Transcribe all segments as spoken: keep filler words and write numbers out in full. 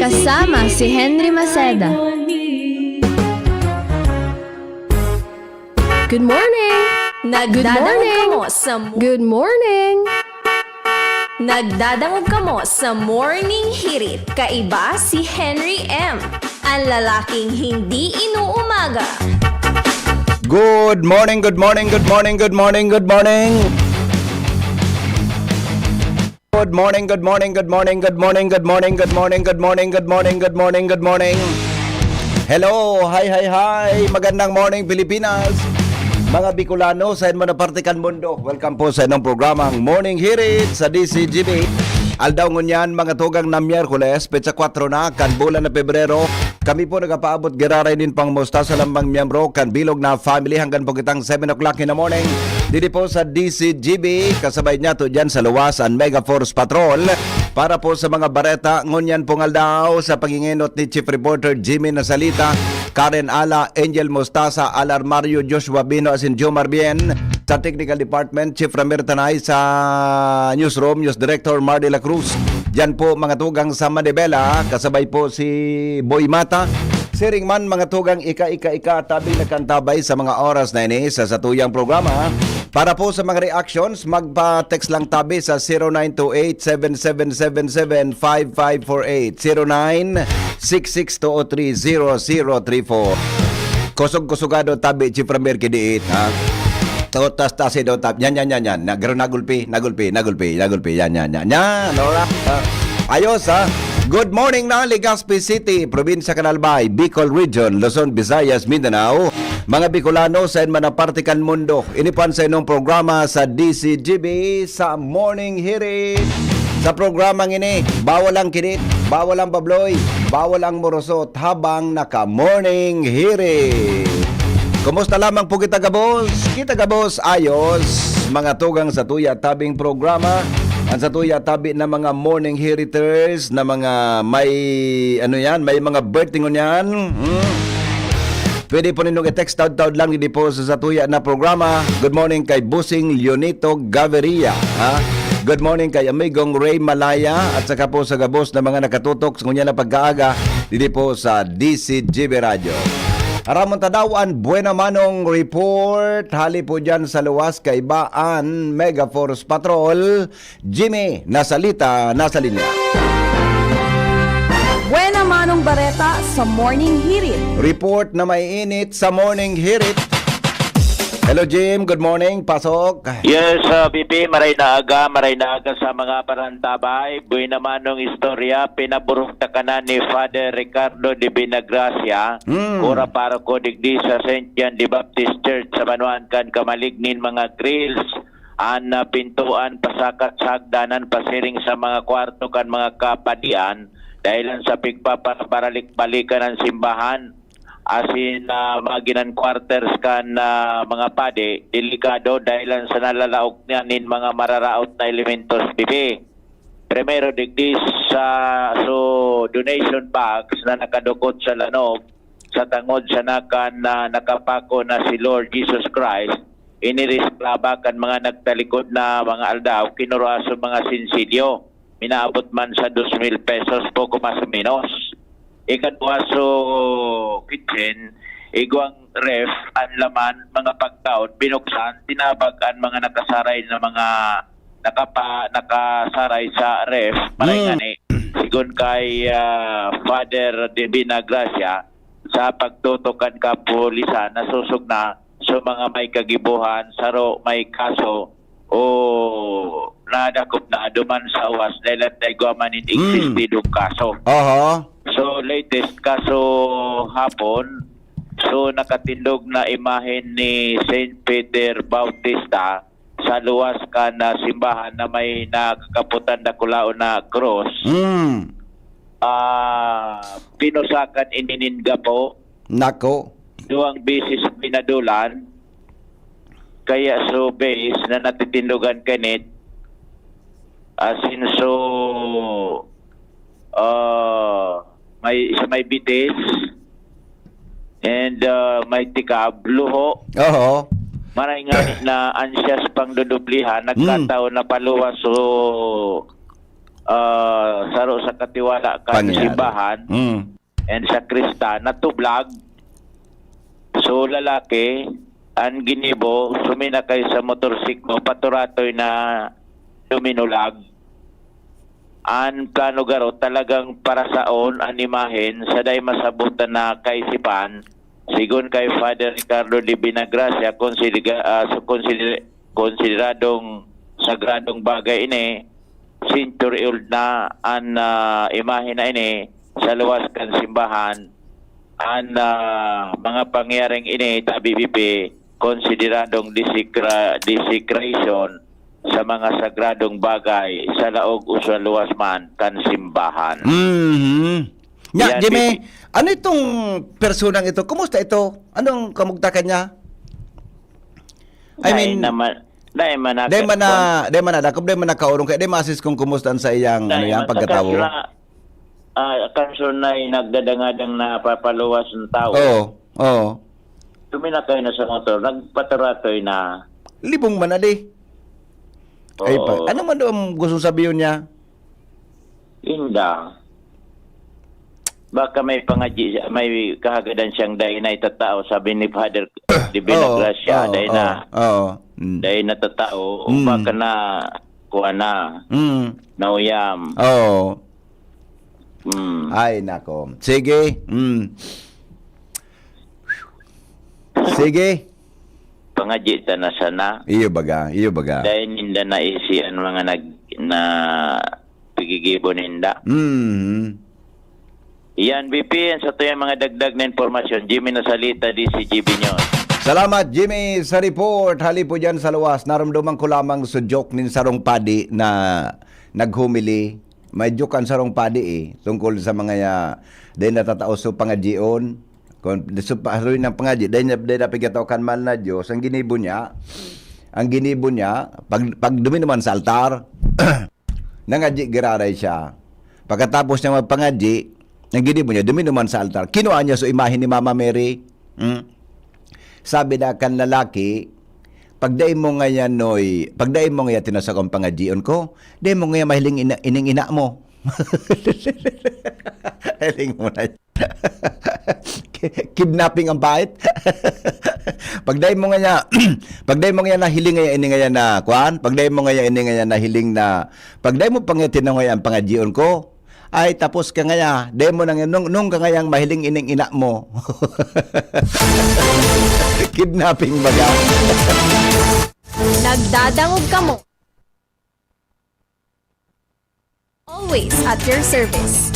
Kasama si Henry Maceda. Good morning! Nagdadangog kamo sa mo- Good morning! Nagdadangog kamo sa Morning Hirit. Kaiba si Henry M, ang lalaking hindi inuumaga. Good morning, good morning, good morning, good morning, good morning. Good morning, good morning, good morning, good morning, good morning, good morning, good morning, good morning, good morning, good morning. Hello, hi, hi, hi. Magandang morning, Pilipinas. Mga Bicolano, sa inyo na parte kan mundo. Welcome po sa inyong programang Morning Hirit sa D C G B. Aldaw ngunyan, mga tugang na Miyerkules, petsa kwatro na, kan bulan na Pebrero. Kami po nagapaabot giraray nin pangumusta sa lambang miyembro kan bilog na family hanggang po kitang seven o'clock in the morning. Didi po sa D C G B, kasabay niya to dyan sa luwas an Mega Force Patrol. Para po sa mga bareta, ngunyan pong aldaw sa pag-ingenot ni Chief Reporter Jimmy Nasalita, Karen Ala, Angel Mostasa, Alar Mario, Joshua Bino, asin Jomar Bien. Sa Technical Department, Chief Ramir Tanay, sa Newsroom, News Director Mar de la Cruz. Diyan po, mga tugang sa Manibela, kasabay po si Boy Mata. Siring man, mga tugang, ika, ika, ika, tabing nagkantabay sa mga oras na ini sa satuyang programa. Para po sa mga reactions, magpa-text lang tabi sa zero nine two eight, seven seven seven seven, five five four eight, zero nine six six two oh three zero zero three four. Kusog-kusugado tabi, Chief Ramir, kidiit, ha? Totas-tasi daw tap. Yan, yan, yan, yan. Nagro-, nagulpi, nagulpi, nagulpi, nagulpi. Yan, yan, yan, yan. Alright. Ah, ayos, ha? Good morning na, Legazpi City, Probinsya kan Albay, Bicol Region, Luzon, Visayas, Mindanao. Mga Bicolano, sa man na parte kan mundo. Ini po an sa inyong programa sa D C G B, sa Morning Hirit. Sa programang ini, bawal ang kinit, bawal ang babloy, bawal ang morosot habang naka-Morning Hirit. Kumusta lamang po kita, gabos? Kita, gabos, ayos. Mga tugang sa tuya tabing programa, ang sa tuya tabi na mga Morning Hiriters, na mga may, ano yan, may mga birthday ngunyan. Hmm? Pwede po ninyong i-text taud-taud lang didi po sa satuya na programa. Good morning kay Bossing Leonito Gaviria, ha? Good morning kay Amigong Ray Malaya at saka po sa gabos na mga nakatutok sa ngunyan na pagkaaga didi po sa D C G B Radyo. Aramon ta daw an Buena Manong Report. Hali po dyan sa luwas, kaiba an Mega Force Patrol. Jimmy Nasalita, nasa linya. Buena Manong Bareta sa Morning Hirit. Report na maiinit sa Morning Hirit. Hello, Jim. Good morning. Pasok. Yes, uh, B P, maray na aga, maray na aga sa mga parantabay. Buena Manong istorya, pinaburog ta kanan ni Father Ricardo de Vinagracia, Hmm. Cura Paroko digdi sa Saint John the Baptist Church sa banwaan kan Camalig nin mga grills. An, ah, pintoan pasakat sa hagdanan pasiring sa mga kwarto kan mga kapadian, dahelan sa pigpaparabaralik-balikan an simbahan, asin, ah, maginan quarters kan, ah, mga padi, delikado dahelan sa nalalaog na nin mga mararaot na elementos, bibi. Primero, digdi sa, so, donation box na nakadukot sa lanob, sa tangod sana kan, ah, nakapako na si Lord Jesus Christ, iniresklaba kan mga nagtalikod na mga aldaw, kinuraso mga sinsilyo. Minaabot man sa dos mil pesos, poco mas o menos. Ikaduha, so, kitchen, igwang ref, an laman, mga pagkaon, binuksan, tinabag an mga nakasaray na mga nakapa-, nakasaray sa ref, maray Hmm. ngani. Sigon kay, ah, Father Divina Gracia, sa pagtutok kan kapulisan, nasusog na sa mga may kagibohan, saro may kaso, o nadakop na duman sa awas dahil at naigwa man in Hmm. existidong kaso. Aha. So, latest kaso hapon, so, nakatindog na imahen ni Saint Peter Bautista sa luwas kan, ah, simbahan na may nakakapotan dakulaon na krus. Mm. Ah, pinusakan ini nin gapo. Nako. Duwang beses pinadulan. Kaya so base na natitindogan kanit. Asin so, ah, may, sa may bitis. And, ah, may tikab, luho. Oho. Maray nga na anxious pang dudublihan, Mm. nagkataon na paluwas so ah, saro sa katiwala kan Pangyayari. simbahan Mm. and sakristan natublag. So, lalaki, an ginibo, suminakay sa motorsiklo, paturatoy na duminulag. An plano garo talagang parasaon an imahen sa dai masabotan na kaisipan. Sigon kay Father Ricardo de Vinagracia, konsidiga-, ah, so konsidera-, konsideradong sagradong bagay ini, century old na an, ah, imahe na ini sa luwas kan simbahan. An, ah, mga pangyaring ini, tabi, B P, konsideradong disikra-, desecration sa mga sagradong bagay sa laog o sa luwas man kan simbahan. Mhm. Nya, Yan, Jimmy, P P. ano itong personang ito? Kumusta ito? Anong kamugtakan niya? I Dai mean, naman, dai man dai man na, nakakuan. dai man nadakop, dai man nakaorong, kaya dai ma-assist kung kumusta ang sa iyang, ano Dai yan, man. Sa pagkatawo. kaso na, ah, kaso na yung nagdadangadang na papaluwas ng tao. Oo, oo. Tuminakay na sa motor, nagpaturatoy na. Libong man, adi. Ay, pa, Oo. ano man daw ang gustong sabihin niya? Inda. Baka may pangadyi, may kahagadan siyang dai na itatao, sabi ni Father de Villa Oo, Gracia, oo, dai na. oo, oo. Mm. Dai na tatao, o Mm. baka na, kuha na, Mm. nauyam. Oo. Mm. Ay, nako. Sige. Mm. Sige. Pangadyi ta na sana. Iyo baga, iyo baga. Dai ninda naisi an mga nag-, na pigigibo ninda. Mhm. Yan, B P, yan sa tuyang mga dagdag na impormasyon. Jimmy Nasalita, D C G B News. Salamat, Jimmy, sa report. Hali po dyan sa luwas. Naramdaman ko lamang sudyok nin sarong padi na naghumili. May joke an sarong padi, eh, tungkol sa mga, ah, dai natatao sa pangadyion. Kung sa pa-, haloy ng pangadyi, dai na, dai na pigataw kan mahal na Diyos. Ang ginibo niya, ang ginibo niya, pag, pag duminuman sa altar, nangadyi giraray siya. Pagkatapos niya magpangadyi, ang ginibo niya, duminuman sa altar. Kinua niya so imahe ni Mama Mary. Hmm? Sabi na kan lalaki, "Pag dai mo ngayan, noy, pag dai mo ngayan tinasakong pangadyion ko, dai mo ngayan mahiling ina-, ining ina mo." Hiling mo na. Kidnapping ang pait. Pag dai mo ngayan, pag dai mo ngayan nahiling ngayan, ini ngayan na, kuan, pag dai mo ngayan, ini ngayan nahiling na, pag dai mo pangitin na ngayan pangadyion ko, ay, tapos ka ngaya, dai mo nang, nung, nung ka ngayang mahiling ining ina mo. Kidnapping baga. Nagdadangog kamo. Always at your service.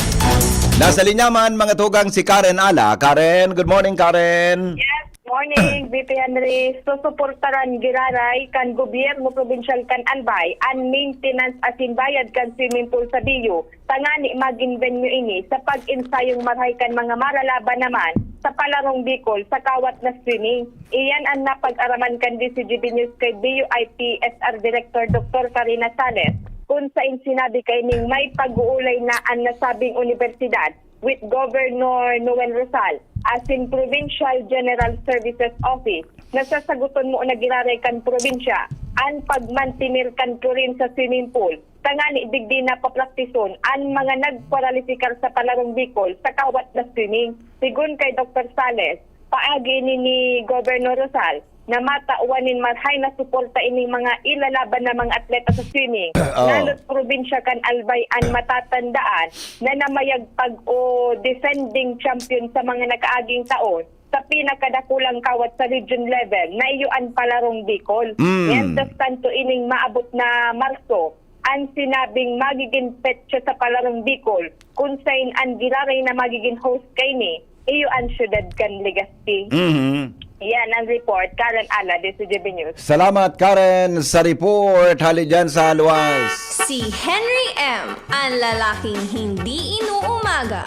Nasa linya man, mga tugang, si Karen Ala. Karen, good morning, Karen. Yes, morning, B P Henry. Susuportaran giraray kan gobyerno probinsyal kan Albay an maintenance asin bayad kan swimming pool sa Bio, tangani magin venue ini sa pag-ensayong marhay kan mga maralaban naman sa Palarong Bicol sa kawat na swimming. Iyan an napag-araman kan D C G B News kay B U I P S R Director Doktor Karina Sales, kun sain sinabi kaining may pag-uulay na an nasabing unibersidad with Governor Noel Rosal asin Provincial General Services Office na sasaguton mo na giraray kan probinsya an pagmantener kan chlorine sa swimming pool, tangani digdi na papraktison an mga nagparalisikar sa Palarong Bicol sa kawat na swimming. Sigon kay Doktor Sales, paagi ini ni Governor Rosal na matawan nin marhay na suporta ining mga ilalaban na mga atleta sa swimming. Oo. Nalot probinsya kan Albay an matatandaan na namayagpag o defending champion sa mga nakaaging taon sa pinakadakulang kawat sa region level na iyo an Palarong Bicol. Mm. Mientras tanto, ining maabot na Marso, an sinabing magiging petsa sa Palarong Bicol, kun sain an giraray na magiging host kaini, iyo an syudad kan Legazpi. Mhm. Yan ang report. Karen Ala, D C G B News. Salamat, Karen, sa report. Hali dyan sa luwas. Si Henry M, ang lalaking hindi inuumaga.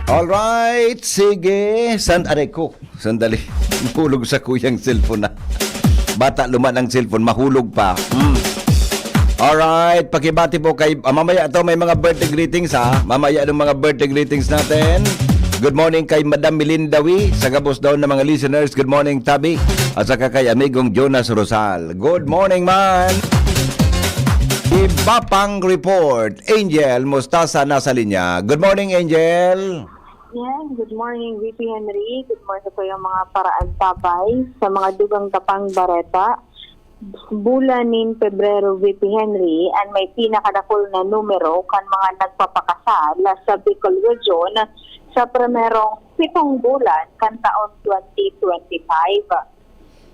Alright, sige. San-, aray ko. Sandali. Nahulog sa kuyang cellphone na. Bata, luma ng cellphone, mahulog pa. Hmm. Alright, pakibati po kay, ah, mamaya to may mga birthday greetings, ha. Mamaya ng mga birthday greetings natin. Good morning kay Madam Melinda Wi, sa gabos daw ng mga listeners. Good morning, Tabi. At saka kay amigong Jonas Rosal. Good morning, man. Iba pang report, Angel Mostasa nasa linya. Good morning, Angel. Yan, good morning, V P Henry. Good morning sa iyo mga paraantabay. Sa mga dugang tapang bareta, bulan nin Pebrero, V P Henry, an may pinakadakul na numero kan mga nagpapakasal sa Bicol Region sa primerong pitong bulan kan taon twenty twenty-five.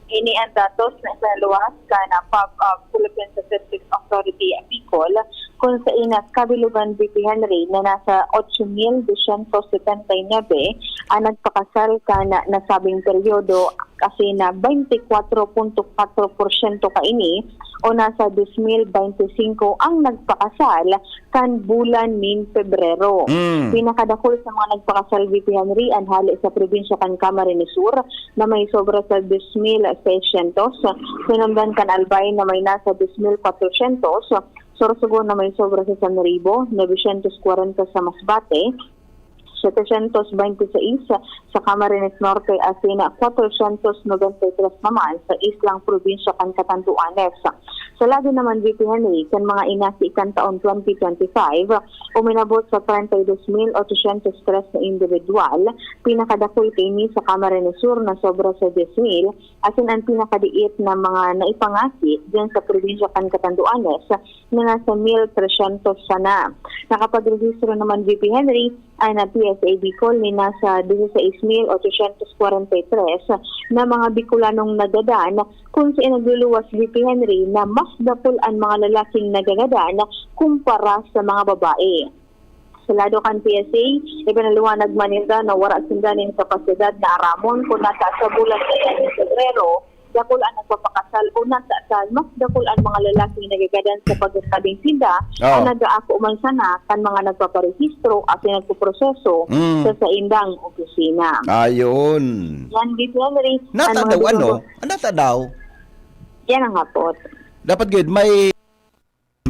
Ini an datos na isinaluwas kan, ah, Pub-, ah, Philippine Statistics Authority, Bicol, kun sain na kabilugan, V P Henry, na nasa otso mil dosyentos setenta y nuebe an nagpakasal kan nasabing peryodo, kasi na baynte kwatro punto kwatro porsyento kaini o nasa dos mil baynte singko ang nagpakasal kan bulan nin Pebrero. Mm. Pinakadakul sa mga nagpakasal, V P Henry, an hale sa probinsya kan Camarines Sur na may sobra sa dos mil seiscientos, sinundan kan Albay na may nasa dos mil kwatrosyentos, Sorsogon na may sobra sa Sanribo, novecientos kwarenta sa Masbate, setecientos baynte sais sa Camarines Norte asin kwatrocientos noventa y tres naman sa islang probinsya kan Catanduanes. Sa lado naman, V P Henry, kan mga inasi kan taon twenty twenty-five, uminabot sa treinta y dos mil ochocientos tres na individual, pinakadakul kaini sa Camarines Sur na sobra sa diyes mil, asin an pinakadiit na mga naipangasi diyan sa probinsya kan Catanduanes na nasa mil tresyentos sana. Nakapagrehistro naman, V P Henry, an P S A Bicol nin nasa dieciséis mil ochocientos kwarenta y tres na mga Bicolanong nagadan, kun sain nagluluwas, V P Henry, na mas dakul an mga lalaking nagagadan kumpara sa mga babae. Sa lado kan P S A, ipinaliwanag man ninda na wara sinda nin kapasidad na aramon kun nasa sa bulan na iyan nin Pebrero, dakul an nagpapakasal o nasa sa mas dakul an mga lalaking nagagadan sa pagkasabing sinda Oh. ang nag-aako man sana kan mga nagpaparehistro at nagpoproseso Mm. sa saindang opisina. Ayun. Yan, V P Henry, ang Nata mga daw, dugang ano? ko- Nata daw? Yan ang hapot. Dapat gid, may,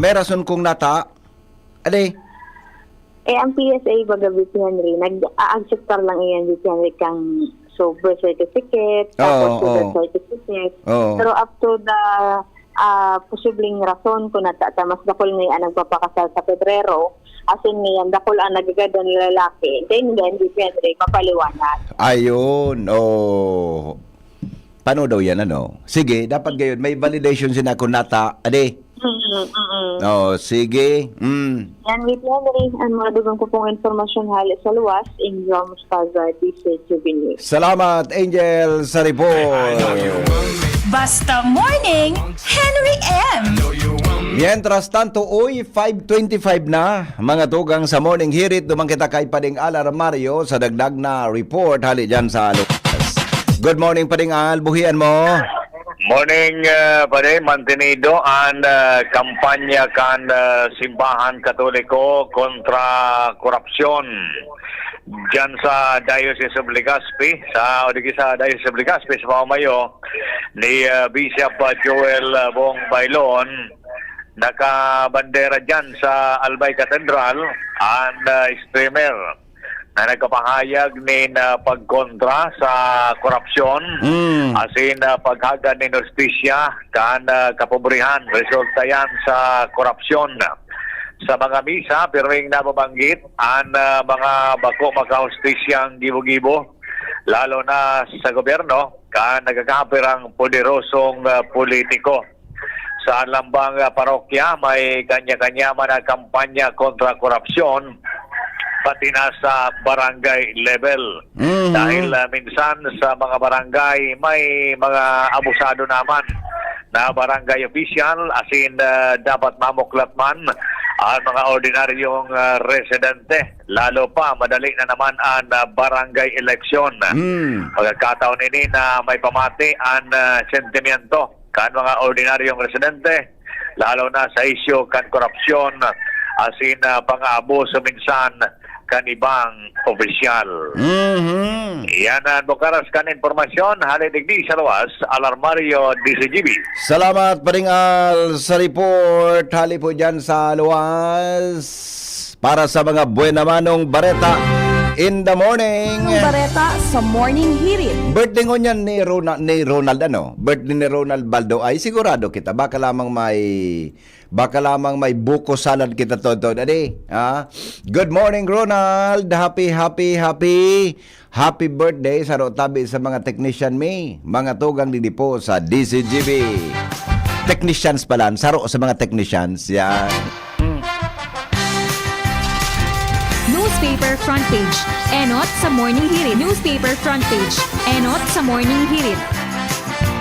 may rason kung nata. Ade? Eh, ang P S A, baga, V P Henry, nag-a-acceptar lang iyan, V P Henry, kang so birth certificate, tapos Oo, so birth oo. certificate. Oo. Pero up to the ah, posibleng rason kung nata-, ta-, mas dakul ngayon ang nagpapakasal sa Pebrero, asin ngayon, dakul ang nagagadan na lalaki, then, then, V P Henry, mapaliwanag. Ayun. Oh. Paano daw yan, ano? Sige, dapat gayon. May validation sina kung nata. Ade? Mm, mm, mm. Oh, sige. Mm. Yan, V P Henry, ang mga dugang ko pong impormasyon hali sa luwas, Angel Mostasa, D C Juvenil. Salamat, Angel, sa report. Basta Morning, Henry M. Mientras tanto, uy, five twenty-five na, mga tugang sa Morning Hirit, duman kita kay Pading Al Armario sa dagdag na report hali dyan sa luwas. Good morning, Pading Al. Buhian mo. Morning, uh, pare. Mantenido an uh, kampanya kan uh, Simbahan Katoliko kontra korupsyon diyan sa Diocese of Legazpi, sa, o di sa Diocese of Legazpi, sa pamamayo ni uh, Bishop uh, Joel uh, Bong Bailon. Nakabandera diyan sa Albay Cathedral an uh, streamer na nagkapahayag nin uh, pagkontra sa korupsyon, Mm. asin uh, paghagad nin hustisya kan uh, kapobrehan. Resulta yan sa korupsyon. Sa mga misa, pirming nababanggit an uh, mga bako makahustisya gibo-gibo, lalo na sa gobyerno, kan nagkakapirang poderosong uh, politiko. Sa lambang ah, parokya, may kanya-kanya man na kampanya kontra korupsyon, pati na sa barangay level. Mhm. Dahil ah, minsan sa mga barangay, may mga abusado naman na barangay official, asin ah, dapat mamuklat man ang mga ordinaryong ah, residente. Lalo pa, madali na naman ang ah, barangay election. Mm. Pagkakataon ini na may pamati ang ah, sentimiento kan mga ordinaryong residente, lalo na sa isyu kan korupsyon, asin ah, pang-aabuso minsan kan ibang opisyal. Mhm. Yan ang bukaras kan impormasyon. Hali digdi sa luwas, Alarmario, D C G B. Salamat, Paring Al, sa report. Hali po dyan sa luwas. Para sa mga buena manong bareta, In the morning. Ang bareta sa Morning Hirit. Birthday ngunyan ni Ronald, ni Ronald ano? Birthday ni Ronald Baldo ay sigurado kita. Baka lamang may baka lamang may buko salad kita todo, dadi. Ha? Good morning, Ronald. Happy, happy, happy. Happy birthday saro tabi sa mga technician mi, mga tugang didi po sa D C G B. Technicians pala, saro sa mga technicians. Yan. Newspaper front page. Enot sa Morning Hirit. Newspaper front page. Enot sa Morning Hirit.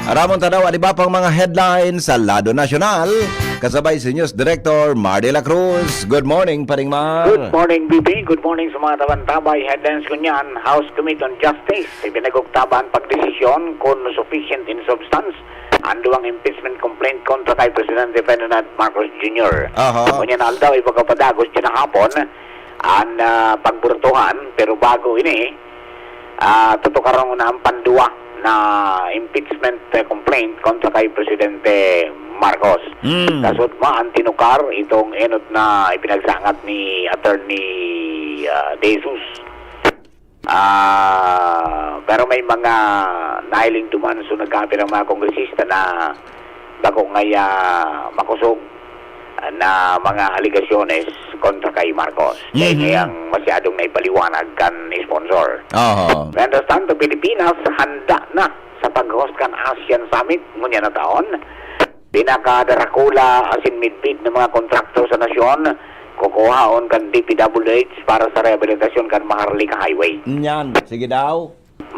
Aramon tanaw an iba pang mga headlines sa lado nasyonal, kasabay si News Director Mar de la Cruz. Good morning, Paring Mar. Good morning, B B. Good morning sa mga tabantabay. Headlines ko niyan, House Committee on Justice. Ipinag-oktaban pagdesisyon kung sufficient in substance ang duwang impeachment complaint kontra kay Presidente Ferdinand Marcos Junior Aha. Ngunyan aldaw, ipagpapadagos dyan ang hapon ang ah, pagburutuhan. Pero bago ini, ah, tutukaron na ang panduwa na impeachment eh, complaint kontra kay Presidente Marcos. Mm. Kasudma ang tinukar itong enot na ipinagsangat ni Attorney ah, De Jesus. Ah, pero may mga nahiling duman, so nagkapirang mga kongresista na bako ngaya makosog na mga alegasyones kontra kay Marcos. Dahil Mhm. ngayang masyadong naipaliwanag kan sponsor. Aha. Mientras tanto, Pilipinas handa na sa paghoskan ASEAN Summit ngunyan na taon. Pinakadarakula asin midbid na mga kontraktor sa nasyon kukuhaon kan D P W H para sa rehabilitasyon kan Maharlika Highway. Nyan, sige daw.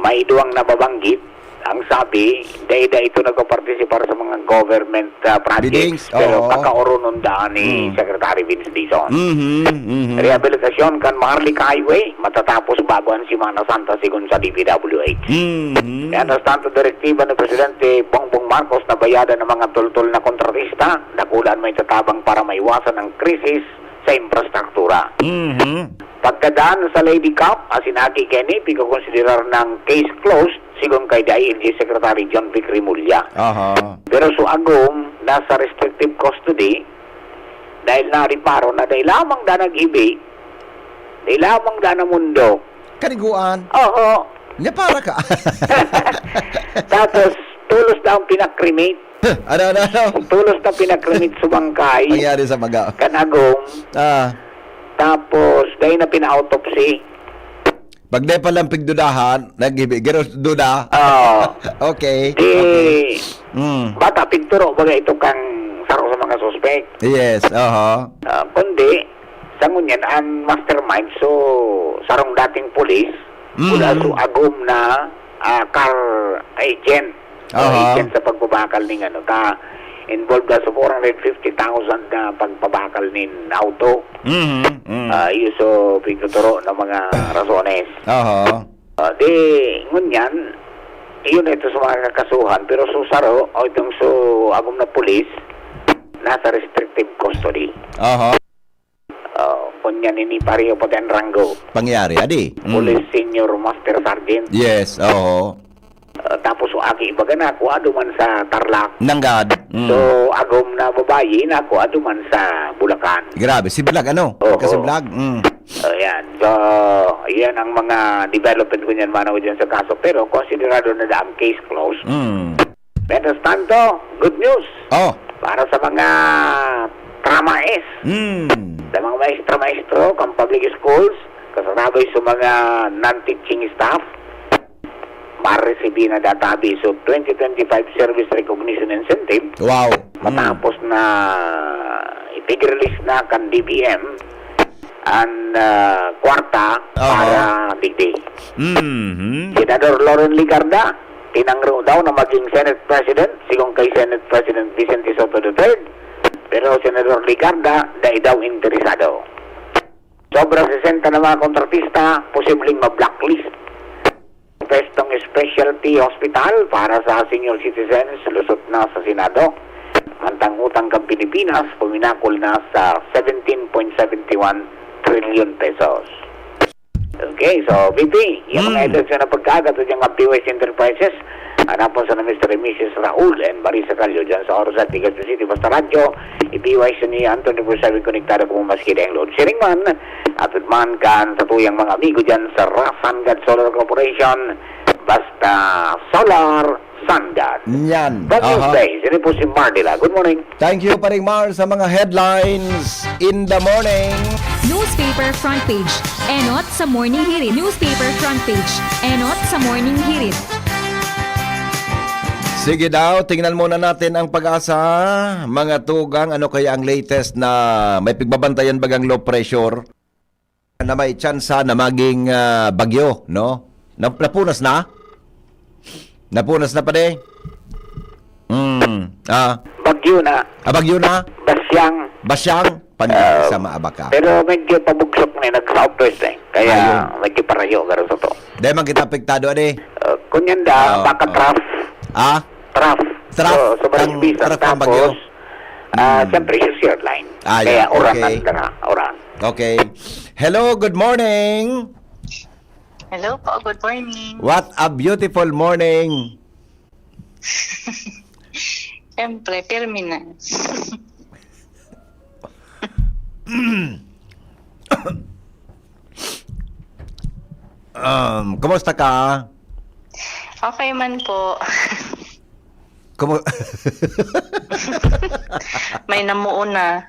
May duwang nababanggit. Ang sabi, dai-dai ito nagpapartisipar sa mga government ah, projects, Biddings, pero oo. kakaoronon daan ni Mm. Secretary Vince Dizon. Mhm, mhm. Rehabilitasyon kan Maharlika Highway matatapos bago ang Semana Santa, sigon sa D P W H. Mhm. Mientras tanto, direktiba ni Presidente Bongbong Marcos na bayadan ang mga tultol na kontratista, dakula an maitatabang para maiwasan ang krisis sa infrastruktura. Mhm. Pagkadaan sa Lady Cup, asin aki kaini, pigkokonsiderar nang case closed, sigon kay D I L G Secretary John Vic Remulla. Aha. Pero so agom nasa restrictive custody dahil nariparo na dai lamang da naghibi, dai lamang da na mundo. Kaniguan. Oo. Nya para ka. Tapos, tulos na ang pinakremate. Ano, ano, ano? Tulos na pinakremate sa bangkay. Nangyari sa maga. Kan agom. Ah, Tapos, dahil na pina-autopsy. Pag di pa lang pigdudahan, naghibi, garo duda. Oo. Okay. Di, Okay. Mm. Bata, pigturo baga ito kang saro sa mga suspect. Yes, aha. Ah, kundi, sa ngunyan, ang mastermind, so, sarong dating pulis, Mm. mula so agom na ah, car agent. Aha. Agent sa pagbabakal ning ano, ka involved na sa four hundred fifty thousand na pagpabakal nin auto. Mhm. Mm. Ah, iyo so pigtuturo ng mga rasones. Aha. Ah, di, ngunyan, iyon ito sa mga kakasuhan, pero so saro, o itong so agom na pulis, nasa restrictive custody. Aha. Ah, kunyan ini pareho pati ang ranggo. Pangyari, adi. Mm. Police Senior Master Sergeant. Yes, oo. Ah, tapos so aki ibaga na ako ado man sa Tarlac. Nanggad. Mm. So, agom na babayi na ako ado man sa Bulacan. Grabe, si Vlog, ano? Oo. Kasi Vlog, mm. Ayan. So, yan ang mga development ko niyan, manaw dyan sa kaso. Pero konsiderado na da ang case closed. Mm. Mientras tanto, good news Oh. para sa mga tramaes, Mm. sa mga maestra-maestro, kang public schools, kasabay sa mga non-teaching staff, maresibi na databi so twenty twenty-five Service Recognition Incentive Wow. Mm. matapos na ipig-release na kan D B M ang ah, kwarta Aha. para digdi. Mhm. Senador Loren Legarda, tinangro daw na maging Senate President, sigon kay Senate President Vicente Sotto the third. Pero Senador Legarda, dai daw interesado. Sobra sesenta na mga kontratista, posibleng ma-blacklist. Pwestong specialty hospital para sa senior citizens, lusot na sa Senado. Mantang utang kan Pilipinas, puminakol na sa seventeen point seven one trillion pesos. Okay, so, B P, yung mga Mm. edad sa napagkagat o dyan ang P O S Enterprises, Hanapon sa Mister and Missus Raul and Marisa Callo dyan sa Orozat, Legazpi City. Basta radyo, i-B Y C ni Anthony four seven konektado kamo maski daing load shedding man. Atod man kan sa tuyang mga amigo dyan sa Rasan Gad Solar Corporation. Basta solar, sangad. Yan. Baguio Aha. Bay, sini po si Mardila. Good morning. Thank you, Paring Mar, sa mga headlines in the morning. Newspaper front page. Enot sa Morning Hirit. Newspaper front page. Enot sa Morning Hirit. Sige daw, tingnan muna natin ang pag-asa. Mga tugang, ano kaya ang latest na may pigbabantayan bagang low pressure na may tsansa na maging ah, bagyo, no? Na, napunas na? Napunas na pa de? Mm. Ah, Bagyo na. ah, bagyo na? Basyang. Basyang? Pandi Ah, sa maabaka. Pero medyo pabugsok na eh, nag-southwest eh. Kaya Ayun. medyo parayo garo sa to. Dahil man kita apektado, adi? Uh, kunyan da, Oo, baka oo. trough. Ah? Trough. Trough So, sobrang ang- bisa. trough ang bagyo? Tapos, ah, Hmm. siyempre, yung shear line. Ah, Kaya yeah, uran okay. ang dara. Uran. Okay. Hello, good morning. Hello po, good morning. What a beautiful morning. Siyempre, pirmi na. Um, kumusta ka? Okay man po. Kumu- May namuo na.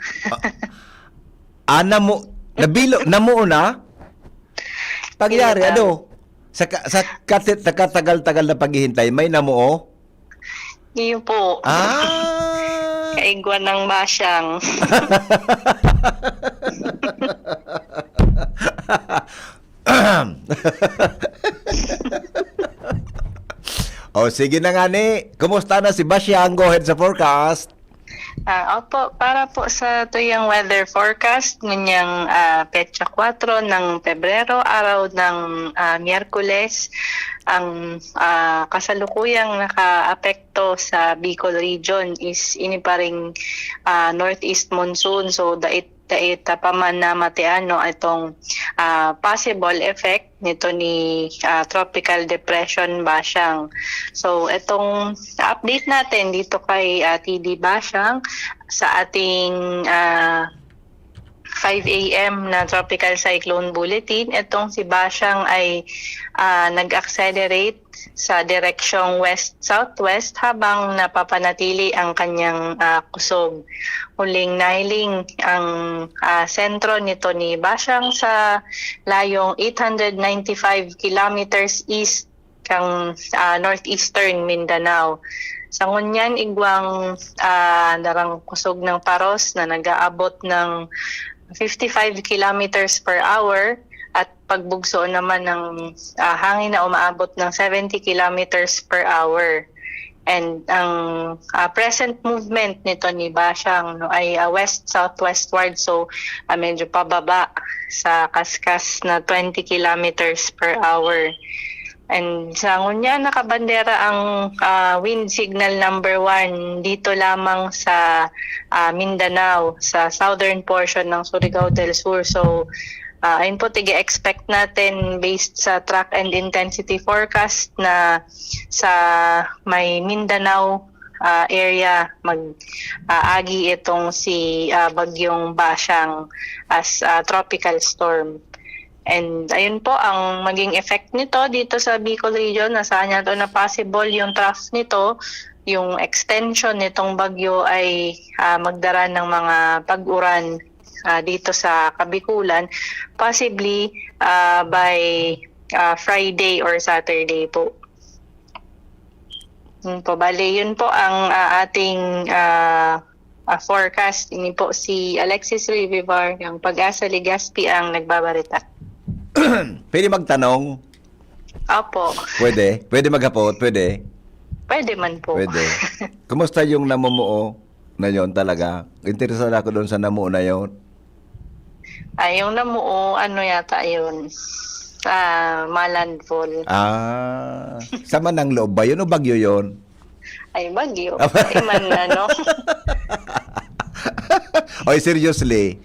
ah, namu nabilo namuo na? Pagyari, Iya. Ano? Sa, ka- sa, kati- sa katagal-tagal na paghihintay, may namuo? Iyo po. Ah! Kaigwa ng basyang. O, sige na nga ni. Kumusta na si Basyang? Go ahead sa forecast. Ah, opo, para po sa tuyang weather forecast, nganyang ah, petsa kwatro ng Pebrero, araw ng ah, Miyerkules, ang ah, kasalukuyang nakaapekto sa Bicol Region is ini pa ring ah, northeast monsoon. So, dait dait pa man na matiano itong ah, possible effect nito ni ah, Tropical Depression Basyang. So, itong update natin dito kay ah, T D Basyang sa ating ah, five A M na Tropical Cyclone Bulletin. Itong si Basyang ay ah, nag-accelerate sa direksyong west-southwest habang napapanatili ang kanyang ah, kusog. Huling nahiling ang ah, sentro nito ni Basyang sa layong eight hundred ninety-five kilometers east kan ah, northeastern Mindanao. Sa ngunyan, igwang ah, darang kusog ng paros na nag-aabot ng fifty-five kilometers per hour at pagbugso naman ng ah, hangin na umaabot ng seventy kilometers per hour. And ang ah, present movement nito ni Basyang no, ay ah, west-southwestward, so ah, medyo pababa sa kaskas na twenty kilometers per hour. And sa ngunyan, nakabandera ang ah, wind signal number one dito lamang sa ah, Mindanao, sa southern portion ng Surigao del Sur. So, ah, ayun po, tig-expect natin based sa track and intensity forecast na sa may Mindanao ah, area mag-aagi itong si ah, Bagyong Basyang as ah, tropical storm. And ayun po ang maging effect nito dito sa Bicol region. Asahan natin na possible yung trough nito, yung extension nitong bagyo ay ah, magdara ng mga pag-uran ah, dito sa Kabikulan, possibly ah, by ah, Friday or Saturday po. Yun po, bali, yun po ang ah, ating ah, ah, forecast. Ini po si Alexis Rivivar ng Pag-asa Legazpi ang nagbabarita. Pwede magtanong? Opo, Pwede? Pwede maghapot? Pwede? pwede man po. Pwede. Kumusta yung namumuo na yon talaga? Interesado ako doon sa namuo na yon. Ay, yung namuo, ano yata yun? Ah, malandfall. Ah, sama ng loob ba yun o bagyo yon? Ay, bagyo. Ay, man, ano. Oy, seriously,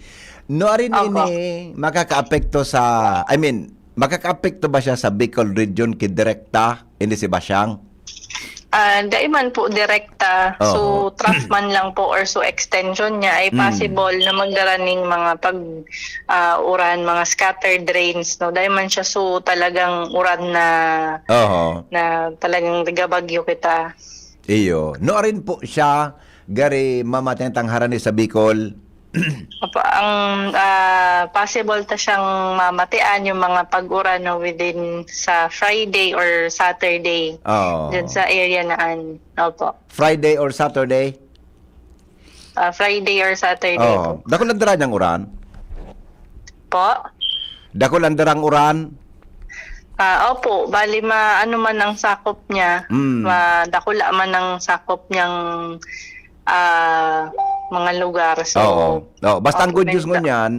no arin Opo. ini makakaapekto sa, I mean, makakaapekto ba siya sa Bicol region ki direkta, hindi si Basyang? Ah, dai man po direkta. So, Oo. trough man lang po or so extension niya ay Mm. possible na magdara ning mga pag, ah, uran, mga scattered rains, no? Dai man siya so talagang uran na, Oho. na talagang nagabagyo kita. Iyo. Nuarin po siya, gari mamatay ang tangharani sa Bicol? Opo, ang, ah, possible ta siyang mamatian yung mga pag-uran, no, within sa Friday or Saturday Oo. dyan sa area na an-, opo. Friday or Saturday? Ah, Friday or Saturday Oo. po. Dakul ang dara niyang uran? Po? Dakul ang darang uran? Ah, opo. Bali, ma-, ano man ang sakop niya, Mm. madakula man ang sakop niyang, ah, mga lugar. So, Oo. Oo. Basta ang opo, good news benta. ngunyan,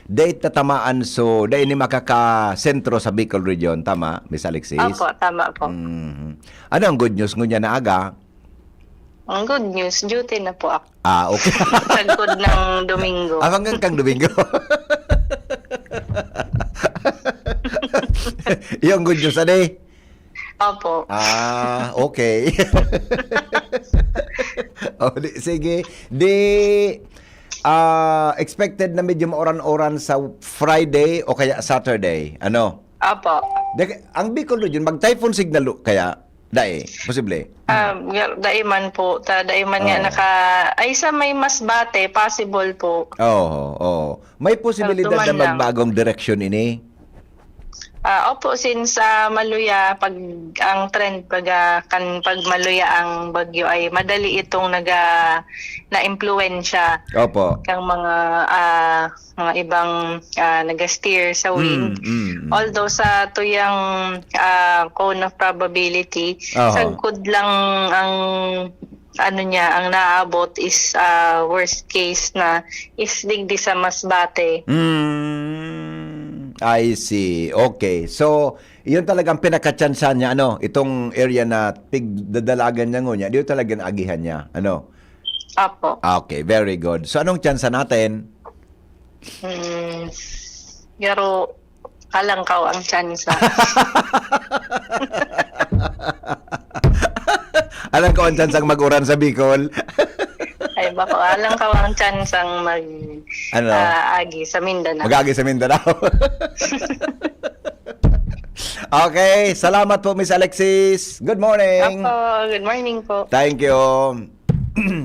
dai tatamaan, so, dai ini makakasentro sa Bicol Region. Tama, Miss Alexis? Opo, tama po. Mhm. Ano ang good news ngunyan na aga? Ang good news, duty na po ako. Ah, okay. Sagkod ng Domingo. Ah, hanggang kang Domingo. Yung good news, ano eh? Opo. Ah, okay. O, di, sige. Di, ah, expected na medyo mauran-uran sa Friday o kaya Saturday. Ano? Opo. Di, ang Bicol Region, mag-typhoon signal lo-, kaya? Dai, posible. Ah, ga-, dai man po. Ta, dai man nga Oo. naka-, ay, sa may Masbate, possible po. Oo, oo. May posibilidad Pero duman na lang. magbagong direksyon ini? Ah, opo, since, ah, maluya, pag ang trend, pag, ah, kan, pag maluya ang bagyo ay madali itong naga-, naimpluwensya Opo. kang mga, ah, mga ibang, ah, nag-steer sa wind. Mm, mm, mm. Although sa tuyang, ah, cone of probability, Aha. sagkod lang ang ano niya, ang naabot is, ah, worst case na is digdi sa Masbate. Mm, I see. Okay. So, yun talagang pinakatsansa niya, ano, itong area na pigdadalagan niya ngunyan, yun talagang agihan niya, ano? Apo. Ah, okay, very good. So, anong tsansa natin? Hmm, pero alangkaw ang tsansa. Alangkaw ang tsansang mag-uran sa Bicol? Ay, bako, alangkaw ang tsansang mag, Ano? ah, agi sa Mindanao. Mag-agi sa Mindanao. Okay, salamat po, Miss Alexis. Good morning. Apo, good morning po. Thank you.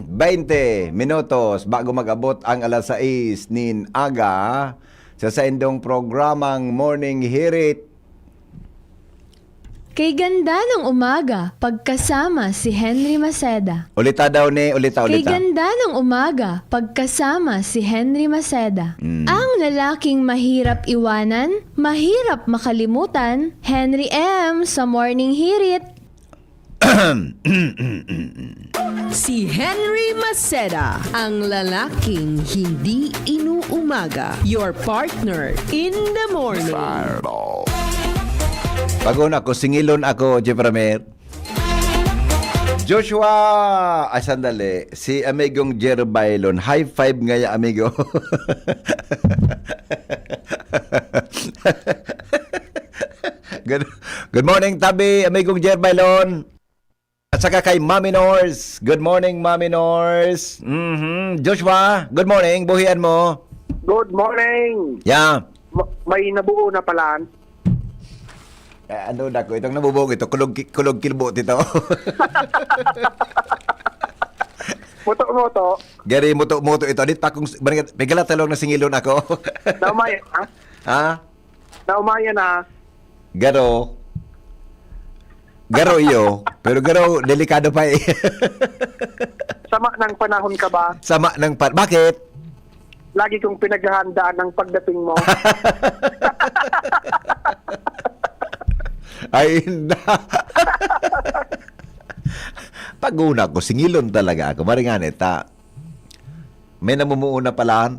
Baynte minutos bago mag-abot ang alas sais nin aga sa saindong programang Morning Hirit. Kay ganda ng umaga pagkasama si Henry Maceda. Ulita daw ni, ulita, Kay ulita. ganda ng umaga pagkasama si Henry Maceda. Mm. Ang lalaking mahirap iwanan, mahirap makalimutan, Henry M sa Morning Hirit. Si Henry Maceda, ang lalaking hindi inuumaga. Your partner in the morning. Pag-una ko, singilon ako, Jefframer. Joshua! Ay, sandali. Si amigong Jer Bailon. High five ngaya, amigo. Good, good morning, tabi, amigong Jer Bailon. At saka kay Mami Nors. Good morning, Mami Nors. Mhm. Joshua, good morning. Buhian mo. Good morning. Yeah. Ma-, may nabuo na pala. Eh, ano na ko? Itong nabubuong ito, kulog ki-, kulog kilbot ito. Muto-muto. Gari, muto-muto ito. Adit pa akong s-, barangay, pigala talong na singilon ako. Naumay, ha? Ha? Naumaya na. Garo. Garo iyo. Pero garo, delikado pa eh. Sama ng panahon ka ba? Sama ng pa-, bakit? Lagi kong pinaghahandaan ang pagdating mo. Ay, inda. Pag-una ko, singilon talaga ako. Maringani, ta. May namumuo na pala.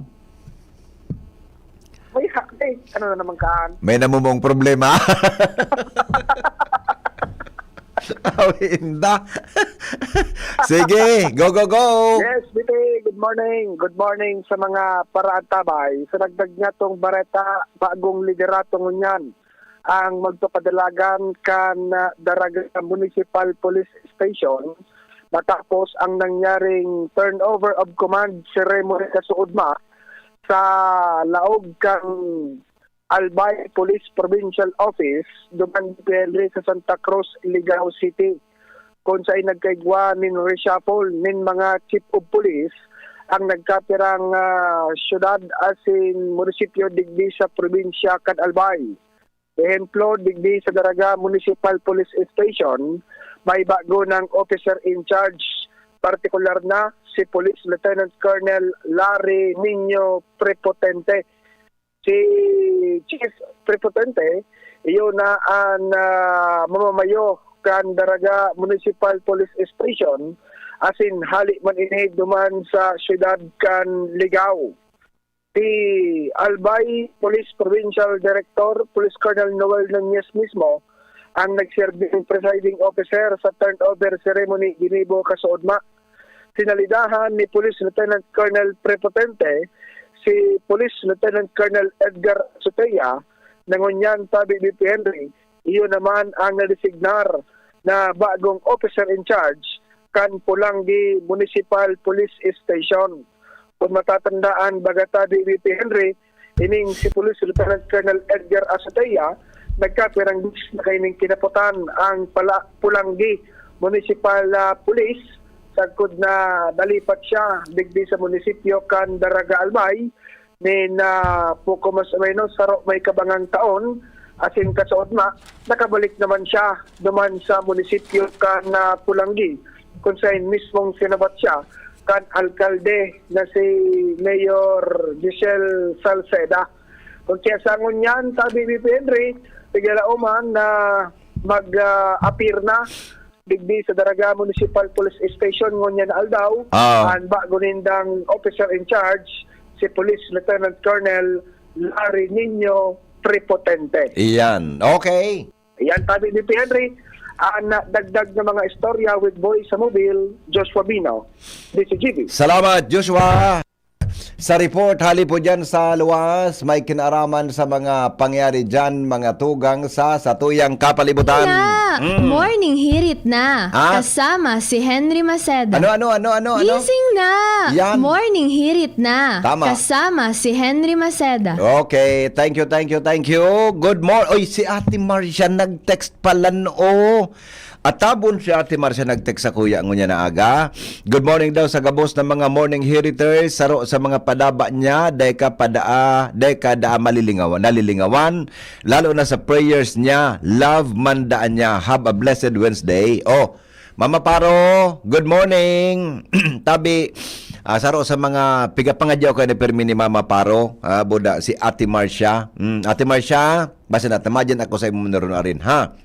May ha-, eh, ano na naman kaan? May namumuong problema. Aw, inda. Sige, go, go, go. Yes, B T, good morning. Good morning sa mga paraantabay. Sa dagdag niya tong bareta, bagong liderato ngunyan. ang magpapadalagan kan, ah, Daraga Municipal Police Station matapos ang nangyaring turnover of command ceremony kasuodma sa laog kan Albay Police Provincial Office duman P L sa Santa Cruz, Ligao City, kun saen nagkaigwa nin reshuffle nin mga chief of police ang nagkapirang, ah, syudad asin munisipyo digdi sa probinsya kan Albay. Ehemplo, digdi sa Daraga Municipal Police Station, may bago nang officer in charge, partikular na si Police Lieutenant Colonel Larry Nino Prepotente. Si Chief Prepotente, iyo na an, ah, mamamayo kan Daraga Municipal Police Station, asin hali man ini duman sa siyudad kan Ligao. Si Albay Police Provincial Director, Police Colonel Noel Nunez mismo, ang nagserbing presiding officer sa turnover ceremony ginibo kasuodma. Sinalidahan ni Police Lieutenant Colonel Prepotente si Police Lieutenant Colonel Edgar Azotea, na ngunyan tabi ni P Henry, iyo naman ang nadesignar na bagong officer in charge kan Polangui Municipal Police Station. Kung matatandaan, baga tabi ni P Henry, ining si Police Lieutenant Colonel Edgar Azotea, nagkapirang beses na kaining kinapotan ang pala, Polangui Municipal, ah, Police, sagkod na nalipat siya digdi sa munisipyo kan Daraga Albay, nin, ah, poko mas o menos saro may kabangang taon, asin kasuodma, nakabalik naman siya duman sa munisipyo kan, ah, Polangui, kun saen mismong sinubat siya kan alkalde na si Mayor Giselle Salceda. Kun siya sa ngunyan, tabi ni P Henry, tigala uman na mag, ah, appear na digdi sa Daraga Municipal Police Station ngunyan na aldaw, Ah. ang bago nindang officer in charge, si Police Lieutenant Colonel Larry Nino Prepotente. Iyan. Okay. Iyan, tabi ni P Henry, ang dagdag na mga istorya with Boy sa Mobil, Joshua Bino, D C G B. Salamat, Joshua. Sa report, hali po dyan sa luwas, may kinaraman sa mga pangyari dyan, mga tugang sa satuyang kapalibutan. Na! Mm. Morning Hirit na! Ha? Kasama si Henry Maceda. Ano, ano, ano, ano, ano? Gising na! Yan. Morning Hirit na! Tama. Kasama si Henry Maceda. Okay, thank you, thank you, thank you. Good morning. Oy, si Ate Marcia nag-text pala, no? Atabon si Ate Marcia nag-text sa kuya ngunyan na aga. Good morning daw sa gabos ng mga morning heriters. Saro sa mga padaba niya, deka padaa, deka daa malilingawan, nalilingawan. Lalo na sa prayers niya, love man daan niya. Have a blessed Wednesday. Oh, Mama Paro, good morning. Tabi, ah, saro sa mga pigapangadyaw kayo ni Permi ni Mama Paro, ah, buda si Ate Marcia. Mm, Ate Marcia, basta na, tama dyan ako sa imo, Manor Noarin, ha?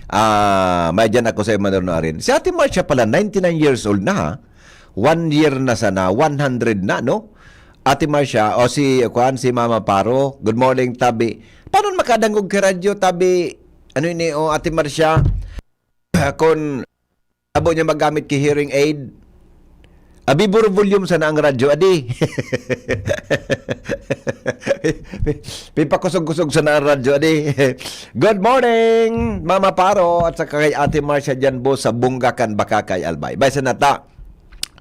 Ah, may dyan ako sa imo, Manor Noarin. Si Ate Marcia pala, ninety-nine years old na, ha? One year na sana, one hundred na, no? Ate Marcia, o si, kuan, si Mama Paro, good morning, tabi. Paano makadangog ka radyo, tabi? Ano ini, o, Ate Marcia? Kung abo niya magamit ki hearing aid, abi, buro volume sana ang radyo, adi. Pipakusog-kusog sana ang radyo, adi. Good morning, Mama Paro, at saka kay Ate Marcia dyan, bo, sa Bunga kan Bacacay, Albay. Bay, sa nata,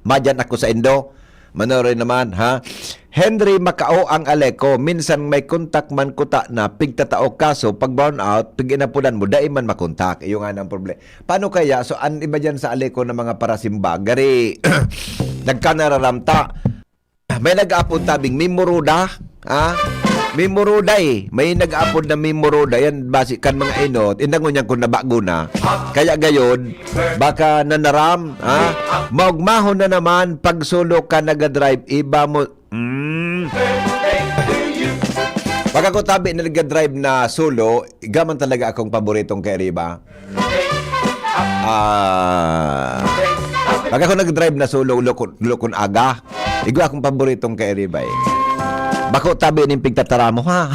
madyan ako sa Indo. Manoy naman, ha? Henry, makao ang Aleco. Minsan may kontak man kuta na, pigtatao kaso, pag brown out, pag inapulan mo, dai man makontak. Iyo nga ang problema. Paano kaya? So, an iba dyan sa Aleco na mga parasimba, gari, nagkanararamta. May nag-aapod tabing Mimoroda, ha? Mimoroda eh. May nag-aapod na Mimoroda. Yan, basi kan mga inot. Indangon yan kung nabago na. Kaya gayod, baka nanaram, ha? Maugmahon na naman, pag solo ka nagadrive, iba mo, mm. Pag ako tabi na nagadrive na solo, igaman talaga akong paboritong kairiba. Ah, pag ako nag-drive na solo, lukon, lukon aga, igwa akong paboritong kairibay. Ako, tabi ning pigtatara mo, ha?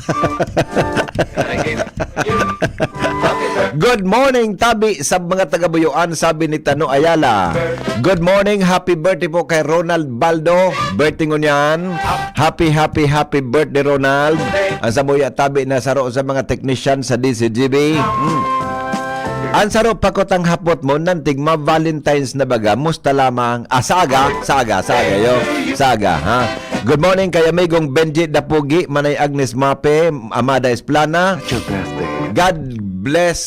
Good morning, tabi sa mga taga-Buyoan, sabi ni Tano Ayala. Good morning, happy birthday po kay Ronald Baldo. Birthday ngunyan. Happy, happy, happy birthday, Ronald. Ang samuya tabi na saro sa mga technician sa D C G B. Hmm. Ang saro pa ko tang hapot mo, nantig ma-Valentine's na baga, musta lamang? Ah, saga, saga, saga, yo. Saga, ha? Good morning kay amigong Benji Dapugi, Manay Agnes Mape, Amada Esplana. It's your birthday. God bless,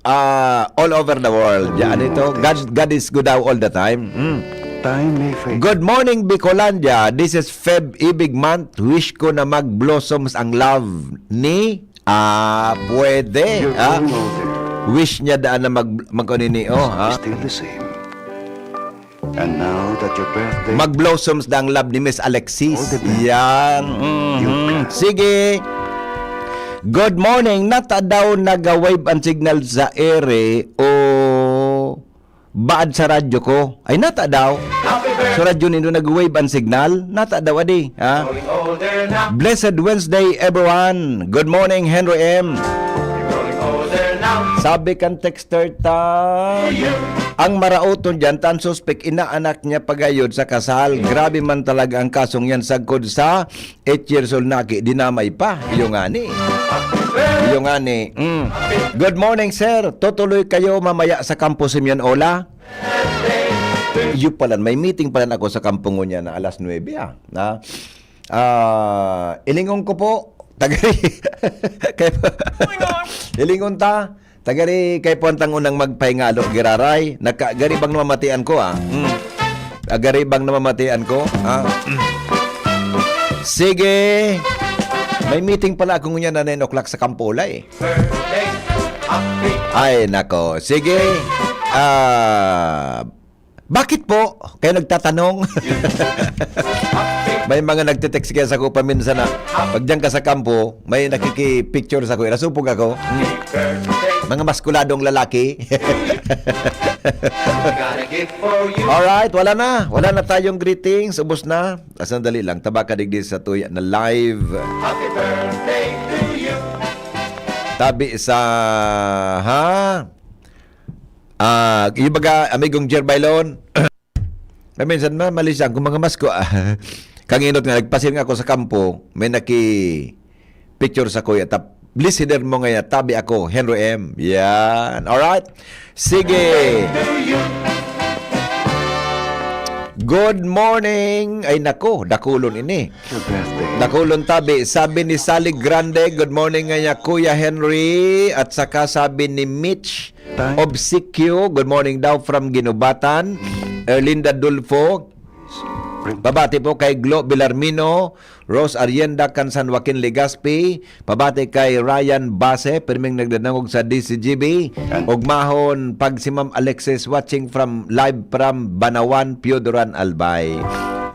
ah, all over the world. Yan ito. God, God is good daw all the time. Mm. Time may fade. Good morning, Bicolandia. This is Feb Ibig Month. Wish ko na mag-blossoms ang love ni, ah, pwede. You're Ah, growing older. Wish niya daan na mag-, mag-, ano ni, oh, ha? Still the same. And now that your birthday Mag-blossoms na ang love ni Miss Alexis. All the better. Yan. Mhm. Sige. Good morning. Nata daw naga-wave ang signal sa ere o baad sa radyo ko? Ay, nata daw. Sa radyo nindo nag-wave ang signal? Nata daw, adi. Ha? Blessed Wednesday, everyone. Good morning, Henry M. Sabi kan texter ta, ang maraoton dyan, tan suspek, inaanak niya pagayod sa kasal. Grabe man talaga ang kasong yan sagkod sa eight years old na aki, dinamay pa. Iyo nga ni. Iyo nga ni. Mm. Good morning, sir. Tutuloy kayo mamaya sa Kampo Simeon Ola? Iyo pala, may meeting pala ako sa kampo ngunyan na alas nuebe, ah. Na, ah, ilingon ko po. Tagay. Kaya, ilingon ta. Tagari kay puwantang unang magpahingalo, giraray. Naka-, gari bang namamatian ko, ah? Hmm. Ah, gari bang namamatian ko, ah? Sige. May meeting pala ako ngunyan na nine o'clock sa Kampola, eh. Ay, nako. Sige. Ah, bakit po? Kayo nagtatanong? May mga nagte-text kaya sa ko paminsan na, "Pag diyan ka sa kampo, may nakiki-picture sa ko." Nasupog ako. Hmm. Mga maskuladong lalaki. Alright, wala na. Wala na tayong greetings. Ubos na. Ah, sandali lang. Tabaka digdi sa tuya na live. Tabi sa, ha? Ah, yung baga, amigong Jer Bailon, na minsan ma-, mali siya, kung mga masko, ah, kanginot nga, nagpasir nga ako sa kampo, may naki-picture sa kuya, tap, "Please, hider mo nga yan, tabi ako, Henry M." Yan. Alright? Sige. Good morning. Ay, nako, dakulon ini. Your birthday. Dakulon tabi. Sabi ni Sally Grande, "Good morning nga niya, Kuya Henry." At saka sabi ni Mitch Time. Obsequio, good morning daw from Ginubatan. Erlinda Dulfo. Pabati po kay Glo Belarmino, Rose Arienda kan San Joaquin, Legazpi. Pabati kay Ryan Base, pirming nagdadangog sa D C G B. And Ugmahon, pag si Ma'am Alexis watching from, live from Banawan, Pioduran, Albay.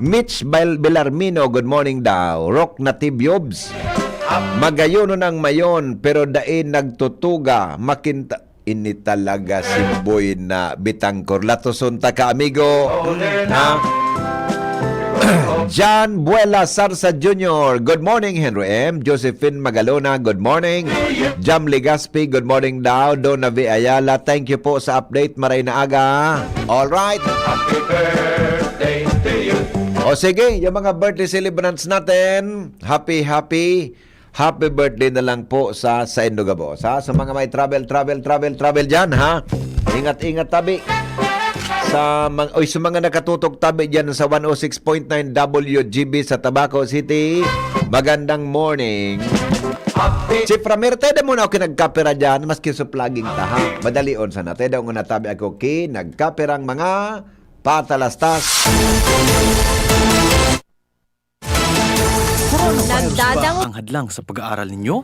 Mitch Bel-, Belarmino, good morning daw. Rock Nativyobs. Magayonon ang mayon, pero dai nagtutuga. Makinta-, ini talaga si Boy na Bitangkor. Latoson ta ka, amigo. Ha? John Buela Sarsa Junior, good morning, Henry M. Josephine Magalona, good morning. Jam Legaspi, good morning daw. Donna V Ayala, thank you po sa update. Maray na aga. All right. Happy birthday to you. O sige, yung mga birthday celebrants natin, happy, happy, happy birthday na lang po sa, sa Indo gabos, ha? Sa mga may travel, travel, travel, travel dyan, ha? Ingat, ingat tabi. Sa mga, oy, sa mga nakatutok tabi dyan sa one oh six point nine W G B sa Tabaco City, magandang morning. Chief Ramir, tayo na muna ako nagkapera dyan, maski suplaging ta, ha? Madalion sana. Tayo daw muna tabi ako ki nagkaperang mga patalastas. Coronavirus ba Nagdadang- ang hadlang sa pag-aaral ninyo?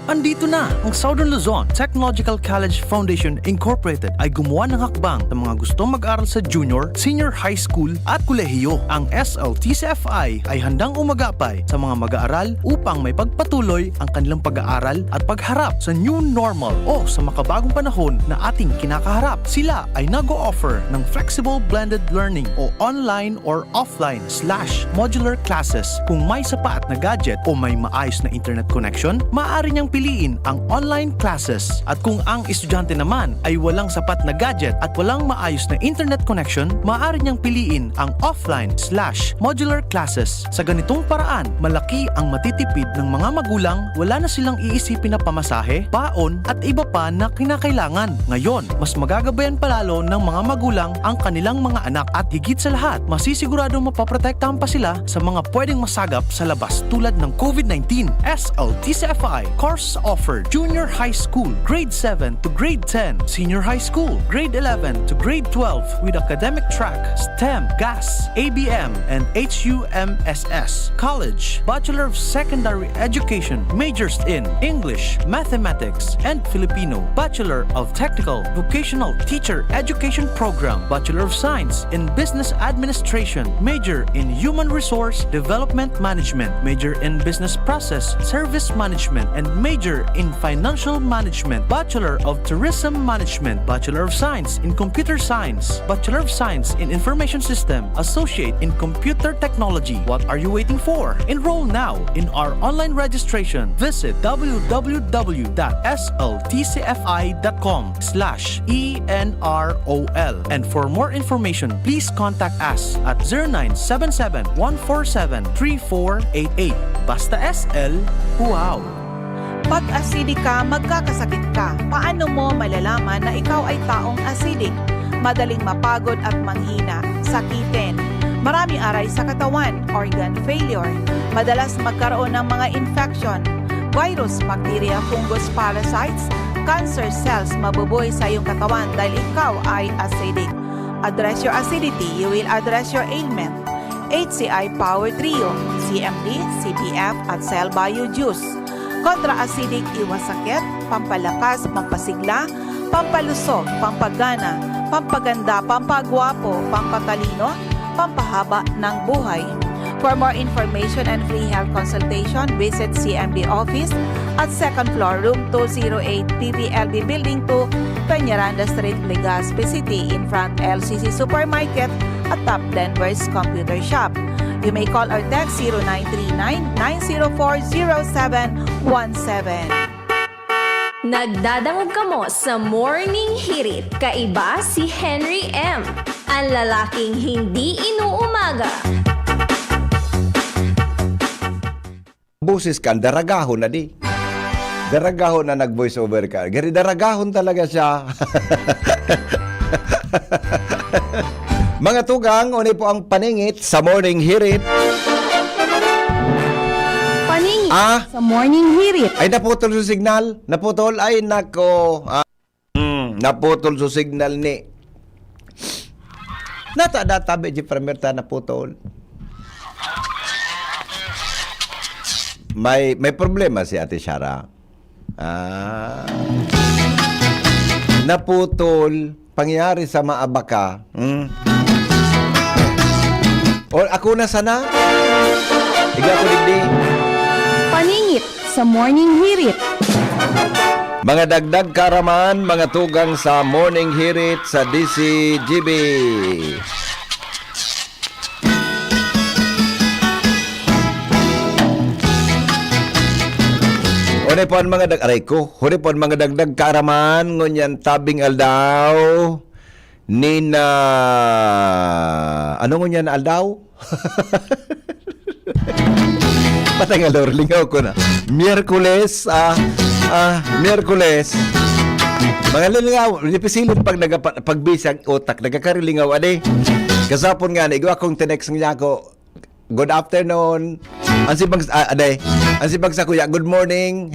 Andito na ang Southern Luzon Technological College Foundation Incorporated ay gumawa ng hakbang sa mga gustong mag-aral sa junior, senior high school at kolehiyo. Ang S L T C F I ay handang umagapay sa mga mag-aaral upang may pagpatuloy ang kanilang pag-aaral at pagharap sa new normal o sa makabagong panahon na ating kinakaharap. Sila ay nag-o-offer ng flexible blended learning o online or offline slash modular classes. Kung may sapat na gadget o may maayos na internet connection, maaari niyang piliin ang online classes. At kung ang estudyante naman ay walang sapat na gadget at walang maayos na internet connection, maaari niyang piliin ang offline slash modular classes. Sa ganitong paraan, malaki ang matitipid ng mga magulang, wala na silang iisipin na pamasahe, baon, at iba pa na kinakailangan. Ngayon, mas magagabayan pa lalo ng mga magulang ang kanilang mga anak at higit sa lahat, masisiguradong mapoprotektahan pa sila sa mga pwedeng masagap sa labas tulad ng COVID nineteen. S L T C F I course offer: Junior High School, Grade seven to Grade ten, Senior High School, Grade eleven to Grade twelve, with academic track STEM, GAS, A B M, and H U M S S. College: Bachelor of Secondary Education, majors in English, Mathematics, and Filipino, Bachelor of Technical Vocational Teacher Education Program, Bachelor of Science in Business Administration, major in Human Resource Development Management, major in Business Process Service Management, and major in Financial Management, Bachelor of Tourism Management, Bachelor of Science in Computer Science, Bachelor of Science in Information System, Associate in Computer Technology. What are you waiting for? Enroll now in our online registration. Visit w w w dot s l t c f i dot com slash e n r o l. And for more information, please contact us at zero nine seven seven, one four seven, three four eight eight. Basta S L, wow! Pag acidic ka, magkakasakit ka. Paano mo malalaman na ikaw ay taong acidic? Madaling mapagod at manghina, sakitin. Maraming aray sa katawan, organ failure. Madalas magkaroon ng mga infection, virus, bacteria, fungus, parasites, cancer cells mabubuhay sa iyong katawan dahil ikaw ay acidic. Address your acidity, you will address your ailment. H C I Power Trio, C M D, C B F, at Cell Bio Juice. Kontra acidic, iwas sakit, pampalakas, pampasigla, pampalusog, pampagana, pampaganda, pampagwapo, pampatalino, pampahaba ng buhay. For more information and free health consultation, visit C M D office at second floor, room two zero eight, P V L B Building two, Peñaranda Street, Legazpi City, in front L C C Supermarket at Top Denver's Computer Shop. You may call or text zero nine three nine, nine zero four, zero seven one seven. Nagdadangog kamo sa Morning Hirit. Kaiba si Henry M, ang lalaking hindi inuumaga. Boses ka, daragahon na di. Daragahon na nag-voice over ka. Gari, daragahon talaga siya. Mga tugang, uni po ang paningit sa Morning Hirit. Paningit Ah? sa Morning Hirit. Ay, naputol sa signal. Naputol. Ay, nako. Ah, mm, naputol sa signal ni. Nata, natabi, Jeffrey Merta, naputol. May, may problema si Ate Shara. Ah. Naputol. Pangyari sa maabaka. Hmm? O, ako na sana? Higa ko digdi. Paningit sa Morning Hirit. Mga dagdag kaaraman, mga tugang sa Morning Hirit sa D C G B. Huni po ang mga dag-, aray ko, huni po ang mga dagdag kaaraman, ngunyan tabing aldaw, nina, ano ngunyan aldaw? Patay nga, Lord, lingaw ko na. Miyerkules, ah, ah, Miyerkules. Mga lingaw, dipisilon pag nagapa-, pag bisag utak, nagkakarilingaw, ade. Kasapon nga, na igwa kong tinext niya ako, "Good afternoon." Ang sibag, ah, aday. Ang sibag sa kuya, "Good morning."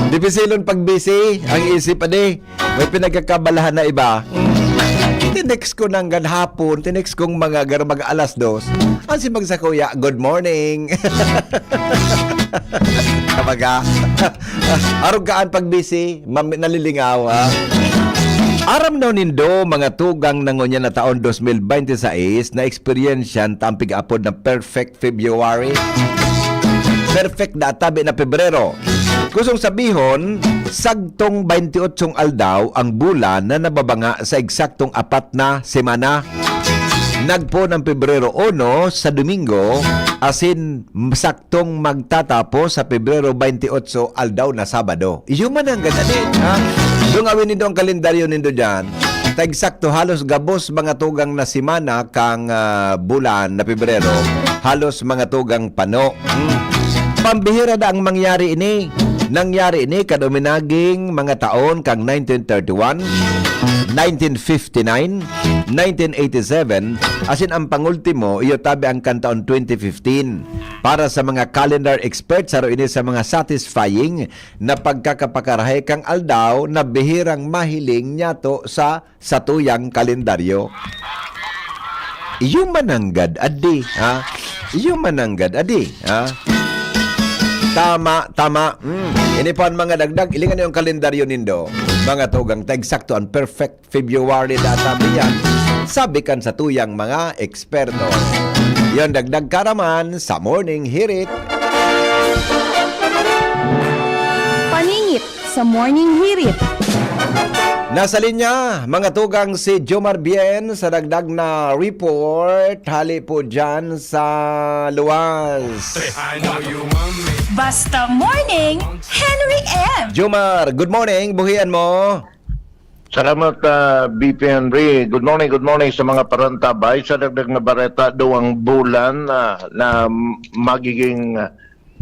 Dipisilon pag busy ang isip, ade. May pinagkakabalahan na iba. Hindi Next ko nang ganhapon, tinext kong mga gar-, mag alas dos. Ang si magsakuya, "Good morning." Kabaga, arog kaan pag busy, mam-, nalilingaw, ha? Aram daw nindo, mga tugang na ngunyan na taon dos mil bente sais, na eksperyensyan ta ang pig-apod na perfect February. Perfect na tabi na Pebrero. Kusong sabihon, sagtong baynte otsong aldaw ang bulan na nababanga sa eksaktong apat na semana. Nagpoon ang Pebrero uno sa Domingo, asin saktong magtatapos sa Pebrero baynte otso, aldaw na Sabado. Iyo man ang ganda din, ha? Dungawin nindo ang kalendaryo nindo dyan. Ta eksakto, halos gabos mga tugang na semana kang, ah, bulan na Pebrero, halos mga tugang pano. Hmm. Pambihira na ang mangyari ini. Nangyari ini kan uminaging mga taon kang nineteen thirty-one, nineteen fifty-nine, nineteen eighty-seven, asin ang pangultimo, iyo tabi ang kan taon twenty fifteen. Para sa mga calendar experts, saro ini sa mga satisfying na pagkakapakarahay kang aldaw na bihirang mahiling niyato sa satuyang kalendaryo. Iyo mananggad, adi, ha? Iyo mananggad, adi, ha? Tama, tama. Mm. Ini pa ang mga dagdag. Ilingan niyo ang kalendaryo nindo. Mga tugang, ta eksakto ang perfect February data yan. Sabi kan satuyang mga eksperto. Yon dagdag karaman sa Morning Hirit. Paningit sa Morning Hirit. Nasa linya, mga tugang, si Jomar Bien sa dagdag na report. Hali po dyan sa luwas. Basta Morning, Henry M. Jomar, good morning. Buhian mo. Salamat, ah, B P Henry. Good morning, good morning sa mga parantabay. Sa dagdag na bareta, duwang bulan na, na magiging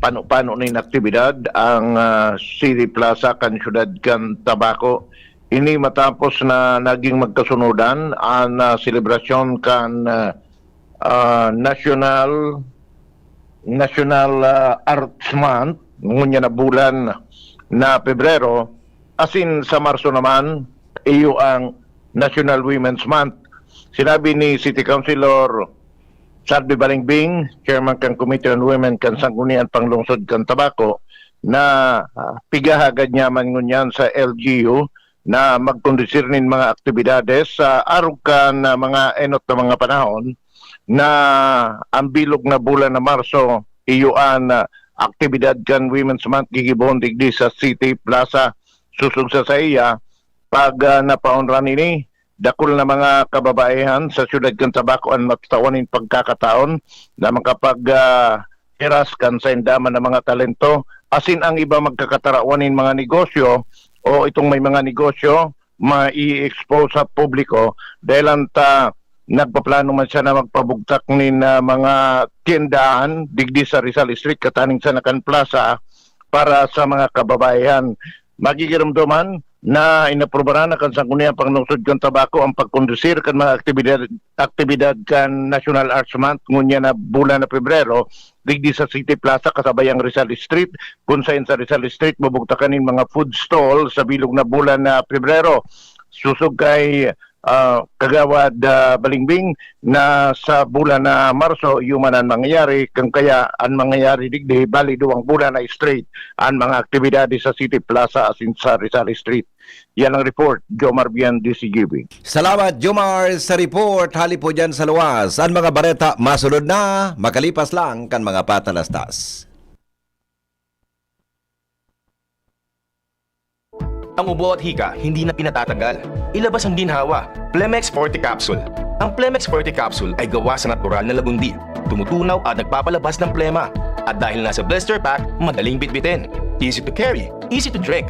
pano-pano nin aktibidad ang, ah, City Plaza kan siyudad kan Tabaco. Ini matapos na naging magkasunodan ang, ah, selebrasyon kan, ah, ah, National National, ah, Arts Month, ngunyan na bulan na Pebrero, asin sa Marso naman, iyo ang National Women's Month. Sinabi ni City Councilor Salvi Balingbing, Chairman kan Committee on Women kan Sangguniang Panglungsod kan Tabaco, na, ah, pigahagad niya man ngunyan sa L G U na magkondusir nin mga aktibidades sa arog kan, ah, mga enot na mga panahon na ang bilog na bulan na Marso, iyo an, ah, aktibidad kan Women's Month gigibon digdi sa City Plaza. Susog sa saiya, pag, ah, napaonran ini, dakul na mga kababaehan sa siyudad kan Tabaco an matatawan nin pagkakataon na makapag, ah, hiras kan sainda man na mga talento, asin ang iba magkakatarawan nin mga negosyo o itong may mga negosyo mai-expose sa publiko dahil anta nagpaplano man siya na magpabugtak nin, ah, mga tiendahan digdi sa Rizal Street, kataning sa Nakan Plaza para sa mga kababaehan. Magigiramdoman na inaprubaran na kan Sangguniang Panglungsod kan Tabaco ang pagkondusir kan mga aktibidad, aktibidad kan National Arts Month ngunyan na bulan na Pebrero digdi sa City Plaza kasabay ang Rizal Street, kun sain sa Rizal Street mabugtakan nin mga food stall sa bilog na bulan na Pebrero. Susog kay, ah, Kagawad, ah, Balingbing, na sa bulan na Marso, iyo man an mangyayari, kan kaya an mangyayari digdi, bali duwang bulan na straight an mga aktibidades sa City Plaza asin sa Rizal Street. Yan ang report, Jomar Bian, D C G B. Salamat, Jomar, sa report. Hali po dyan sa luwas. Ang mga bareta masunod na, makalipas lang kan mga patalastas. Ang ubo at hika, hindi na pinatatagal. Ilabas ang ginhawa. Plemex Forte Capsule. Ang Plemex Forte Capsule ay gawa sa natural na lagundi. Tumutunaw at nagpapalabas ng plema. At dahil nasa blister pack, madaling bitbitin. Easy to carry, easy to drink.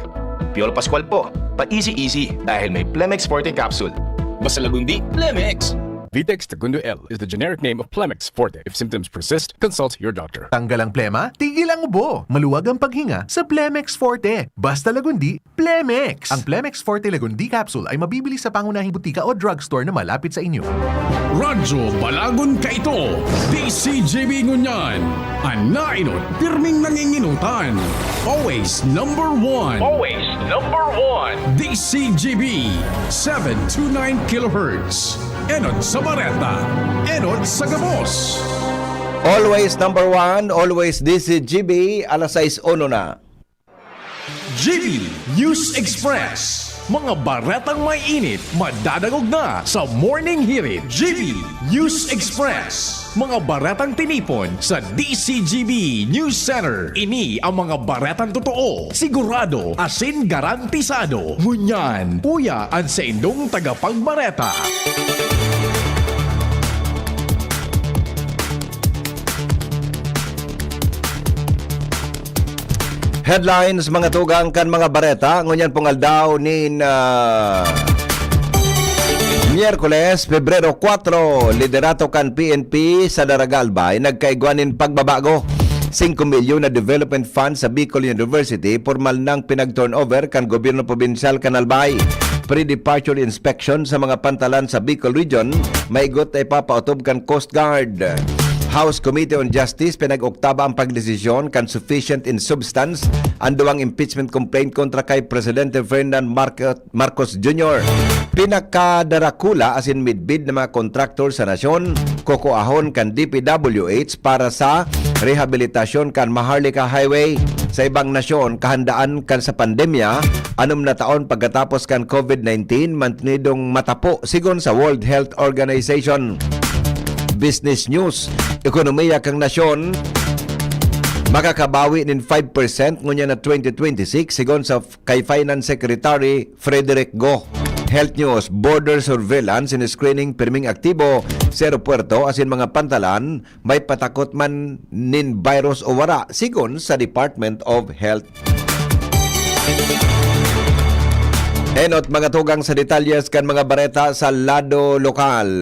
Piolo Pascual po, pa-easy-easy dahil may Plemex Forte Capsule. Basta lagundi, Plemex! Vitex Tagundo L is the generic name of Plemex Forte. If symptoms persist, consult your doctor. Tanggal ang plema? Tigil ang ubo. Maluwag ang paghinga sa Plemex Forte. Basta Lagundi, Plemex! Ang Plemex Forte Lagundi Capsule ay mabibili sa pangunahing butika o drugstore na malapit sa inyo. Radyo Balagon kaito, D C G B ngunyan. An nainot, pirming nanginginutan. Always number one. Always number one. D C G B, seven two nine kilohertz. Enot sa bareta, enot sa gabos. Always number one, always D C G B, alas sais uno na. G B News Express. Mga baretang may init, madadangog na sa Morning Hirit. G B News Express. Mga baretang tinipon sa D C G B News Center. Ini ang mga baretang totoo, sigurado, asin garantisado. Ngunyan, uya an saindong tagapagbareta. Headlines, mga tugang kan mga bareta. Ngunyan pong aldaw nin, ah, Miyerkules, Pebrero kwatro, liderato kan P N P sa Daraga Albay, nagkaigwa nin pagbabago. Singko milyon na development fund sa Bicol University, pormal nang pinag-turnover kan gobyerno probinsyal kan Albay. Pre-departure inspection sa mga pantalan sa Bicol Region, maigot na ipapaotob kan Coast Guard. House Committee on Justice pinag-oktaba ang pagdesisyon kan sufficient in substance an duwang impeachment complaint kontra kay Presidente Ferdinand Marcos, Marcos Junior. Pinakadarakula asin midbid na mga kontraktor sa nasyon, kukuahon kan D P W H para sa rehabilitasyon kan Maharlika Highway. Sa ibang nasyon, kahandaan kan sa pandemya, anom na taon pagkatapos kan COVID nineteen, mantenidong matapo, sigon sa World Health Organization. Business News, ekonomiya kan nasyon makakabawi nin five percent ngunyan na twenty twenty-six, sigon sa kay Finance Secretary Frederick Go. Health News, border surveillance and screening pirming aktibo sa aeropuerto asin mga pantalan, may patakot man nin virus o wara, sigon sa Department of Health. Enot, mga tugang sa detalyes kan mga bareta sa lado lokal.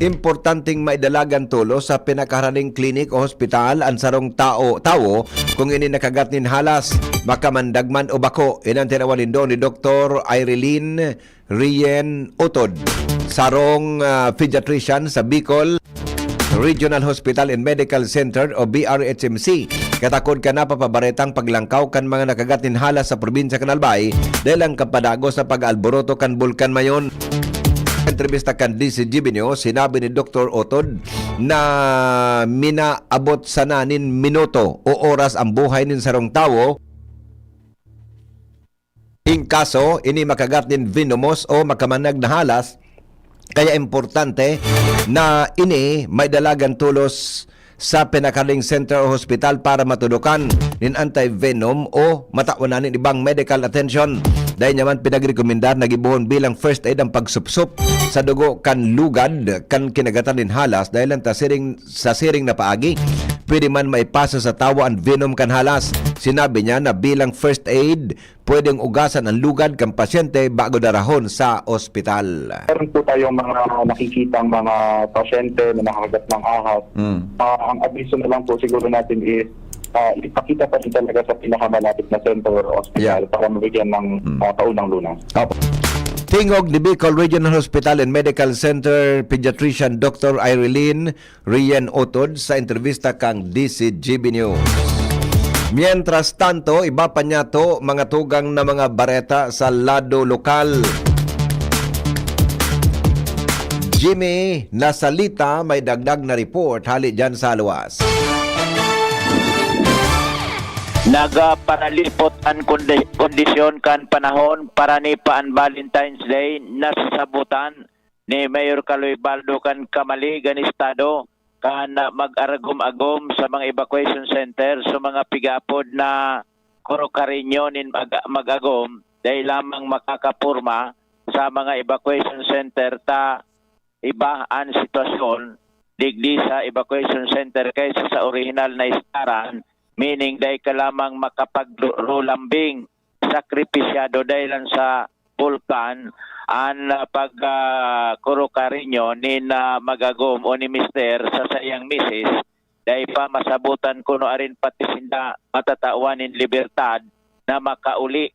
Importanteng maidalagan tolos sa pinakaharaning klinik o hospital an sarong tao, tawo kung ini nakagat nin halas, makamandag man o bako. Ini an tinawan nindo ni Doktor Irene Rien Utod, sarong, ah, pediatrician sa Bicol Regional Hospital and Medical Center o B R H M C. Katakod kan napapabaretang paglangkaw kan mga nakagat nin halas sa probinsya kan Albay dahil ang kapadagos sa pag-aalboroto kan Bulkan Mayon. Entrevista kan D C G B News, sinabi ni Doktor Otod na minaabot sana nin minuto o oras ang buhay nin sarong tawo in kaso ini makagat nin venomous o makamanag na halas, kaya importante na ini maidalagan tolos sa pinakaling center o hospital para matudokan nin anti-venom o matawan na nin ibang medical attention. Dahil niya man pinagrekomendar na gibohon bilang first aid ang pagsupsop sa dugo kan lugad kan kinagatan nin halas dahil lang ta siring, sa siring na paagi, pwede man maipasa sa tawo ang venom kan halas. Sinabi niya na bilang first aid, pwedeng ugasan ang lugad kan pasyente bago darahon sa ospital. Meron po tayong mga nakikitang mga pasyente na nakagat ng ahas. Mm. Ah, ang abiso na lang po siguro natin is, ah, ipakita pa rin talaga sa pinakamalapit na center or hospital Yeah. para mabigyan ng, Mm. ah, paunang lunas. Opo. Tingog ni Bicol Regional Hospital and Medical Center Pediatrician Doktor Irene Rien Utod sa entrebista kan D C G B News. Mientras tanto, iba pa niyato mga tugang na mga bareta sa lado lokal. Jimmy Nasalita may dagdag na report hali dyan sa luwas. Nagaparalipot an kondi-, kondisyon kan panahon para ni pa an Valentine's Day nasasabotan ni Mayor Kaloy Baldo kan kamali kan estado kan, ah, mag-aragom-agom sa mga evacuation center sa mga pigapod na Corocareño nin mag-, mag-agom dahil lamang makakaporma sa mga evacuation center ta iba an sitwasyon digdi sa evacuation center kaysa sa orihinal na istaran, meaning dai ka lamang makapagrulambing, sakripisyado dahil lang sa bulkan an, ah, pag, ah, Corocareño nin, ah, mag-agom o ni mister sa saiyang misis dai pa masabutan kuno arin pati sinda matatawan nin libertad na makauli.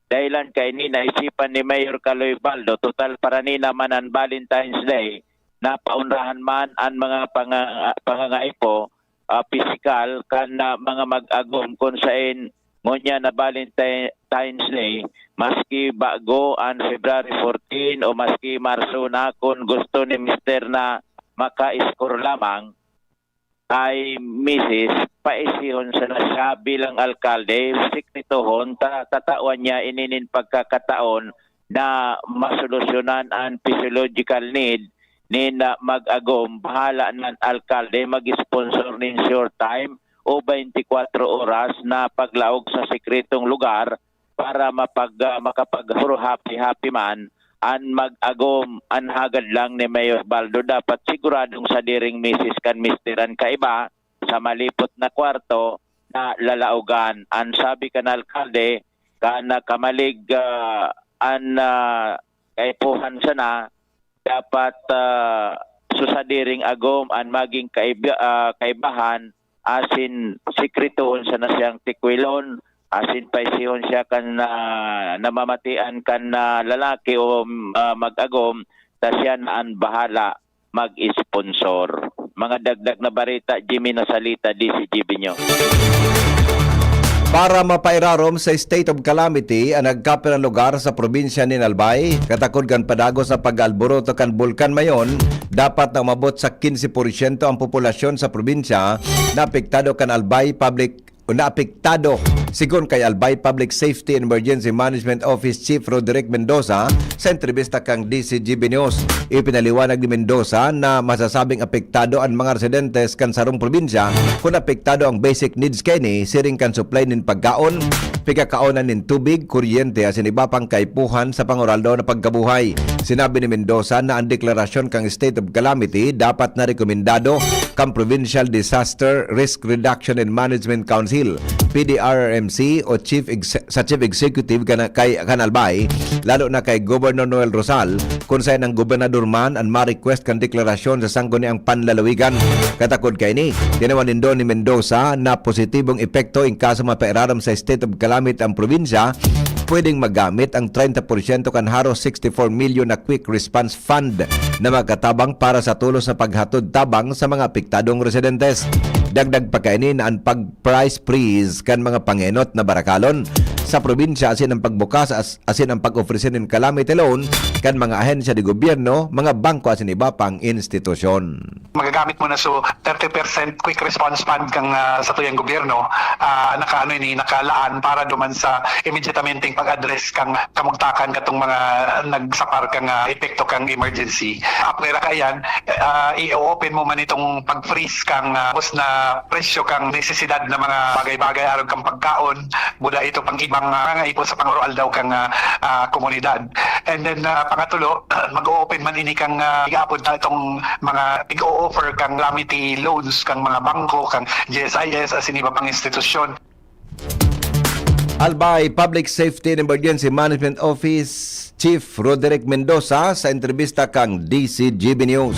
Dahilan kaini, naisipan ni Mayor Kaloy Baldo, total parani naman an Valentine's Day, napaonrahan man an mga panga-, pangangaipo, ah, pisikal kan, ah, mga mag-agom kun saen ngunyan na Valentine's Day, maski bago an February fourteen o maski Marso na, kun gusto ni Mister na maka-score lamang, ay misis, paisihon sana siya bilang alkalde, sikritohon, ta-, tatawan niya ini nin pagkakataon na masolusyonan an physiological need nin, ah, mag-agom. Bahala nan alkalde mag-sponsor nin short time o twenty-four oras na paglaog sa sikretong lugar para mapag-, ah, makapag-happy-happy man an mag-agom. An hagad lang ni Mayor Baldo, dapat siguradong sadiring misis kan mister an kaiba sa malipot na kwarto na lalaogan. An sabi kan alkalde, kan nakamalig, ah, an, ah, kaipuhan sana, dapat, ah, sa sadiring agom an magin kaiba-, ah, kaibahan, asin sikretohon sana siyang tikwilon, asin paisihon siya kan, ah, namamatian kan, ah, lalaki o, ah, mag-agom, ta siya na an bahala mag-sponsor. Mga dagdag na bareta, Jimmy Nasalita, D C G B News. Para mapairarom sa state of calamity an nagkapirang lugar sa probinsya nin Albay, katakod kan padagos na pag-aalboroto kan Bulkan Mayon, dapat na umabot sa quince por ciento ang populasyon sa probinsya na apektado kan Albay Public o naapektado, sigon kay Albay Public Safety and Emergency Management Office Chief Roderick Mendoza sa entrebista kan D C G B News. Ipinaliwanag ni Mendoza na masasabing apektado an mga residentes kan sarong probinsya kun apektado ang basic needs kaini, siring kan supply nin pagkaon, pigkakaonan nin tubig, kuryente asin iba pang kaipuhan sa panguraldaw na pagkabuhay. Sinabi ni Mendoza na an deklarasyon kan state of calamity dapat na rekomendado kan Provincial Disaster Risk Reduction and Management Council, P D R R M C, o Chief Ex-, sa Chief Executive kan, kay, kan Albay, lalo na kay Governor Noel Rosal, kun saen ang gobernador man an ma-request kan deklarasyon sa sangguniang panlalawigan. Katakod kaini, tinawan nindo ni Mendoza na positibong epekto in kaso mapairarom sa state of calamity ang probinsya, pwedeng magamit ang treinta por ciento kan haros sixty-four milyon na Quick Response Fund na makatabang para sa tolos na paghatod tabang sa mga apektadong residentes. Dagdag pa kaini na an pag-price freeze kan mga pangenot na barakalon sa probinsya asin ang pagbukas as-, asin ang pag-ofrese nin calamity loan kan mga ahensya de gobyerno, mga bangko asin iba pang institusyon. Magagamit mo na so thirty percent Quick Response Fund kang, ah, satuyang gobyerno, ah, nakaano ini, nakalaan para duman sa immediatamenteng pag-address kang kamugtakan katong mga nagsapar kang, ah, epekto kang emergency. Apwera kaiyan, ah, i-open mo man itong pag-freeze kang, ah, ubos na presyo kang nesesidad na mga bagay-bagay arog kang pagkaon, buda ito pang ibang, ah, mga ipon sa pangoroaldaw kang, ah, ah, komunidad. And then, ah, pangatulo, mag-o-open man ini kang, ah, igapod na itong mga tig-o-offer kang calamity loans kang mga bangko, kang G S I S, asin iba pang institusyon. Albay Public Safety and Emergency Management Office Chief Roderick Mendoza sa entrebista kang D C G B News.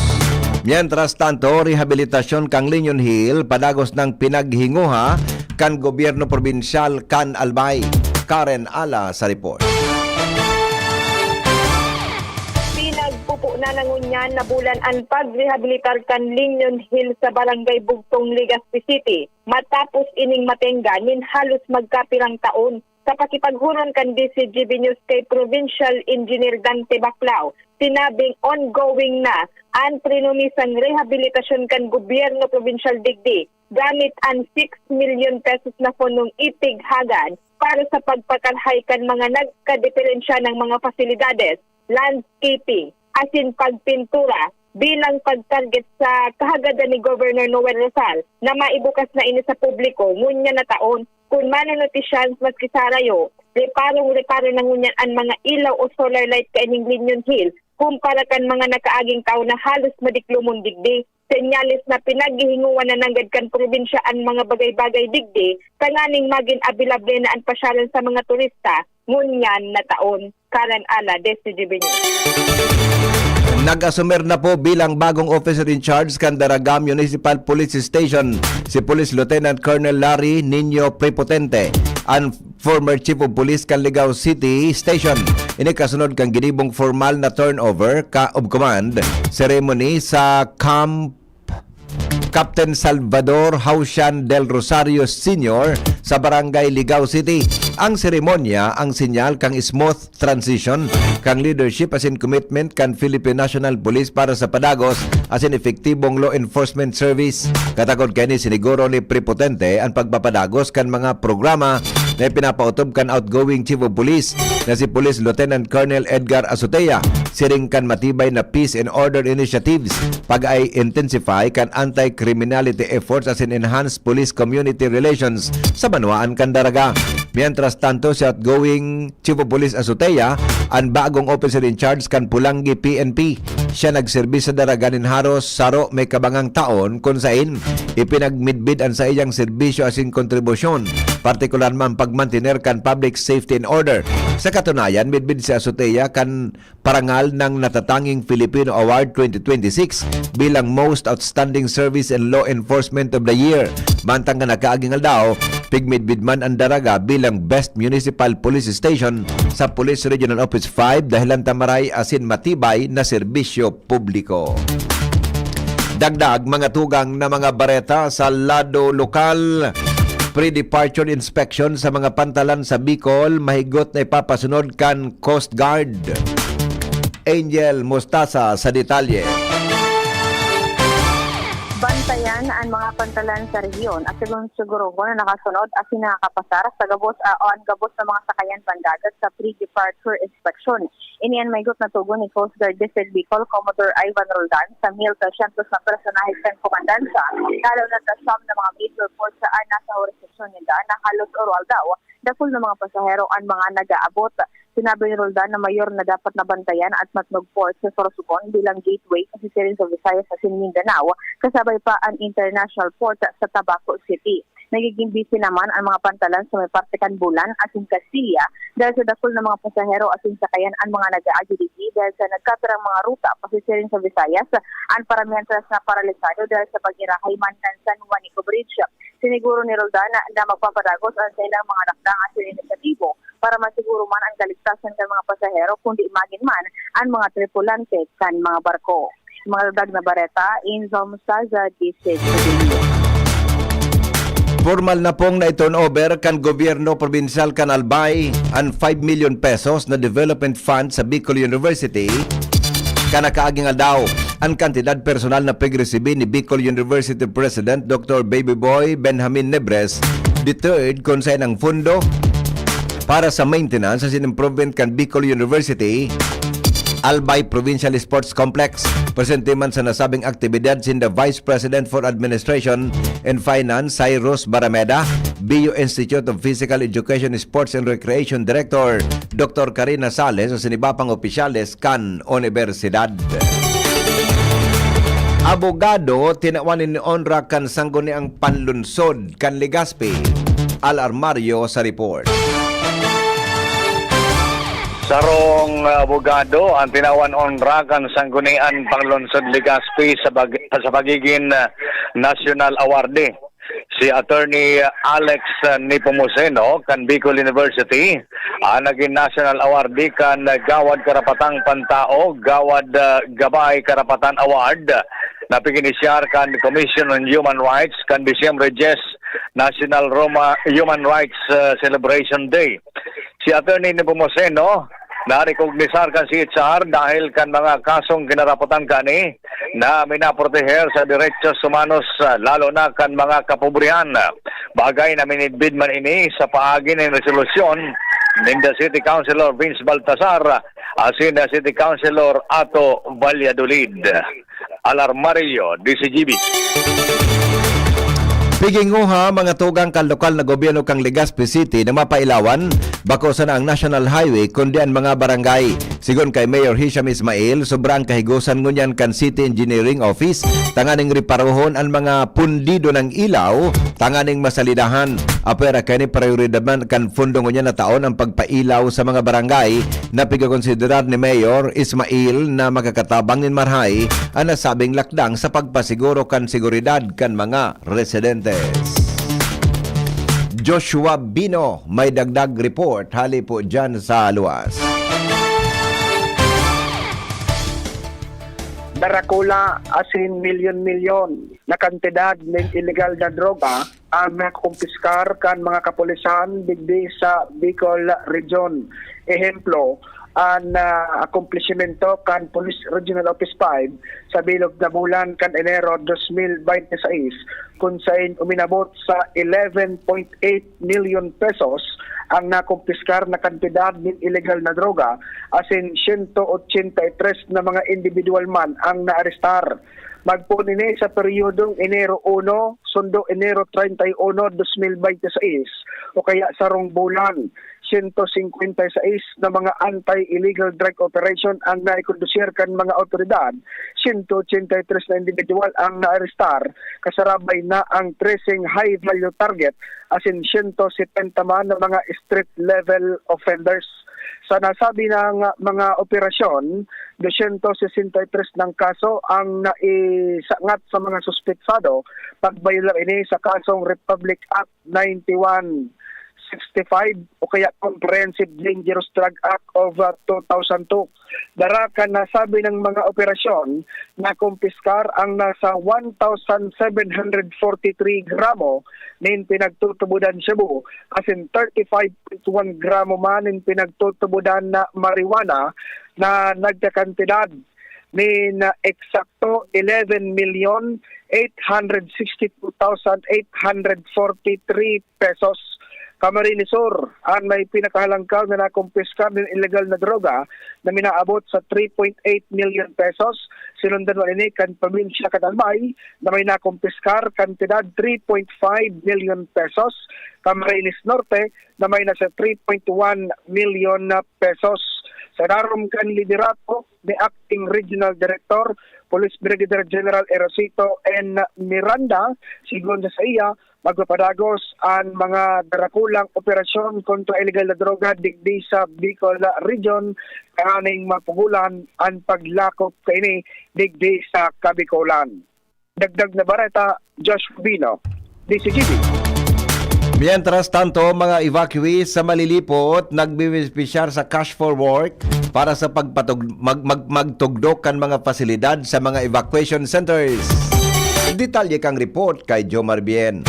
Mientras tanto, rehabilitasyon kang Linyon Hill padagos nang pinaghinguha kan gobyerno probinsyal kan Albay. Karen Ala sa report. Pinagpupo na na ngunyan na bulan an pagrehabilitar kan Linyon Hill sa Barangay Bugtong, Legazpi City, matapos ining matengga nin halos magkapirang taon. Sa pakipaghuron kan D C G B News kay Provincial Engineer Dante Baclao, sinabing ongoing na an prinomisang rehabilitasyon kan gobyerno probinsyal digdi gamit an six milyon pesos na fondong ipighagad para sa pagpakalhay kan mga nagkadiperensya ng mga pasilidades, landscaping, asin pagpintura bilang pagtarget sa kahagadan ni Governor Noel Rosal na maibukas na ini sa publiko ngunyan na taon. Kun manonotisyans maski sarayo, reparong-reparo na ngunyan an mga ilaw o solar light kaining Linyon Hill kumpara kan mga nakaaging taon na halos madiklomon digdi. Senyales na pinaghihinguan na nanggad kan probinsya an mga bagay-bagay digdi tanganing magin abilable na an pasyalan sa mga turista ngunyan na taon. Karen Ala, D C G B News. Nag-asumer na po bilang bagong officer in charge kan Daraga Municipal Police Station si Police Lieutenant Colonel Larry Nino Prepotente, an former Chief of Police kan Ligao City Station. Ini kasunod kan ginibong formal na turnover ka of command ceremony sa Camp Captain Salvador Hausian del Rosario Senior sa Barangay Ligao City. Ang seremonya ang sinyal kan smooth transition kan leadership asin commitment kan Philippine National Police para sa padagos asin epektibong law enforcement service. Katakod kaini, siniguro ni Prepotente an pagpapadagos kan mga programa na ipinapaotob kan outgoing Chief of Police na si Police Lieutenant Colonel Edgar Azotea, siring kan matibay na peace and order initiatives, pag-i-intensify kan anti-criminality efforts asin enhance police community relations sa banwaan kan Daraga. Mientras tanto, si outgoing Chief of Police Azotea, an bagong officer in charge kan Polangui P N P. Siya nagserbi sa Daraga nin haros saro may kabangang taon, kun sain ipinagmidbid an saiyang serbisyo asin kontribusyon, partikular man pagmantener kan public safety and order. Sa katunayan, midbid si Azotea kan parangal ng Natatanging Filipino Award twenty twenty-six bilang Most Outstanding Service in Law Enforcement of the Year. Mantang kan nakaaging aldaw, pigmidbid man an Daraga bilang Best Municipal Police Station sa Police Regional Office five dahelan ta maray asin matibay na serbisyo publiko. Dagdag mga tugang na mga bareta sa lado lokal, pre-departure inspection sa mga pantalan sa Bicol, mahigot na ipapasunod kan Coast Guard. Angel Mostasa sa detalye. Bantayan an mga pantalan sa rehiyon at siguro-sigurohon na nakasunod asin nakakapasar sa gabos, ah, o an gabos na mga sakayan pandagat sa pre-departure inspection. Ini an mahigot na tugon ni Coast Guard District Bicol Commodore Ivan Roldan sa mil tresyentos na personahe kan komandansa, lalo na sa siyam na mga major ports saan nasa jurisdiction ninda na halos oro-aldaw dakul na mga pasahero an mga nag-aabot. Sinabi ni Roldan na mayor na dapat nabantayan an Matnog Port sa Sorsogon bilang gateway kasi siring sa Visayas asin Mindanao, kasabay pa an international port sa Tabaco City. Nagiging busy naman an mga pantalan sa may parte kan Bulan asin Castilla dahil sa dakul na mga pasahero asin sakayan an mga nag-aagi digdi dahil sa nagkapirang mga ruta pasisiring sa Visayas an paramihan sa naparalisado dahil sa pag-irahay man kan San Juanico Bridge. Siniguro ni Roldan na, na magpapadagos an sailang mga dakdang asin inisyatibo para masiguro man an kaligtasan kan mga pasahero kundi magin man an mga tripulante kan mga barko. Mga dagdag na bareta, Inzo Mustaza, D C T V. Formal na pong nai-turnover kan gobyerno probinsyal kan Albay an five million pesos na development fund sa Bicol University kan nakaaging aldaw. An kantidad personal na pigresibir ni Bicol University President Doctor Baby Boy Benjamin Nebres the third, kun sain ang pondo para sa maintenance asin improvement kan Bicol University Albay Provincial Sports Complex. Presente man sa nasabing aktibidad sinda Vice President for Administration and Finance Cyrus Barameda, B U Institute of Physical Education, Sports and Recreation Director Doctor Karina Sales asin iba pang opisyales kan unibersidad. Abogado tinawan nin onra kan Sangguniang Panlunsod kan Legazpi. Al Armario sa report. Sarong abogado ang tinawan onra kan Sanggunian Panglungsod Legazpi sa, bag- sa pagiging ah, National Awardee. Si Attorney Alex ah, Nepomuceno kan Bicol University ang naging National Awardee kan Gawad Karapatang Pantao, Gawad ah, Gabay Karapatan Award na piginisyar kan Commission on Human Rights kan Disyembre diyes, National Roma Human Rights ah, Celebration Day. Si Attorney Nepomuceno, narekognisar kan C H R dahil kan mga kasong kinarapotan kani na minaproteher sa derechos humanos, ah, lalo na kan mga kapobrihan. Bagay na minidbid man ini sa paagi nin resolusyon ninda City Councilor Vince Baltasar asin City Councilor Ato Valladolid. Alarmario, D C G B. Piginguha mga tugang kan lokal na gobyerno kan Legazpi City na mapailawan, bako sana ang National Highway kundi an mga barangay. Sigon kay Mayor Hisham Ismail, sobrang kahigosan ngunyan kan City Engineering Office tanganing reparohon an mga pundido ng ilaw tanganing masalidahan. Apwera kani, prioridad man kan pondo ngunyan na taon ang pagpailaw sa mga barangay na pigkakonsiderar ni Mayor Ismail na makakatabang nin marahay an nasabing lakdang sa pagpasiguro kan seguridad kan mga residentes. Joshua Bino may dagdag report hali po dyan sa luwas. Darakula asin milyon-milyon na kantidad nin illegal na droga ang nakumpiskar kan mga kapulisan digdi sa Bicol Region. Ehemplo, an, ah, akomplishimento kan Police Regional Office five sa bilog na bulan kan Enero dos mil baynte sais, kun sain uminabot sa eleven point eight milyon pesos ang nakumpiskar na kantidad nin illegal na droga, asin siyento ochenta y tres na mga individual man ang naarestar. Magpoon ini sa peryodong Enero uno, sundo Enero treinta y uno, dos mil baynte sais, o kaya sarong bulan. Siyento singkwenta y sais na mga anti-illegal drug operation ang naikondusir kan mga awtoridad, siyento ochenta y tres na individual ang naarestar, kasarabay na ang trese high-value target, asin siyento setenta man na mga street-level offenders. Sa nasabi na nga mga operasyon, dosyentos sesenta y tres nang kaso ang naisangat sa mga suspetsado, pagbayolar ini sa kasong Republic Act ninety-one sixty-five o kaya Comprehensive Dangerous Drug Act of, ah, two thousand two. Dara kan nasabi nang mga operasyon, nakumpiskar ang nasa one thousand seven hundred forty-three gramo nin pinagtutubodan shabu, asin thirty-five point one gramo man nin pinagtutubodan na marijuana na nagkakantidad nin, ah, eksakto eleven milyon eight hundred sixty two thousand eight hundred forty three pesos. Camarines Sur an may pinakahalangkaw na nakumpiskar nin illegal na droga na minaabot sa three point eight milyon pesos. Sinundan man ini kan probinsya kan Albay na may nakumpiskar kantidad three point five milyon pesos. Camarines Norte na may nasa three point one milyon na pesos. Sa darom kan liderato ni Acting Regional Director, Police Brigadier General Erosito N. Miranda, sigon sa saiya, magpapadagos an mga darakulang operasyon kontra illegal na droga digdi sa Bicol Region, tanganing mapugulan an paglakop kaini digdi sa Kabikolan. Dagdag na bareta, Josh Rubino, D C G B. Mientras tanto, mga evacuees sa Malilipot nagbebenepisyar sa Cash for Work para sa pagpatug-, mag-, mag-, magtugdok kan mga pasilidad sa mga evacuation centers. Detalye kang report kay Jomar Bien.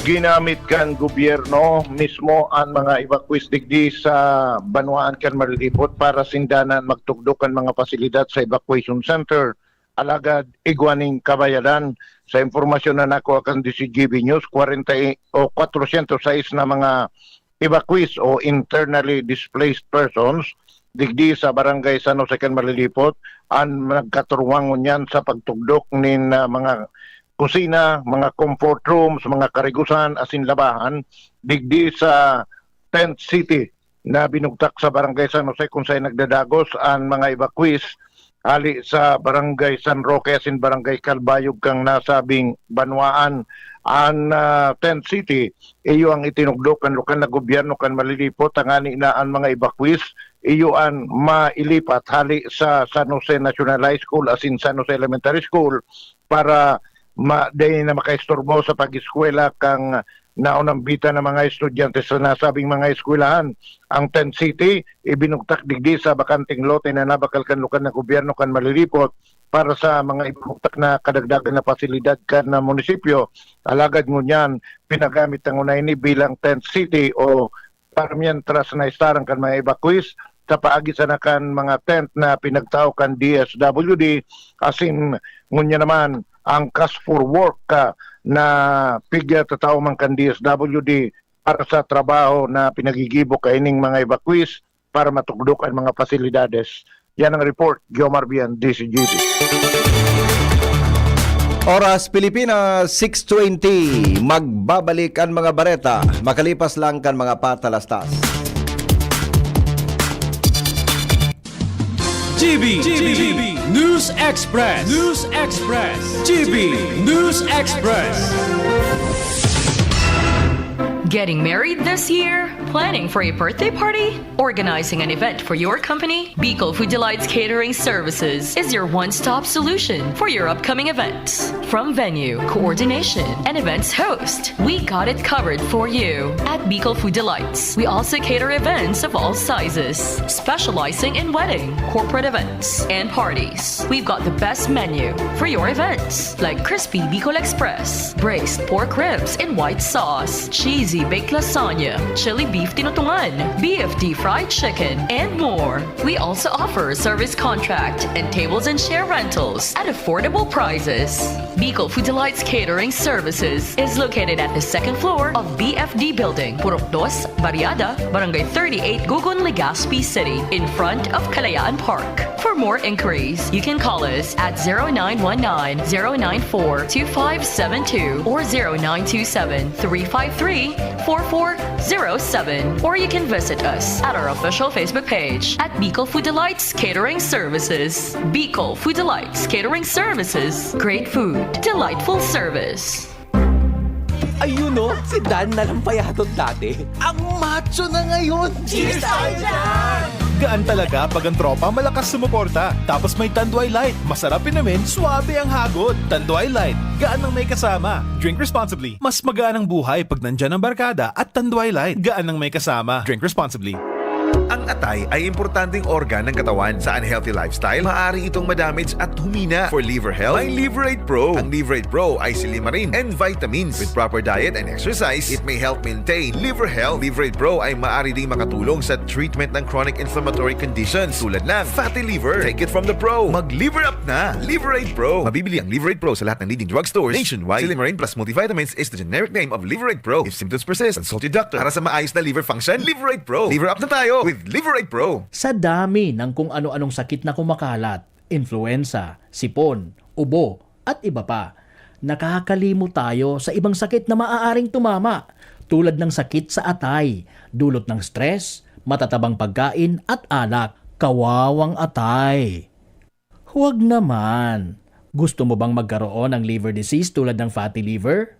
Ginamit kan gobyerno mismo an mga evacuees digdi sa banwaan kan Malilipot para sinda na magtugdok kan mga pasilidad sa evacuation center. Alagad igwa nin kabayadan. Sa impormasyon na nakuha kan D C G B News, kwarenta o kwatrosyentos sais na mga evacuees o internally displaced persons digdi sa Barangay San Jose kan Malilipot an nagkaturungan ngunyan sa pagtugdok nin, ah, mga kusina, mga comfort rooms, mga karigusan asin labahan digdi sa tent city na binugtak sa Barangay San Jose, kung saen nagdadagos an mga evacuees hali sa Barangay San Roque asin Barangay Calbayog kan nasabing banwaan. An, ah, tent city, iyo ang itinugdok kan lokal na gobyerno kan Malilipot tangani na an mga evacuees iyo an mailipat hali sa San Jose National High School asin San Jose Elementary School para ma-, dai na makaisturbo sa pag-eskwela kan naunambitan na mga estudyante sa nasabing mga eskwelahan. Ang tent city, ibinugtak digdi sa bakanteng lote na nabakal kan lokal na gobyerno kan Malilipot para sa mga ibinugtak na kadagdagan na pasilidad kan na munisipyo. Alagad ngunyan, pinagamit na nguna ini bilang tent city o para mientras na istarang kan mga evacuees sa paagi sana kan mga tent na pinagtao kan D S W D, asin ngunyan naman ang Cash for Work, ah, na pigtatao man kan D S W D para sa trabaho na pinagigibo kaining mga evacuees para matugdok an mga pasilidades. Yan ang report, Jomar Bian, D C G B. Oras Pilipinas, six twenty. Magbabalik an mga bareta makalipas lang kan mga patalastas. G B, G B, News Express, News Express, G B News Express. Getting married this year? Planning for a birthday party? Organizing an event for your company? Bicol Food Delights Catering Services is your one-stop solution for your upcoming events. From venue, coordination, and events host, we got it covered for you. At Bicol Food Delights, we also cater events of all sizes, specializing in wedding, corporate events, and parties. We've got the best menu for your events, like crispy Bicol Express, braised pork ribs in white sauce, cheesy baked lasagna, chili beef tinutungan, B F D fried chicken, and more. We also offer service contract and tables and chair rentals at affordable prices. Bicol Food Delights Catering Services is located at the second floor of B F D Building, Purok Dos, Barriada, Barangay thirty-eight, Gugun, Legazpi City, in front of Kalayaan Park. For more inquiries, you can call us at zero nine one nine, zero nine four, two five seven two or zero nine two seven, three five three, four four zero seven. Or you can visit us at our official Facebook page at Bicol Food Delights Catering Services. Bicol Food Delights Catering Services. Great food, delightful service. Ayun o, si Dan na lang payatod dati. Ang macho na ngayon! Cheers tayo dyan! Gaan talaga pag ang tropa malakas sumuporta. Tapos may Tanduay Light. Masarap inumin, swabe ang hagod. Tanduay Light. Gaan ng may kasama. Drink responsibly. Mas magaan ang buhay pag nandyan ang barkada at Tanduay Light. Gaan ng may kasama. Drink responsibly. Ang atay ay importanteng organ ng katawan. Sa unhealthy lifestyle, maaari itong madamage at humina. For liver health, may Liver Aid Pro. Ang Liver Aid Pro ay silimarin and vitamins. With proper diet and exercise, it may help maintain liver health. Liver Aid Pro ay maaari ding makatulong sa treatment ng chronic inflammatory conditions tulad ng fatty liver. Take it from the pro. Mag-liver up na! Liver Aid Pro. Mabibili ang Liver Aid Pro sa lahat ng leading drugstores nationwide. Silimarin plus multivitamins is the generic name of Liver Aid Pro. If symptoms persist, consult your doctor para sa maayos na liver function. Liver Aid Pro. Liver up na tayo with Liver Aid Pro. Sa dami ng kung ano-anong sakit na kumakalat, influenza, sipon, ubo, at iba pa, nakakalimot tayo sa ibang sakit na maaaring tumama, tulad ng sakit sa atay, dulot ng stress, matatabang pagkain at alak. Kawawang atay! Huwag naman! Gusto mo bang magkaroon ng liver disease tulad ng fatty liver?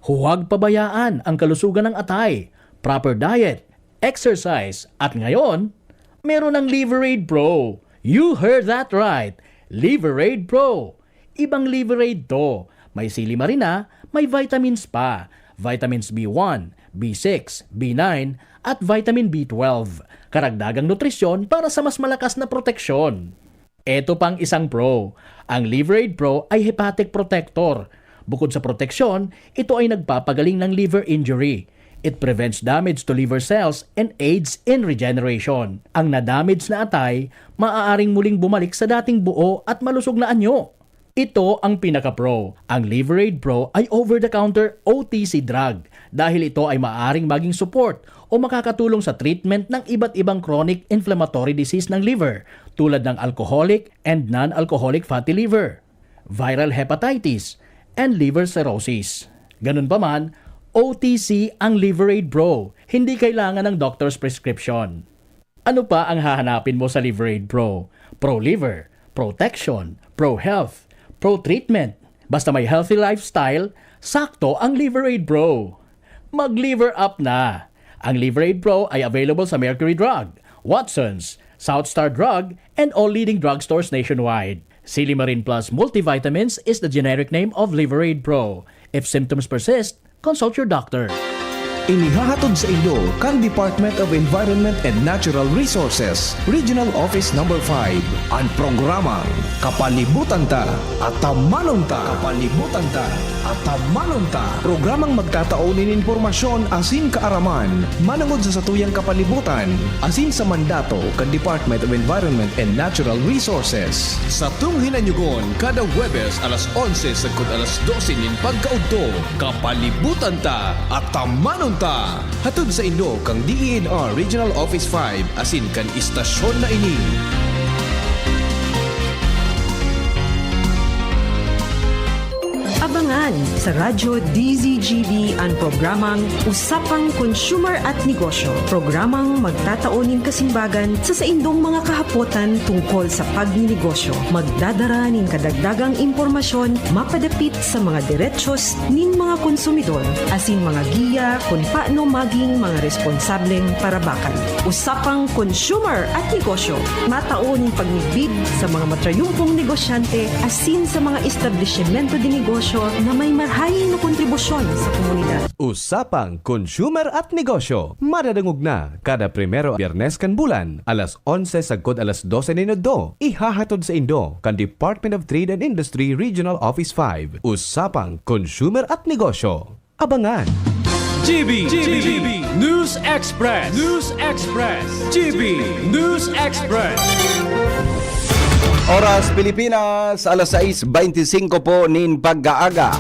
Huwag pabayaan ang kalusugan ng atay. Proper diet, exercise, at ngayon, meron ng Liver Aid Pro. You heard that right! Liver Aid Pro! Ibang Liver Aid to. May silimarina, may vitamins pa. Vitamins B one, B six, B nine, at vitamin B twelve. Karagdagang nutrisyon para sa mas malakas na proteksyon. Eto pang isang pro. Ang Liver Aid Pro ay hepatic protector. Bukod sa proteksyon, ito ay nagpapagaling ng liver injury. It prevents damage to liver cells and aids in regeneration. Ang na-damage na atay maaaring muling bumalik sa dating buo at malusog na anyo. Ito ang pinaka-pro. Ang Liver Aid Pro ay over-the-counter O T C drug dahil ito ay maaaring maging support o makakatulong sa treatment ng iba't ibang chronic inflammatory disease ng liver tulad ng alcoholic and non-alcoholic fatty liver, viral hepatitis, and liver cirrhosis. Ganun pa man, O T C ang Liver Aid Pro. Hindi kailangan ng doctor's prescription. Ano pa ang hahanapin mo sa Liver Aid Pro? Pro liver, protection, pro health, pro treatment. Basta may healthy lifestyle, sakto ang Liver Aid Pro. Mag-liver up na! Ang Liver Aid Pro ay available sa Mercury Drug, Watson's, South Star Drug, and all leading drugstores nationwide. Silimarin Plus Multivitamins is the generic name of Liver Aid Pro. If symptoms persist, consult your doctor. Inihahatod sa inyo kan Department of Environment and Natural Resources, Regional Office Number five, an programang Kapalibutan Ta, Atamanon Ta. Kapalibutan Ta, Atamanon Ta. Programang magtatao nin impormasyon asin kaaraman manongod sa satuyang kapalibutan asin sa mandato kan Department of Environment and Natural Resources. Satong hinanyugon kada Huwebes alas onse sagkod alas dose nin pagkaudto. Kapalibutan Ta, Atamanon Ta! Hatod sa inyo kan D E N R Regional Office five asin kan istasyon na ini. Abangan sa Radyo D Z G B an programang Usapang Consumer at Negosyo, programang magtatao nin kasimbagan sa saindong mga kahapotan tungkol sa pagninegosyo. Magdadara nin kadagdagang impormasyon mapadapit sa mga derechos nin mga konsumidor, asin mga giya kun paano maging mga responsableng parabakan. Usapang Consumer at Negosyo, matao nin pagmidbid sa mga matrayumpong negosyante asin sa mga establisimento de negosyo na may marhay na kontribusyon sa komunidad. Usapang Consumer at Negosyo, madadangog na kada primero Biyernes kan bulan, alas onse sagkod alas dose nin udto. Ihahatod saindo kan Department of Trade and Industry Regional Office five. Usapang Consumer at Negosyo. Abangan. G B, G B, G B, News Express, News Express, G B News Express. Oras Pilipinas, alas sais beintisinko po nin pag-aaga.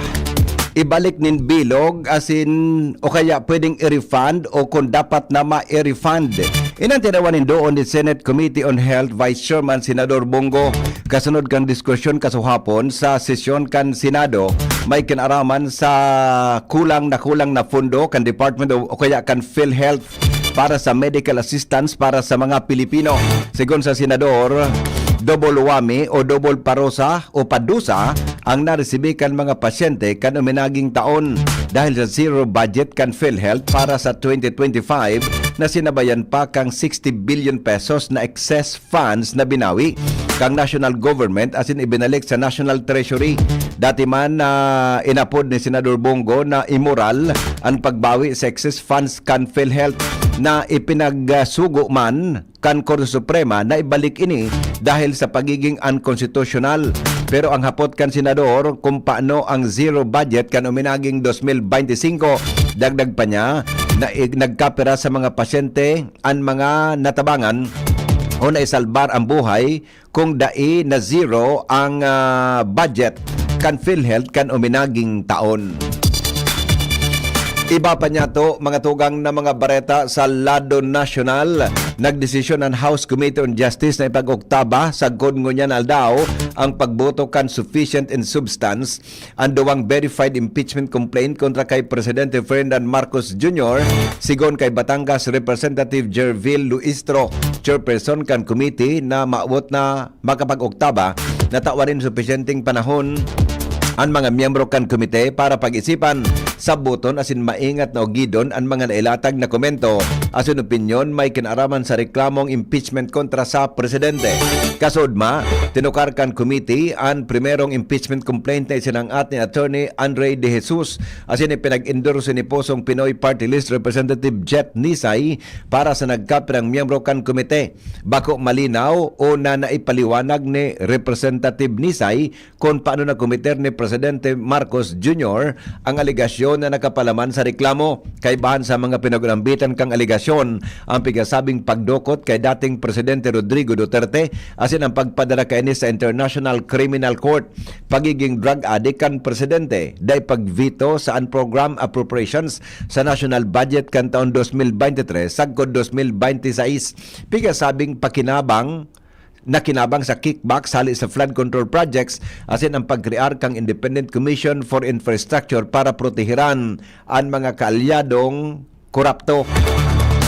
Ibalik nin bilog, asin, o kaya pwedeng i-refund o kung dapat na ma-refund. Iyan an tinawan nin doon ni Senate Committee on Health Vice Chairman Senador Bong Go, kasunod kan diskusyon kasuhapon sa sesyon kan Senado, may kinaraman sa kulang na kulang na pondo kan Department of, o kaya kan PhilHealth para sa medical assistance para sa mga Pilipino. Segun sa Senador, double whammy o double parusa o padusa ang naresibi kan mga pasyente kan uminaging taon dahil sa zero budget kan PhilHealth para sa twenty twenty-five na sinabayan pa kan sixty billion pesos na excess funds na binawi kan national government asin ibinalik sa National Treasury. Dati man na inapod ni Senador Bong Go na imoral an pagbawi sa excess funds kan PhilHealth na ipinagsugo man kan Korte Suprema na ibalik ini dahil sa pagiging unconstitutional. Pero ang hapot kan Senador kung paano ang zero budget kan uminaging dos mil beintisinko, dagdag pa niya na ig-, nagkapira sa mga pasyente an mga natabangan o naisalbar ang buhay kung dai na zero ang, ah, budget kan PhilHealth kan uminaging taon. Iba pa niyato, mga tugang na mga bareta sa lado nasyonal, nagdesisyon an House Committee on Justice na ipag-oktaba sagkod ngunyan aldaw ang pagboto kan sufficient in substance an duwang verified impeachment complaint kontra kay Presidente Ferdinand Marcos Junior, sigon kay Batangas Representative Jervil Luistro, chairperson kan committee na maawot na makapag-oktaba, na tawan nin supisyenteng panahon an mga miyembro kan komite para pag-isipan, saboton asin maingat na ugidon an mga nailatag na komento asin opinyon may kinaraman sa reklamong impeachment kontra sa presidente. Kasoodma, tinukar kan committee an primerong impeachment complaint na isinang-at ni Attorney Andre De Jesus asin ipinag-endorso ni Pusong Pinoy Party List Representative Jet Nisay para sa nagkapirang miyembro kan komite. Bako malinaw o na naipaliwanag ni Representative Nisay kun paano nakomiter ni Presidente Marcos Junior ang alegasyon na nakapalaman sa reklamo. Kaibahan sa mga pinag-urambitan kang alegasyon, ang pigasabing pagdukot kay dating Presidente Rodrigo Duterte asin ang pagpadara kaini sa International Criminal Court, pagiging drug addict kan presidente, dai pag-veto sa unprogrammed appropriations sa national budget kan taon dos mil beintitres sagkod dos mil beintisais, pigasabing pakinabang nakinabang sa kickbacks hali sa flood control projects asin ang pagkrear kan Independent Commission for Infrastructure para protehiran an mga kaalyadong korapto.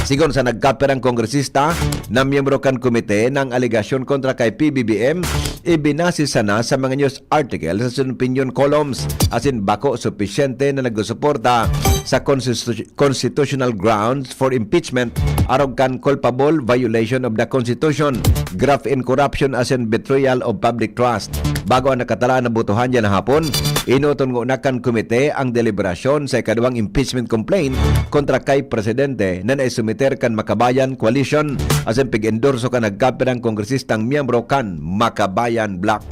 Sigon sa nagkapirang kongresista na miyembro kan komite, ang alegasyon kontra kay P B B M ibinase sana sa mga news articles asin opinion columns asin bako supisyente na nagsusuporta sa constitu- constitutional grounds for impeachment arog kan culpable violation of the Constitution, graft in corruption asin betrayal of public trust. Bago ang nakatalaan na botohan diyan na hapon, inoton nguna kan komite ang deliberasyon sa ikaduwang impeachment complaint kontra kay Presidente na naisumiter kan Makabayan Coalition asin pig-endorso kan nagkapirang kongresistang miyembro kan Makabayan Bloc.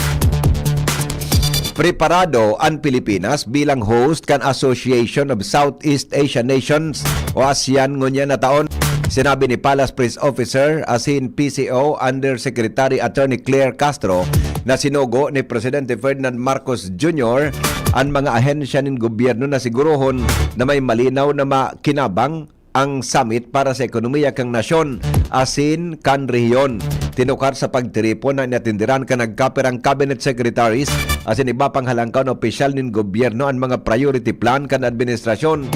Preparado an Pilipinas bilang host kan Association of Southeast Asian Nations o ASEAN ngunyan na taon. Sinabi ni Palace Press Officer asin P C O Undersecretary Attorney Claire Castro na sinugo ni Presidente Ferdinand Marcos Junior an mga ahensya nin gobyerno na sigurohon na may malinaw na makinabang ang summit para sa ekonomiya kan nasyon asin kan rehiyon. Tinukar sa pagtiripon na inatenderan kan nagkapirang cabinet secretaries asin iba pang halangkaw na opisyal nin gobyerno an mga priority plan kan administrasyon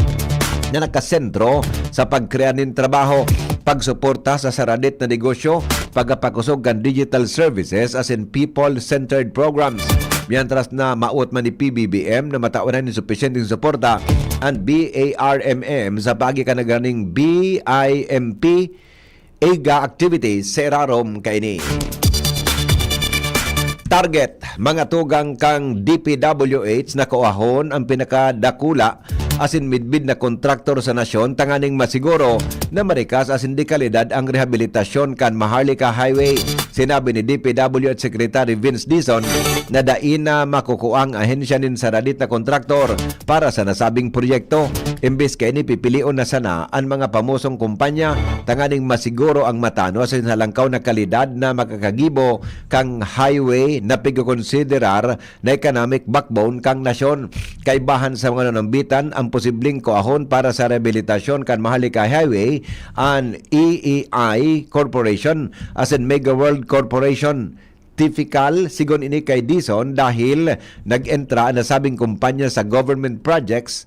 na nakasentro sa pagkrear nin trabaho, pagsuporta sa saradit na negosyo, pagkapakosog kan digital services asin people-centered programs. Mientras na mawot man ni P B B M na mataon na nin supisyenteng suporta an B A R M M sa paagi kan nagranong B I M P AGA activities sa irarom kaini. Target, mga tugang kan D P W H na kuahon ang pinakadakula asin midbid na kontraktor sa nasyon tanganing masiguro na marikas asin de kalidad ang rehabilitasyon kan Maharlika Highway. Sinabi ni D P W H Secretary Vince Dizon na dai na makukua ang ahensya nin saradit na kontraktor para sa nasabing proyekto. Imbes kaini, pipilion na sana an mga pamosong kumpanya tanganing masiguro ang matanos asin halangkaw na kalidad na makakagibo kan highway na pigkokonsiderar na economic backbone kan nasyon. Kaibahan sa mga nanambitan, ang posibleng kuahon para sa rehabilitasyon kan Maharlika Highway, an E E I Corporation asin Mega World Corporation. Tipikal, sigon ini kay Dizon, dahil nag-entra an nasabing kumpanya sa government projects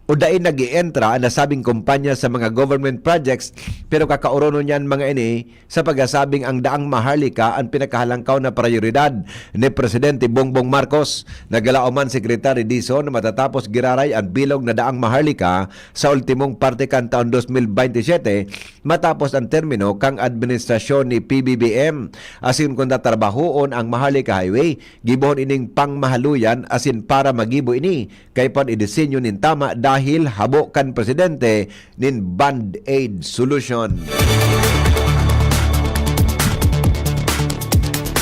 o dai nag-eentra an nasabing kumpanya sa mga government projects, pero kakaoronon niyan mga ini sa pagsasabing ang daang Maharlika an pinakahalangkaw na prayoridad ni Presidente Bongbong Marcos. Nagalaom man Secretary Dizon na matatapos giraray an bilog na daang Maharlika sa ultimong parte kan taon dos mil bente sete, matapos an termino kan administrasyon ni P B B M. Asin kun tatrabahoon ang Maharlika Highway, gibohon ining pangmahaluyan asin para magibo ini, kaipuhan idisenyo nin tama dahil habo kan presidente nin band-aid solution.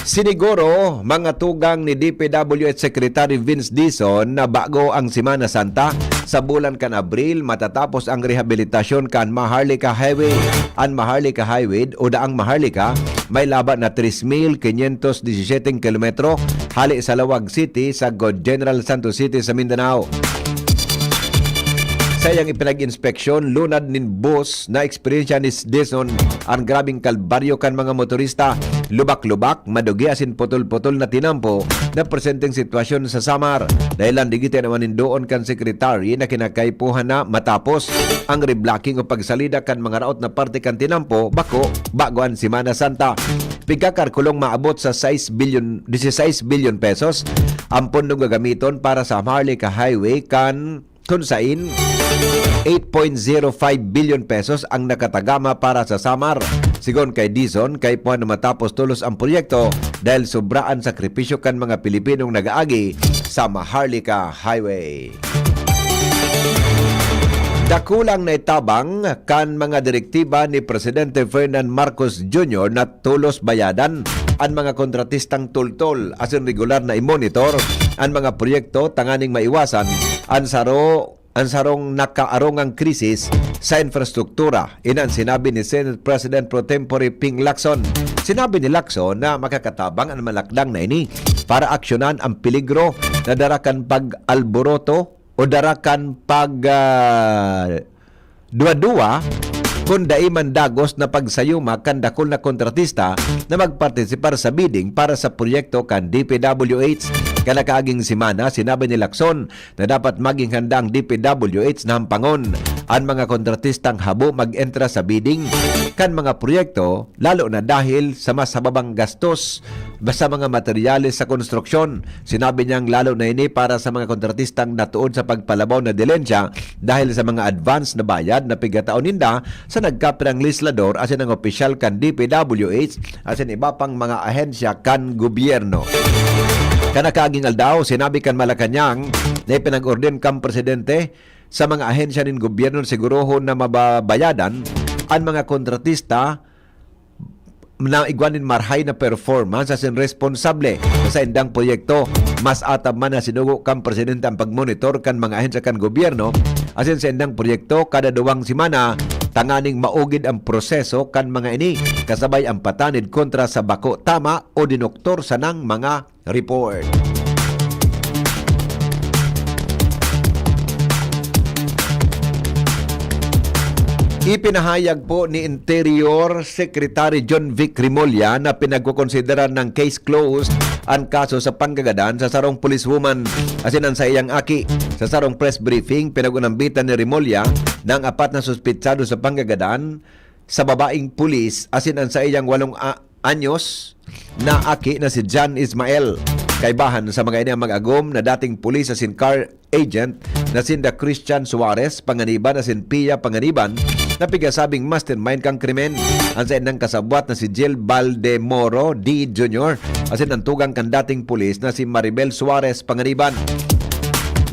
Siniguro, mga tugang ni D P W H Secretary Vince Dizon na bago ang Semana Santa, sa bulan kan Abril, matatapos ang rehabilitasyon kan Maharlika Highway. An Maharlika Highway o daang Maharlika, may laban na tres mil quinientos diecisiete kilometro hale sa Laoag City sagkod General Santos City sa Mindanao. Sa iyang ipinag-inspeksyon, lunad nin bus, na-eksperyensya ni Dizon an grabeng kalbaryo kan mga motorista. Lubak-lubak, madugi asin putol-putol na tinampo na presenteng sitwasyon sa Samar. Dahelan digdi, tinawan nin duon kan sekretary na kinakaipuhan na matapos ang reblocking o pagsalida kan mga raot na parte kan tinampo, bako, bago an Semana Santa. Pigkakalkulong maabot sa sais bilyon, dieciséis bilyon pesos ang pondong gagamiton para sa Maharlika Highway kan kun sain eight point zero five billion pesos ang nakatagama para sa Samar. Sigon kay Dizon, kaipuhan na matapos tolos ang proyekto dahil sobra an sakripisyo kan mga Pilipinong nag-aagi sa Maharlika Highway. Dakulang naitabang kan mga direktiba ni Presidente Ferdinand Marcos Junior na tolos bayadan an mga kontratistang tultol asin regular na i-monitor an mga proyekto tanganing maiwasan an saro, an sarong nakaarongang krisis sa infrastruktura. Ini an sinabi ni Senate President Pro Tempore Ping Lacson. Sinabi ni Lacson na makakatabang an malakdang na ini para aksyonan ang peligro na dara kan pag-alboroto o dara kan pag, ah, duwa-duwa kun dai man dagos na pagsayuma kan dakul na kontratista na magpartisipar sa bidding para sa proyekto kan D P W H. Kan nakaaging semana, sinabi ni Lacson na dapat maging handa ang D P W H na hampangon an mga kontratistang habo mag-entra sa bidding kan mga proyekto, lalo na dahil sa mas hababang gastos sa mga materyales sa konstruksyon. Sinabi niyang lalo na ini para sa mga kontratistang natuod sa pagpalabaw na dilensya dahil sa mga advance na bayad na pigkataon ninda sa nagkapirang legislador asin ang opisyal kan D P W H asin iba pang mga ahensya kan gobyerno. Kan nakaaging aldaw, sinabi kan Malacañang na ipinag-orden kan presidente sa mga ahensya nin gobyerno na sigurohon na mababayadan an mga kontratista na igwa nin marahay na performance asin responsable sa saindang proyekto. Mas atab man na sinugo kan presidente ang pagmonitor kan mga ahensya kan gobyerno asin saindang proyekto kada duwang semana tanganing maugid ang proseso kan mga ini, kasabay ang patanid kontra sa bako tama o dinuktor sanang mga report. Ipinahayag po ni Interior Secretary Jonvic Remulla na pinagkokonsideran ng case closed an kaso sa panggagadan sa sarong policewoman asin an saiyang aki. Sa sarong press briefing, pinag-unambitan ni Remulla na ang apat na suspetsado sa panggagadan sa babaeng pulis asin an saiyang walong a-, anyos na aki na si John Ismael. Kaibahan sa mga ini ang mag-agom na dating pulis asin car agent na sinda Christian Suarez Panganiban asin Pia Panganiban na pigasabing mastermind kan krimen. An saindang kasabwat na si Jill Baldemoro D Junior asin an tugang kan dating pulis na si Maribel Suarez Panganiban.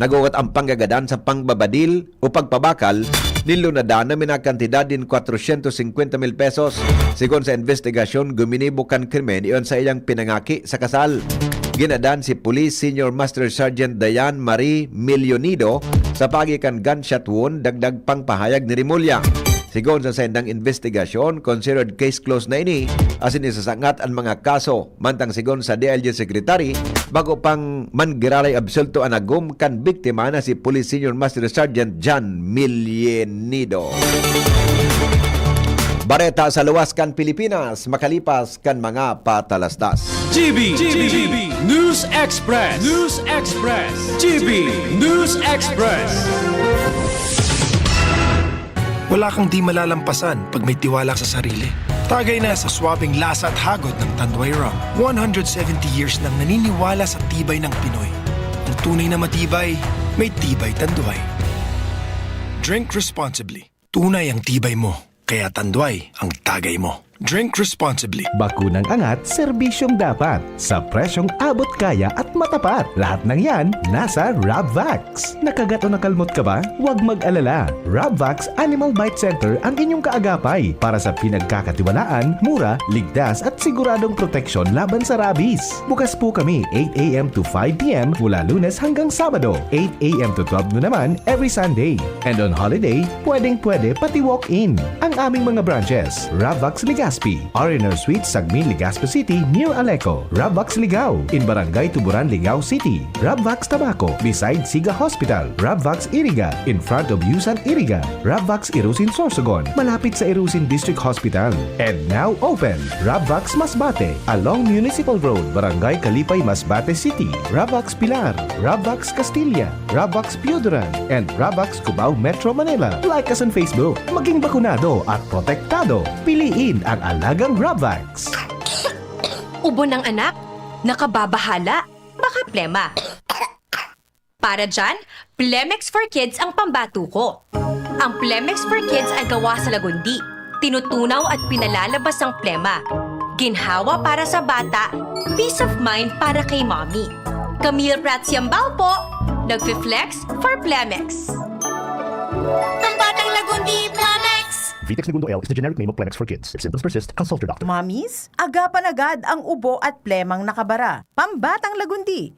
Nag-ugot ang panggagadan sa pangbabadil o pagpabakal nin lunadan na minakantidad nin kwatrosyentos singkwenta mil pesos. Sigon sa investigasyon, guminibo kan krimen iyon sa iyang pinangaki sa kasal. Ginadan si Police Senior Master Sergeant Diane Marie Milionido sa paagi kan gunshot wound, dagdag pang pahayag ni Remulla. Sigon sa saindang investigasyon, considered case closed na ini, asin isasangat an mga kaso. Mantang sigon sa D I L G Secretary, bako pang man giraray absulto an agom kan biktima na si Police Senior Master Sergeant John Milienido. Bareta sa luwas kan Pilipinas, makalipas kan mga patalastas. G B, G B, News Express, News Express, G B News Express. Wala kang di malalampasan pag may tiwala sa sarili. Tagay na sa swabing lasa at hagod ng Tanduay Rum. One hundred seventy years nang naniniwala sa tibay ng Pinoy. Ang tunay na matibay, may Tibay Tanduay. Drink responsibly. Tunay ang tibay mo, kaya Tanduay ang tagay mo. Drink responsibly. Bakunang angat, serbisyong dapat, sa presyong abot kaya at matapat. Lahat ng yan, nasa Rabvax. Nakagat o nakalmot ka ba? Huwag mag-alala. Rabvax Animal Bite Center ang inyong kaagapay para sa pinagkakatiwalaan, mura, ligtas at siguradong proteksyon laban sa rabies. Bukas po kami eight a m to five p m mula Lunes hanggang Sabado, eight a m to twelve noon naman every Sunday. And on holiday, pwedeng-pwede pati walk-in. Ang aming mga branches, Rabvax Legazpi, R and R Suites, Sagmin, Legazpi City, near Aleco, Rabvax Ligao, in Barangay Tuburan, Ligao City, Rabvax Tabaco, beside Siga Hospital, Rabvax Iriga, in front of Yusan Iriga, Rabvax Irusin, Sorsogon, malapit sa Irusin District Hospital. And now open, Rabvax Masbate, along Municipal Road, Barangay Kalipay, Masbate City, Rabvax Pilar, Rabvax Castilla, Rabvax Pioduran, and Rabvax Cubao, Metro Manila. Like us on Facebook. Maging bakunado at protektado. Piliin ang alagang Rabvax. Ubo ng anak, nakababahala, baka plema. Para dyan, Plemex for Kids ang pambato ko. Ang Plemex for Kids ay gawa sa lagundi. Tinutunaw at pinalalabas ang plema. Ginhawa para sa bata, peace of mind para kay mommy. Camille Prats Yambao po, nagfi-flex for Plemex. Pambatang Lagundi, Plemex! Vitex Negundo L is the generic name of Plemex for Kids. If symptoms persist, consult your doctor. Mommies, agapan agad ang ubo at plemang nakabara. Pambatang Lagundi,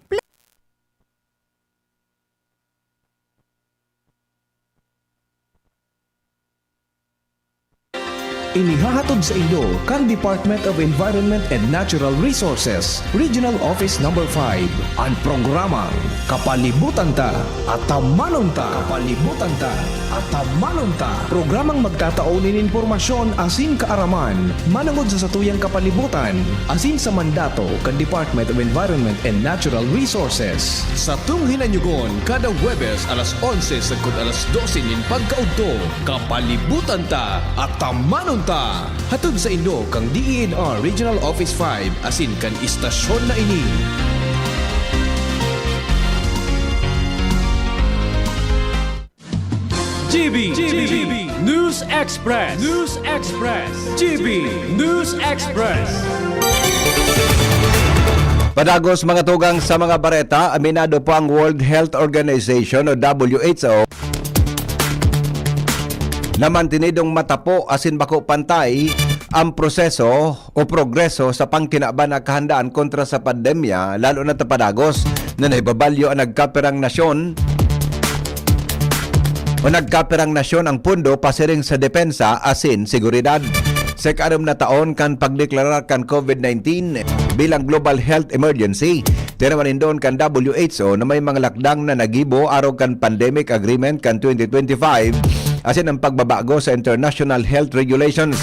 Inihahatod saindo kan Department of Environment and Natural Resources, Regional Office Number five, an programang Kapalibutan Ta, Atamanon Ta. Kapalibutan Ta, Atamanon Ta. Programang magtatao nin impormasyon asin kaaraman manongod sa satuyang kapalibutan asin sa mandato kan Department of Environment and Natural Resources. Satong hinanyugon kada Huwebes alas onse sagkod alas dose nin pagkaudto. Kapalibutan Ta, Atamanon Ta! Hatod saindo kan D E N R Regional Office five asin kan istasyon na ini. G B, G B, News Express, News Express, G B News Express. Padagos, mga tugang, sa mga bareta, aminado po ang World Health Organization o W H O na mantinidong matapo asin bako pantay ang proseso o progreso sa pangkinaban na kahandaan kontra sa pandemya, lalo na ta padagos na naibabalyo ang nagkapirang nasyon o nagkapirang nasyon ang pondo pasiring sa depensa asin seguridad. Sa ikaanom na taon kan pagdeklarar kan COVID nineteen bilang global health emergency, tinawan nin doon kan W H O na may mga lakdang na nagibo arog kan pandemic agreement kan twenty twenty-five asin ang pagbabago sa international health regulations.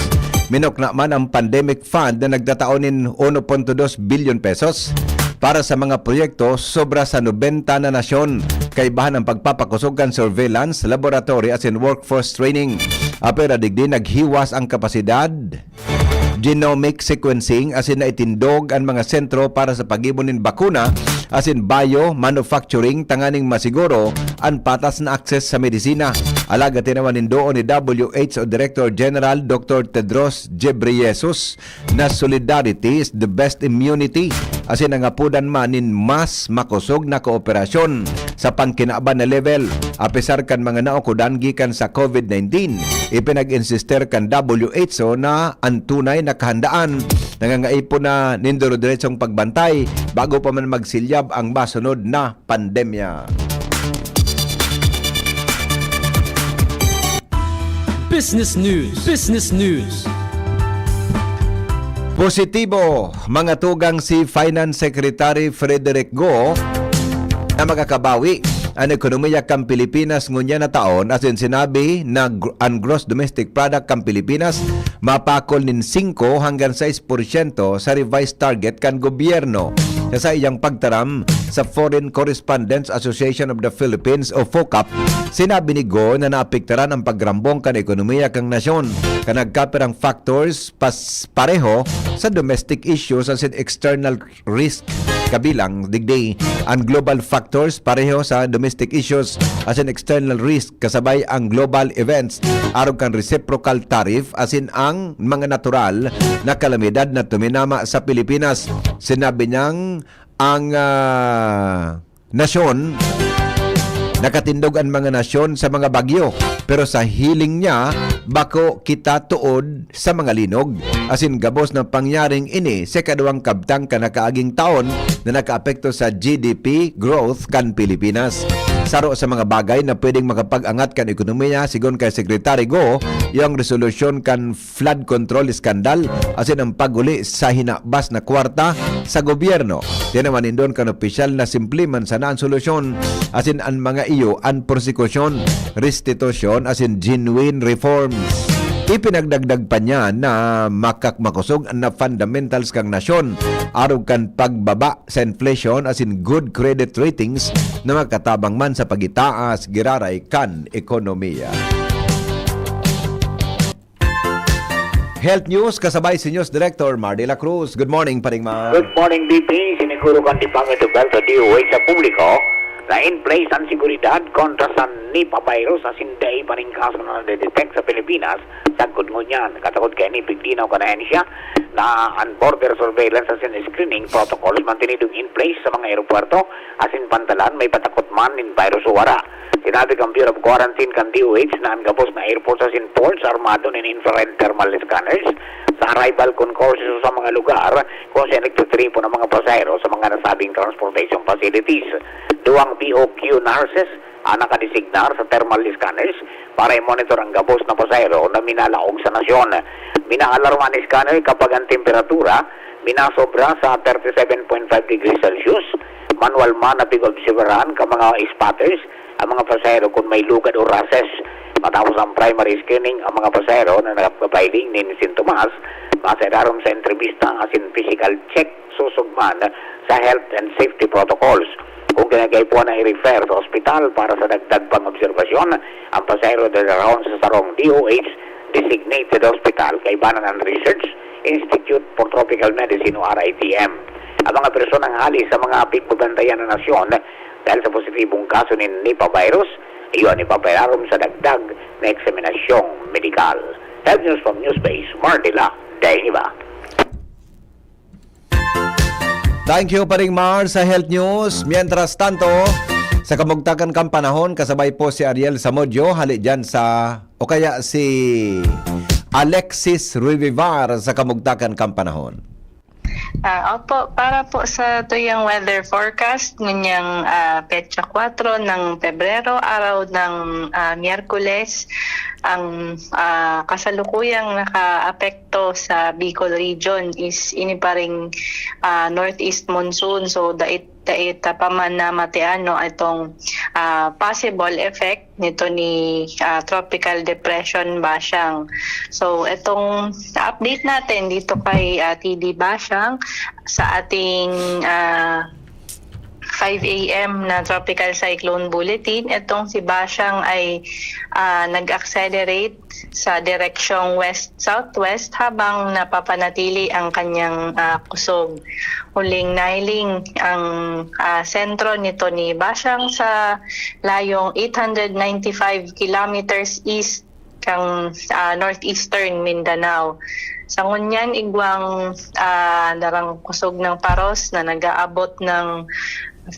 Minukna man ang pandemic fund na nagtatao nin uno punto dos bilyon pesos para sa mga proyekto sobra sa nobenta na nasyon, kaibahan ang pagpapakosog kan surveillance, laboratory asin workforce training. Apwera digdi, naghiwas ang kapasidad genomic sequencing asin naitindog an mga sentro para sa paggibo nin bakuna asin bio manufacturing tanganing masiguro an patas na access sa medisina. Alagad tinawan nin duon ni W H O Director General Doctor Tedros Ghebreyesus na "Solidarity is the best immunity," asin nangapodan man nin mas makosog na kooperasyon sa pangkinaban na level. Apesar kan mga naokodan gikan sa COVID nineteen, ipinag-insister kan W H O na an tunay na kahandaan nangangaipon na nin dire-diretsong pagbantay bago pa man magsilyab ang masunod na pandemya. Business News. Business News. Positibo, mga tugang, si Finance Secretary Frederick Go na makakabawi an ekonomiya kan Pilipinas ngunyan na taon, asin sinabi na gr-, an gross domestic product kan Pilipinas mapakol nin singko hanggang sais porsyento sa revised target kan gobyerno. Sa saiyang pagtaram sa Foreign Correspondents Association of the Philippines o FOCAP, sinabi ni Go na naapektaran ang pagrambong kan ekonomiya kan nasyon kan nagkapirang factors pas-, pareho sa domestic issues asin external risk, kabilang digdi an global factors pareho sa domestic issues asin external risk, kasabay ang global events arog kan reciprocal tariff asin ang mga natural na kalamidad na tuminama sa Pilipinas. Sinabi niyang ang, ah, nasyon, nakatindog an mga nasyon sa mga bagyo, pero sa hiling niya, bako kita tuod sa mga linog. Asin gabos na pangyaring ini sa ikaduwang kabtang kan nakaaging taon na nakaapekto sa G D P growth kan Pilipinas. Saro sa mga bagay na pwedeng makapag-angat kan ekonomiya, sigon kay Secretary Go, yung resolusyon kan flood control scandal asin ang paguli sa hinabas na kwarta sa gobyerno. Tinawan nindon kan opisyal na simple man sana an solusyon asin an mga iyo an prosekusyon, restitusyon asin genuine reforms. Ipinagdagdag pa niya na makakmakosog na fundamentals kan nasyon arog kan pagbaba sa inflation asin good credit ratings na makatabang man sa pagitaas giraray kan ekonomiya. Health News kasabay si News Director Mar de la Cruz. Good morning, Paring Mar. Good morning, B P. Siniguro kan Department of Health o D O H sa publiko na in place an seguridad kontra sa Nipah virus asin dai pa nin kaso na nadedetect sa Pilipinas sagkod ngunyan. Katakod kaini, ipiglinaw kan ahensya na an border surveillance asin screening protocols mantinidong in place sa mga eropuwerto asin pantalan may patakot man nin virus o wara. Sinabi kan Bureau of Quarantine kan D O H na an gabos na airports asin ports armado nin infrared thermal scanners sa arrival kon courses o sa mga lugar kung saan nagtitripon ang mga pasahero sa mga nasabing transportation facilities. Duwang B O Q nurses ang nakadesignar sa thermal scanners para i-monitor ang gabos na pasahero na minalaog sa nasyon. Minaalarma an scanner kapag ang temperatura minasobra sa thirty-seven point five degrees Celsius, manual man na pig-obserbaran kan mga spotters ang mga pasahero kun may lugad o rashes. Matapos ang primary screening, ang mga pasahero na nagpapahiling nin sintomas, masailarom sa entrevista asin physical check, susog man sa health and safety protocols. Kung kinakaipuhan na i-refer sa ospital para sa dagdag pang-obserbasyon, ang pasahero dadalahon sa sarong D O H designated hospital kaibanan ang Research Institute for Tropical Medicine o R I T M. Ang mga personang hali sa mga pigbabantayan na nasyon dahil sa positibong kaso nin Nipah virus, iyo an ipapailarom sa dagdag na eksaminasyong medikal. Health News from Newsbase, Mardila Dainiba. Thank you, Paring Mar, sa Health News. Mientras tanto, sa kamugtakan kan panahon, kasabay po si Ariel Zamudio, hali dyan sa, o kaya si Alexis Revivar sa kamugtakan kan panahon. Ah, opo, para po sa tuyang weather forecast, ngunyan, ah, petsa kwatro ng Pebrero, araw ng, ah, Miyerkules, ang, ah, kasalukuyang nakaapekto sa Bicol region is ini pa ring, ah, northeast monsoon. So, dait-, Dai ta pa man namatian, no, itong, ah, possible effect nito ni, ah, Tropical Depression Bashang. So, itong update natin dito kay, ah, T D Bashang sa ating, ah, five A M na Tropical Cyclone Bulletin, itong si Bashang ay, ah, nag-accelerate sa direksyong west-southwest habang napapanatili ang kanyang, ah, kusog. Huling nahiling ang, ah, sentro nito ni Bashang sa layong eight hundred ninety-five kilometers east kan, ah, northeastern Mindanao. Sa ngunyan, igwang, ah, darang kusog ng paros na nag-aabot ng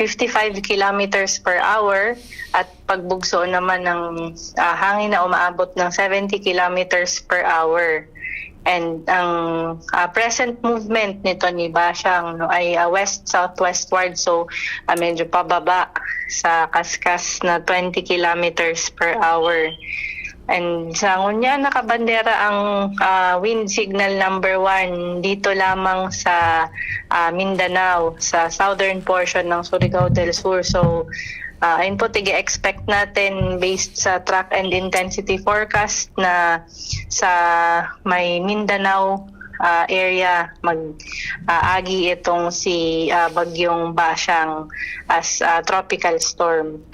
fifty-five kilometers per hour at pagbugso naman ng, ah, hangin na umaabot ng seventy kilometers per hour. And ang, ah, present movement nito ni Bashang, no, ay, ah, west-southwestward, so, ah, medyo pababa sa kaskas na twenty kilometers per hour. And sa ngunyan, nakabandera ang, ah, wind signal number one dito lamang sa, ah, Mindanao, sa southern portion ng Surigao del Sur. So, ah, ayun po, tig-expect natin based sa track and intensity forecast na sa may Mindanao, ah, area, mag, ah, agi itong si, ah, Bagyong Bashang as, ah, tropical storm.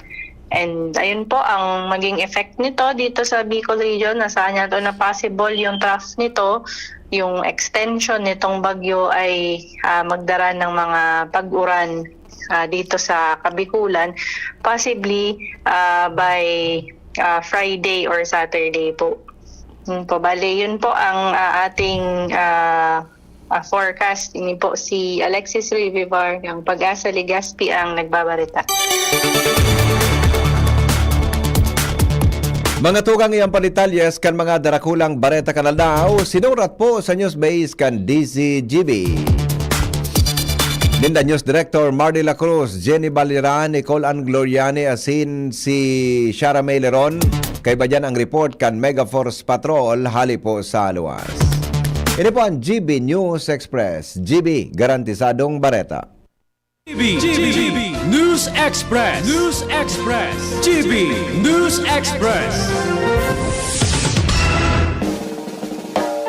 And ayun po ang maging effect nito dito sa Bicol region, na saan nato na possible yung trough nito, yung extension nitong bagyo ay, ah, magdara ng mga pag-uran, ah, dito sa Kabikulan, possibly, ah, by, ah, Friday or Saturday po. Yun po, bale, yun po ang, ah, ating, ah, ah, forecast. Ini po si Alexis Rivivar ng Pag-asa Legazpi ang nagbabareta. Mga tugang, iyan pa detalye kan mga darakulang bareta kan aldaw, sinurat po sa Newsbase kan D Z G B. Ninda News Director Mardy La Cruz, Jenny Balira, Nicole Ann Gloriani, asin si Shara May Leron. Kaiba diyan ang report kan Megaforce Patrol hali po sa luwas. Ini po ang G B News Express. G B, garantisadong bareta. G B, G B News Express. News Express. G B News Express.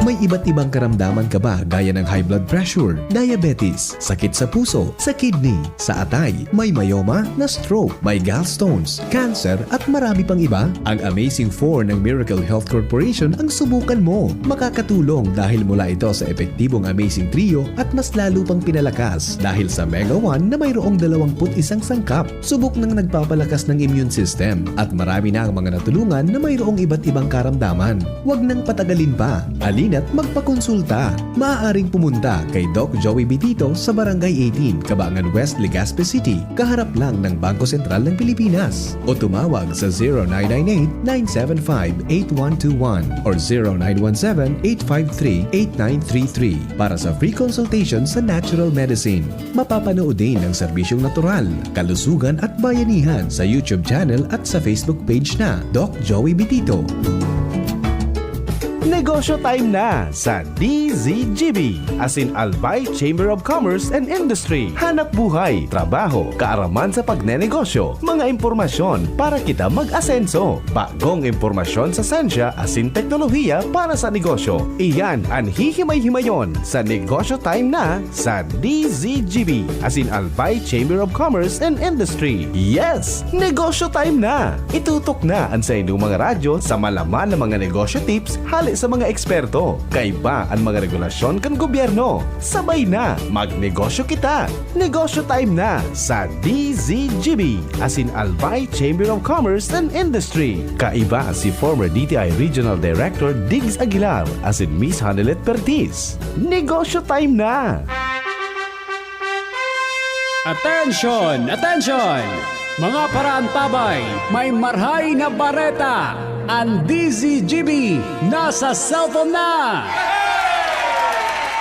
May iba't ibang karamdaman ka ba, gaya ng high blood pressure, diabetes, sakit sa puso, sa kidney, sa atay, may myoma, na-stroke, may gallstones, cancer, at marami pang iba? Ang Amazing Four ng Miracle Health Corporation ang subukan mo. Makakatulong dahil mula ito sa epektibong Amazing Trio at mas lalo pang pinalakas dahil sa Mega One na mayroong dalawampu't isang sangkap. Subok nang nagpapalakas ng immune system at marami na ang mga natulungan na mayroong iba't ibang karamdaman. Huwag nang patagalin pa. Halina't magpakonsulta. Maaaring pumunta kay Doc Joey Bitito sa Barangay eighteen, Cabangan West, Legazpi City, kaharap lang ng Bangko Sentral ng Pilipinas. O tumawag sa zero nine nine eight, nine seven five, eight one two one or zero nine one seven, eight five three, eight nine three three para sa free consultation sa natural medicine. Mapapanood din ang serbisyong natural, kalusugan at bayanihan sa YouTube channel at sa Facebook page na Doc Joey Bitito. Negosyo Time na sa D Z G B, asin Albay Chamber of Commerce and Industry. Hanap buhay, trabaho, kaaraman sa pagnenegosyo, mga impormasyon para kita mag-asenso. Bagong impormasyon sa sensya asin teknolohiya para sa negosyo. Iyan an hihimay-himayon sa Negosyo Time na sa D Z G B, asin Albay Chamber of Commerce and Industry. Yes! Negosyo Time na! Itutok na an saindong mga radyo sa malaman na mga negosyo tips hale sa mga eksperto. Kaiba an mga regulasyon kan gobyerno. Sabay na, magnegosyo kita! Negosyo Time na sa D Z G B, asin Albay Chamber of Commerce and Industry. Kaiba si former D T I Regional Director Diggs Aguilar asin Miss Hanelet Pertiz. Negosyo Time na! Attention! Attention! Mga paraantabay, may marhay na bareta! An D Z G B nasa cellphone na!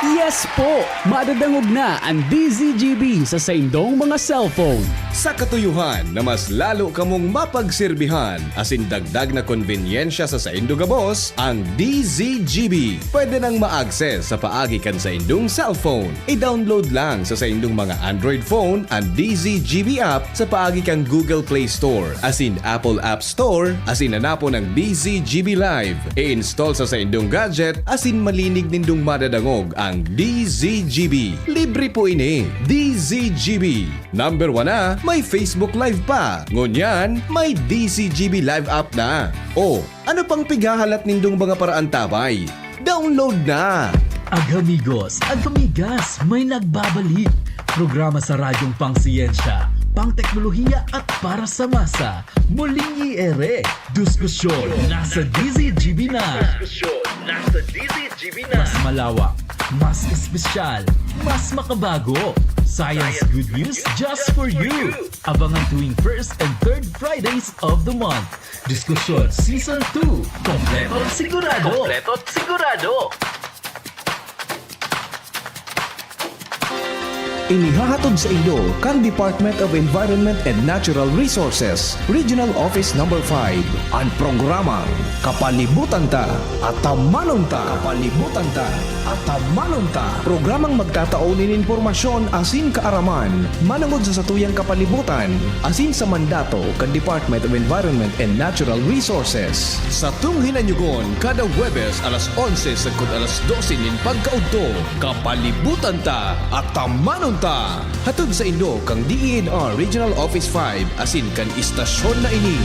Yes po! Madadangog na an D Z G B sa saindong mga cellphone. Sa katuyohan na mas lalo kamong mapagserbihan asin dagdag na konbenyensya sa saindo gabos, ang D Z G B pwede nang ma-access sa paagi kan saindong cellphone. I-download lang sa saindong mga Android phone an D Z G B app sa paagi kan Google Play Store asin Apple App Store asin hanapon ang D Z G B Live. I-install sa saindong gadget asin malinig nindong madadangog ang D Z G B. Libre po ini. D Z G B. Number one na, may Facebook Live pa. Ngunyan, may D Z G B Live app na. O, ano pang pighahalat nindong mga paraantabay? Download na! Agamigos, agamigas, may nagbabalik. Programa sa radyong pangsiyensya, pangteknolohiya at para sa masa. Muling i-ere. Diskusyon nasa D Z G B na. Diskusyon nasa D Z G B na. Mas malawak, mas espesyal, mas makabago. Science good news just for you. Abangan tuwing first and third Fridays of the month. Diskusyon Season two. Kompleto at sigurado. Kompleto at sigurado. Inihahatod sa indo kan Department of Environment and Natural Resources, Regional Office Number five, an programang Kapalibutan Ta, Atamanon Ta. Kapalibutan Ta, Atamanon Ta. Programang magtatao nin impormasyon asin kaaraman manongod sa satuyang kapalibutan asin sa mandato kan Department of Environment and Natural Resources. Satong hinanyugon kada Huwebes alas onse sagkod alas dose nin pagkaudto. Kapalibutan Ta, Atamanon Ta! Hatod saindo kan D E N R Regional Office five asin kan istasyon na ini.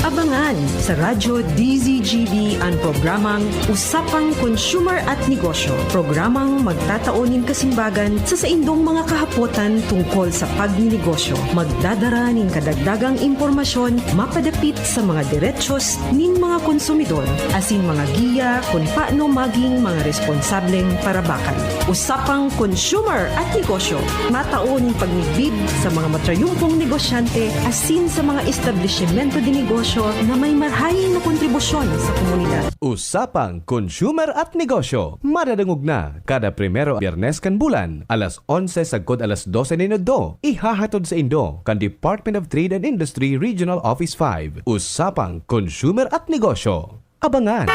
Abangan sa Radyo D Z G B an programang Usapang Consumer at Negosyo, programang magtatao nin kasimbagan sa saindong mga kahapotan tungkol sa pagninegosyo. Magdadara nin kadagdagang impormasyon mapadapit sa mga derechos nin mga konsumidor asin mga giya kun paano maging mga responsableng parabakan. Usapang Consumer at Negosyo, matao nin pagmidbid sa mga matrayumpong negosyante asin sa mga establisimento de negosyo na may marhay na kontribusyon sa komunidad. Usapang Consumer at Negosyo, madadangog na kada primero Biyernes kan bulan, alas onse sagkod alas dose nin udto. Ihahatod saindo kan Department of Trade and Industry Regional Office five. Usapang Consumer at Negosyo. Abangan!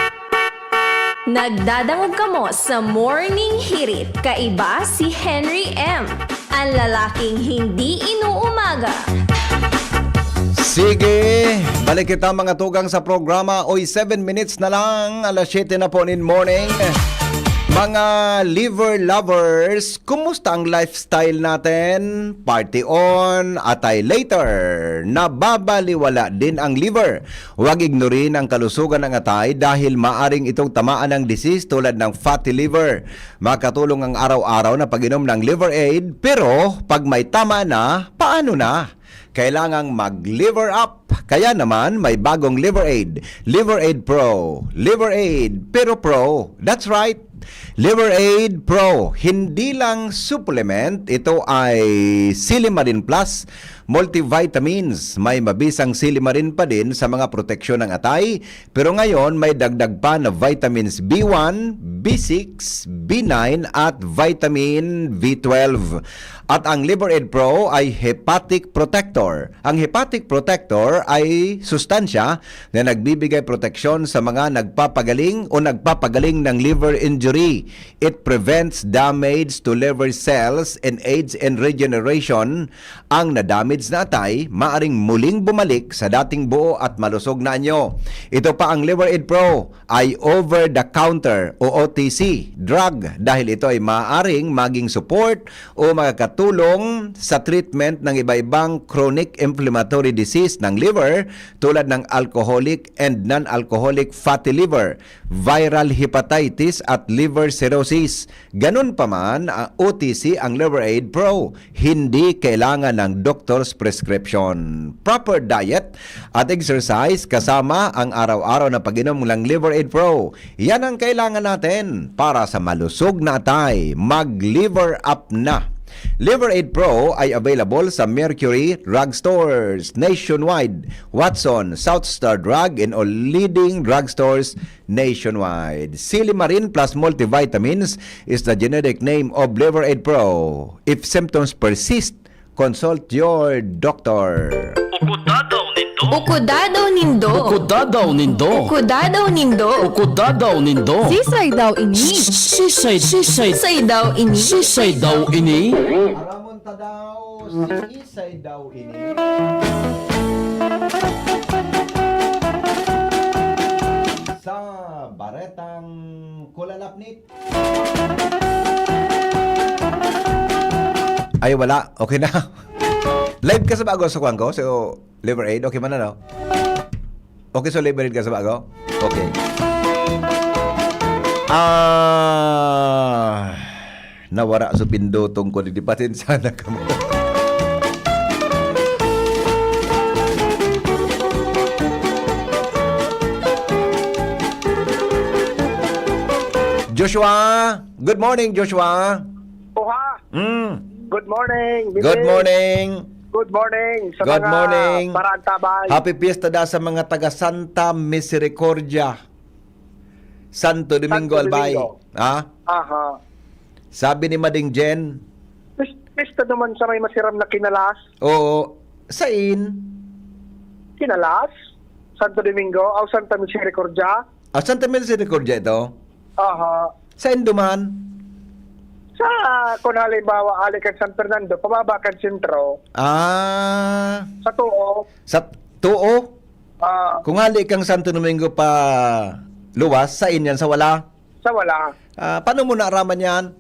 Nagdadangog kamo sa Morning Hirit. Kaiba si Henry M, an lalaking hindi inuumaga. Sige, balik kita mga tugang sa programa. Oy, seven minutes na lang, alas siyete na po nin morning. Mga liver lovers, kumusta ang lifestyle natin? Party on, atay later. Nababaliwala din ang liver. Huwag ignorin ang kalusugan ng atay dahil maaring itong tamaan ng disease tulad ng fatty liver. Makatulong ang araw-araw na pag-inom ng Liver Aid, pero pag may tama na, paano na? Kailangang mag-liver up. Kaya naman, may bagong Liver Aid. Liver Aid Pro. Liver Aid, pero Pro. That's right. Liver Aid Pro, hindi lang supplement, ito ay Silimarin Plus, multivitamins. May mabisang silimarin pa din sa mga proteksyon ng atay, pero ngayon may dagdag pa na vitamins B one, B six, B nine at vitamin B twelve. At ang Liver Aid Pro ay hepatic protector. Ang hepatic protector ay sustansya na nagbibigay proteksyon sa mga nagpapagaling o nagpapagaling ng liver injury. It prevents damage to liver cells and aids in regeneration. Ang na-damage na atay maaring muling bumalik sa dating buo at malusog na anyo. Ito pa ang Liver Aid Pro ay over-the-counter o O T C drug dahil ito ay maaaring maging support o makakatulong sa treatment ng iba-ibang chronic inflammatory disease ng liver tulad ng alcoholic and non-alcoholic fatty liver, viral hepatitis at liver cirrhosis. Ganun pa man, ang O T C ang Liver Aid Pro. Hindi kailangan ng doctor's prescription. Proper diet at exercise kasama ang araw-araw na pag-inom ng Liver Aid Pro. Yan ang kailangan natin para sa malusog na atay. Mag-liver up na. Liver Aid Pro ay available sa Mercury Drug Stores nationwide, Watson, South Star Drug, and all leading drug stores nationwide. Silimarin plus multivitamins is the generic name of Liver Aid Pro. If symptoms persist, consult your doctor. Ukudadaw nindo. Ukudadaw nindo. Ukudadaw nindo. Ukudadaw nindo. Ukudadaw nindo. Sisay daw ini? Sisay, sisay. Sisay daw ini? Sisay daw ini? Aramon ta daw, sisay daw ini? Sa baretang kulalapnit. Ay, wala. Okay na. Live ka sa bago sa kuwan ko? So, Liver Aid? Okay man, ano? Okay, so Liver Aid ka sa bago? Okay. Ah, nawara so pindotong ko. Di, pasensya na kamo. Joshua! Good morning, Joshua! Oha! Mm. Good morning, Bibi. Good morning! Good morning sa Good mga morning. Barantabay. Happy Fiesta da sa mga taga Santa Misericordia. Santo Domingo, Santo Albay. Domingo. Ha? Aha. Sabi ni Mading Jen, Pis-, pista naman sa may masiram na kinalas. Oo. Sain? Kinalas? Santo Domingo? O Santa Misericordia? Ah, Santa Misericordia ito? Aha. Sain duman? Sa, kung halimbawa, ali kan San Fernando, pababa kan sentro. Ah. Sa Tuo. Sa Tuo? Ah. Kung hali kang Santo Domingo pa luwas, sain yan, sa wala? Sa wala. Ah, paano mo naaraman yan?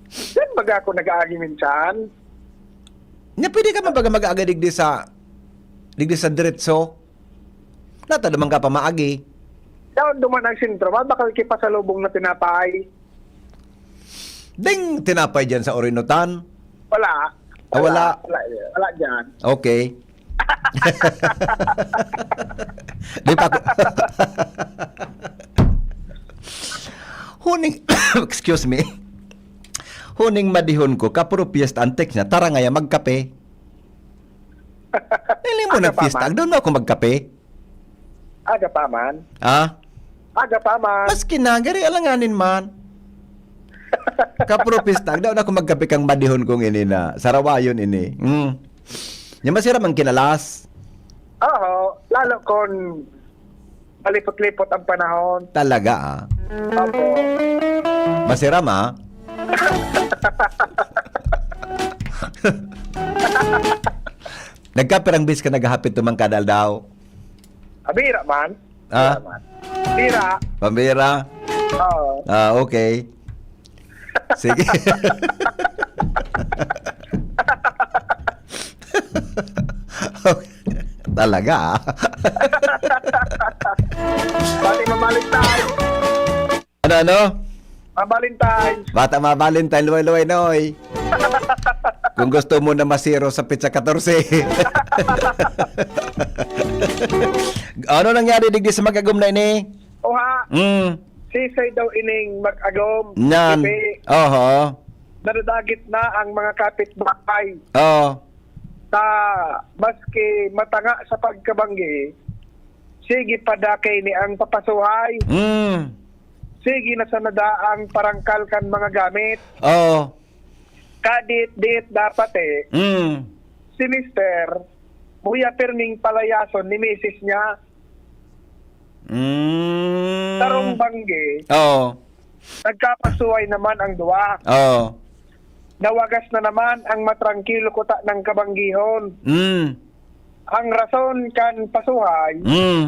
Diyan baga ako nag-aagi minsan. Nya, pwede ka man baga mag-aagi digdi sa, digdi sa diretso? Nata duman ka pa maagi. Daon duman ang sentro, mabakal ki pasalubong na tinapay. Ding tinapay dyan sa Orinutan? Wala. Ah, wala. Wala, wala, wala dyan. Okay. Di pa ako Huning, excuse me. Huning madihon ko, kapuro piyesta ang text niya, "Tara ngaya magkape." Dili mo Aga pa nagpiyesta, man. Doon ako magkape. Aga pa man. Ah? Aga pa man. Maski na, gari alanganin man. Kapuro piyesta, doon ako magkape kang madihon kong ini na, sarawayon ini. Mm. Nya masiram ang kinalas. Oo, lalo kon malipot-lipot ang panahon. Talaga, ah. Opo. Masiram, ah. Nagkapirang bis ka naghahapit tumang kada aldaw? Abira man. Ah? Abira man. Abira. Pambira? Oo. Ah, okay. Sige. Talaga, ah. Pati mabalik tayo. Ano, ano? Mabalintay. Bata mabalintay, luway-luway, Noy. Kung gusto mo na masiro sa petsa katorse. Ano nangyari digdi sa mag-agom na ini? Oha. Mm. Sisay daw ining mag-agom. Nan. Kipi. Oho. Nadadagit na ang mga kapitbahay. Oh. Ta, maski matanga sa pagkabanggi, sige pa dakay ni ang papasuhay. Mm. Sige na sana da ang parangkal kan mga gamit. Oo. Kadit-dit dapat eh. Mm. Si Mister, buya pirming palayason ni misis niya. Mm. Sarong banggi. Oo. Nagkapasuhay naman ang duwa. Oo. Nawagas na naman ang matrangkilo kuta ng kabanggihon. Mm. Ang rason kan pasuhay, Mm.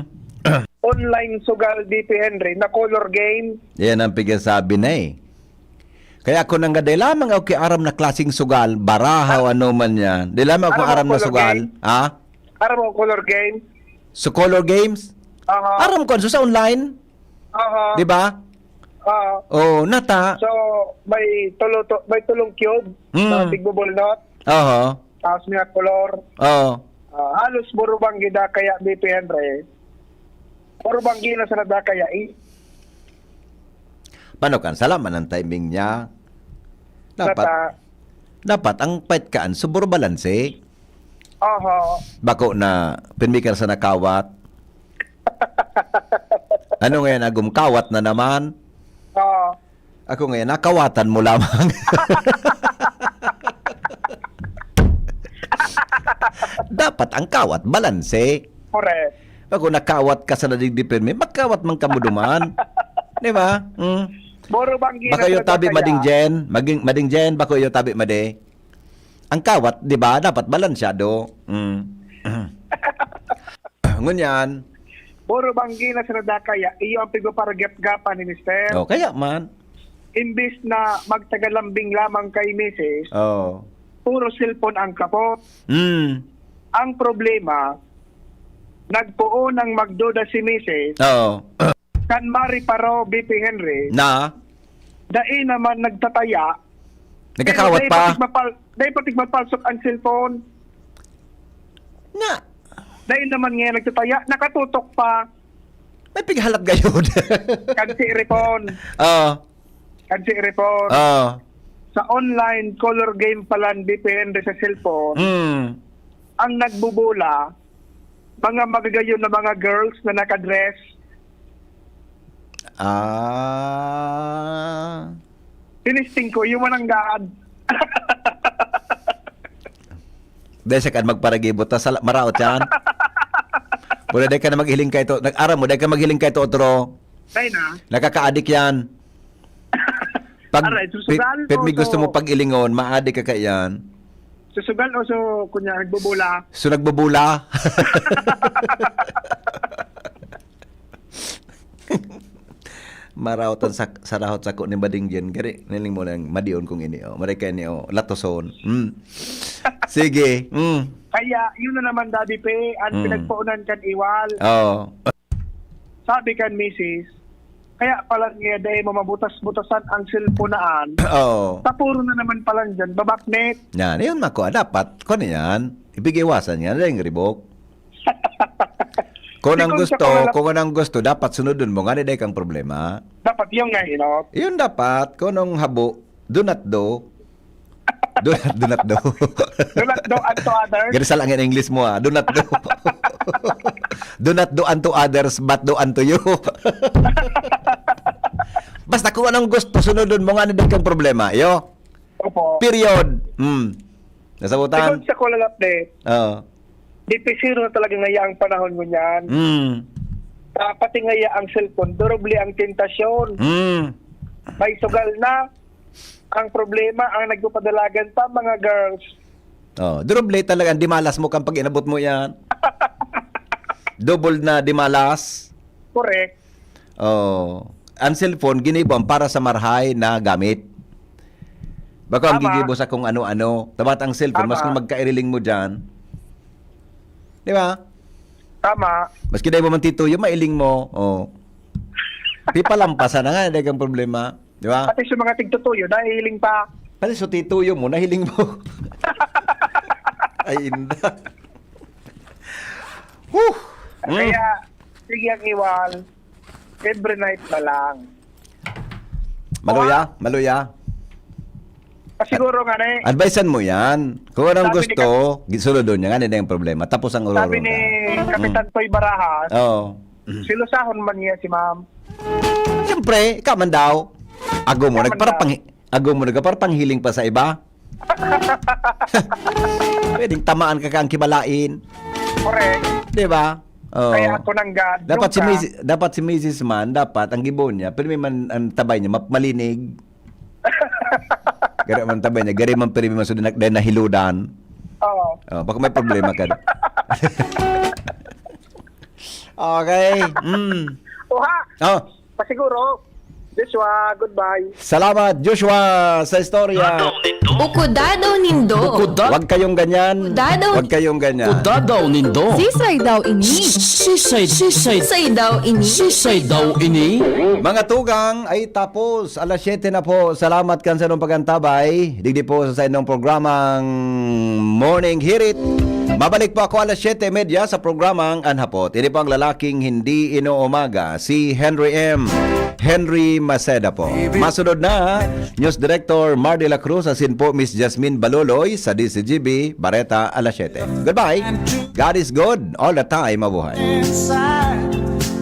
online sugal, D P Henry, na color game. Yan ang pigasabi na eh. Kaya ako nang gaday lamang ako kay aram na klaseng sugal, baraha o ano man yan. Di lamang ako Aram mo aram na color sugal. game? Ha? Aram mo color game? So color games? Aha. Aram ko, so sa online? Aha. Di ba? Ah. Oh, nata. So, may tulo to, may tulong cube Mm. na tigbubulnot. Aha. Tapos may kolor. Oo. Ah, halos burubang gida kaya D P Henry. Burubang gina sa nada kaya eh. Paano kan? Salamat ng timing niya. Dapat Nata. Dapat ang pait kaan, subor balanse. Oho. Bako na, pirmi ka sa nakawat. Ano ngayon, agom kawat na naman? Oo. Ako ngayon, nakawatan mo lamang. Dapat ang kawat, balanse. Correct. Bako nakawat ka sa nadigdi pirmi, magkawat man kamo duman. Di ba? Hmm. Boro banggi Bako na yung tabi kaya. Mading Jen. Maging, Mading Jen, bako yung tabi Madi. Ang kawat, di ba? Dapat balansyado. Mm. Ngunyan, Boro banggi na sa nadakaya, iyo ang pigpaparagap-gapan ni Mister. oh, kaya man. Imbis na magtagalambing lamang kay Misis, Oh. puro cellphone ang kapot. Mm. Ang problema, nagpoon ang magduda si Misis, Oh. kan Mari Paro, B P Henry, Na, dai naman nagtataya. nagkakawat Dai pa. patigmapal-, dai patigmapalsok ang cellphone. Na, Dai naman nga nagtataya, nakatutok pa. May pighalat gayod. Kan si Ripon. Oh. Kan si Ripon. Oh. Sa online color game pala, depende sa cellphone. Mm. Ang nagbubola, mga magagayon na mga girls na nakadress. Ah. Tinisting ko, yung mananggad. Dahil sa kan magparagibo, ta sala, maraot yan. Pwede dahil ka na maghiling ka ito. Nag-aram mo, dahil ka maghiling ka ito, otro. Tayo na. Nakakaadik yan. Pag, Aray, susugal pi- pirmi o gusto so- mo pag-ilingon, maadik ka kaiyan. Susugal o so, kunya, nagbubula. So, nagbubula. Marautan sa, sa rahot sako ni Mading Jen. Gari, niling mo lang, madion kong ini, oh. Maray ka ini, oh. Latoson. Mm. Sige. Mm. Kaya, yun na naman, Daddy Pe, ang Mm. pinagpaunan kan Iwal. Oh. Sabi kan misis, kaya pala niya dahil mamabutas-butasan ang cellphone naan. Oh. Tapuro na naman pala dyan, babaknet. Yan, yun mako. Dapat, kung ano yan, ipigiwasan yan, dahil ribok. Kung ang Sikon sa gusto, pangalap- kung anong gusto, dapat sunodon mo. Nga, dahil kang problema. Dapat yung nga, you know. Yun dapat, kung anong habo, do not do. Do not, do not do. Do not do unto others. Ganun sa lang in English mo, ah. Do not do. Do not do unto others, but do unto you. Basta kung anong gusto, sunodon mo nga, dahil kang problema. Yo? Opo. Period. Hmm. Nasabutan? Sikon sa Kulalap de, Oo. dipisiro na talaga ngaya ang panahon mo niyan. Hmm. Ah, pati ngaya ang cellphone, durubli ang tentasyon. Hmm. May sugal na. Ang problema, ang nagpapadalagan pa, mga girls. Oh, durubli talaga ang dimalas mo kang pag inabot mo yan. Double na dimalas. Correct. Oh, ang cellphone ginibo ang para sa marhay na gamit. Bako ang Tama. gigibo sa kung ano-ano. Tabat ang cellphone, Tama. mas kung magkairiling mo dyan. Di ba? Tama. Maski dahil mo man tituyo, mailing mo. Oh. Pipalampasan na nga, dahil kang problema. Di ba? Pati sa mga tigtutuyo, nahihiling pa. Pati sa tituyo mo, nahiling mo. Ay, inda. Whew! Mm. Kaya, sige ang Iwal, every night na lang. Maluya? Maluya? Ah, siguro nga na eh. Advisean mo yan. Kung anong Sabi ni gusto, gisulodon niya. Nga, hindi yung problema. Tapos ang Sabi ururong ni ka. Kapitan Toy Barajas, Oo. silusahon man niya si ma'am. Siyempre, ikaw man daw. Ago mo, Ikaw man nagparapang, ago mo, nagparapanghiling pa sa iba. Pwedeng tamaan ka kang kibalain. Correct. Di ba? Oo. Kaya ako nang God. Dapat si Nung ka- Misis, dapat si Misis man, dapat ang gibo niya, pero may man ang tabay niya, map- malinig. Gari man tabay niya, gari man pero may masud na, dahil nahiludan. Oo. Oh, baka may problema ka. Okay. Mm. Oha! Oh, Pasiguro. Joshua, goodbye. salamat Joshua sa istorya. Ukuda daw nindo. Bukuda. Huwag kayong ganyan. Dadaw. Huwag kayong ganyan. Kuda daw nindo. Sisay daw ini. Sisay, sisay, Sisay daw ini. sisay daw ini. Mga tugang, ay tapos. Alas siyete na po. Salamat kan sa inyong pagantabay. Digdi po sa inyong programang Morning Hirit. Mabalik po ako alas siyete medya sa programang An Hapot. Ini po ang lalaking hindi inuumaga, si Henry M. Henry Maceda po. Masunod na, News Director Mar de la Cruz, asin po Miss Jasmine Baloloy sa D Z G B, Bareta, alas siyete. Goodbye. God is good all the time. Mabuhay. Inside,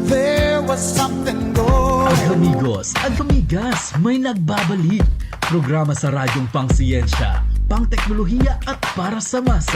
there was something going. Amigos at amigas, may nagbabalik. Programa sa radyong pangsiyensya, pangteknolohiya at para sa masa.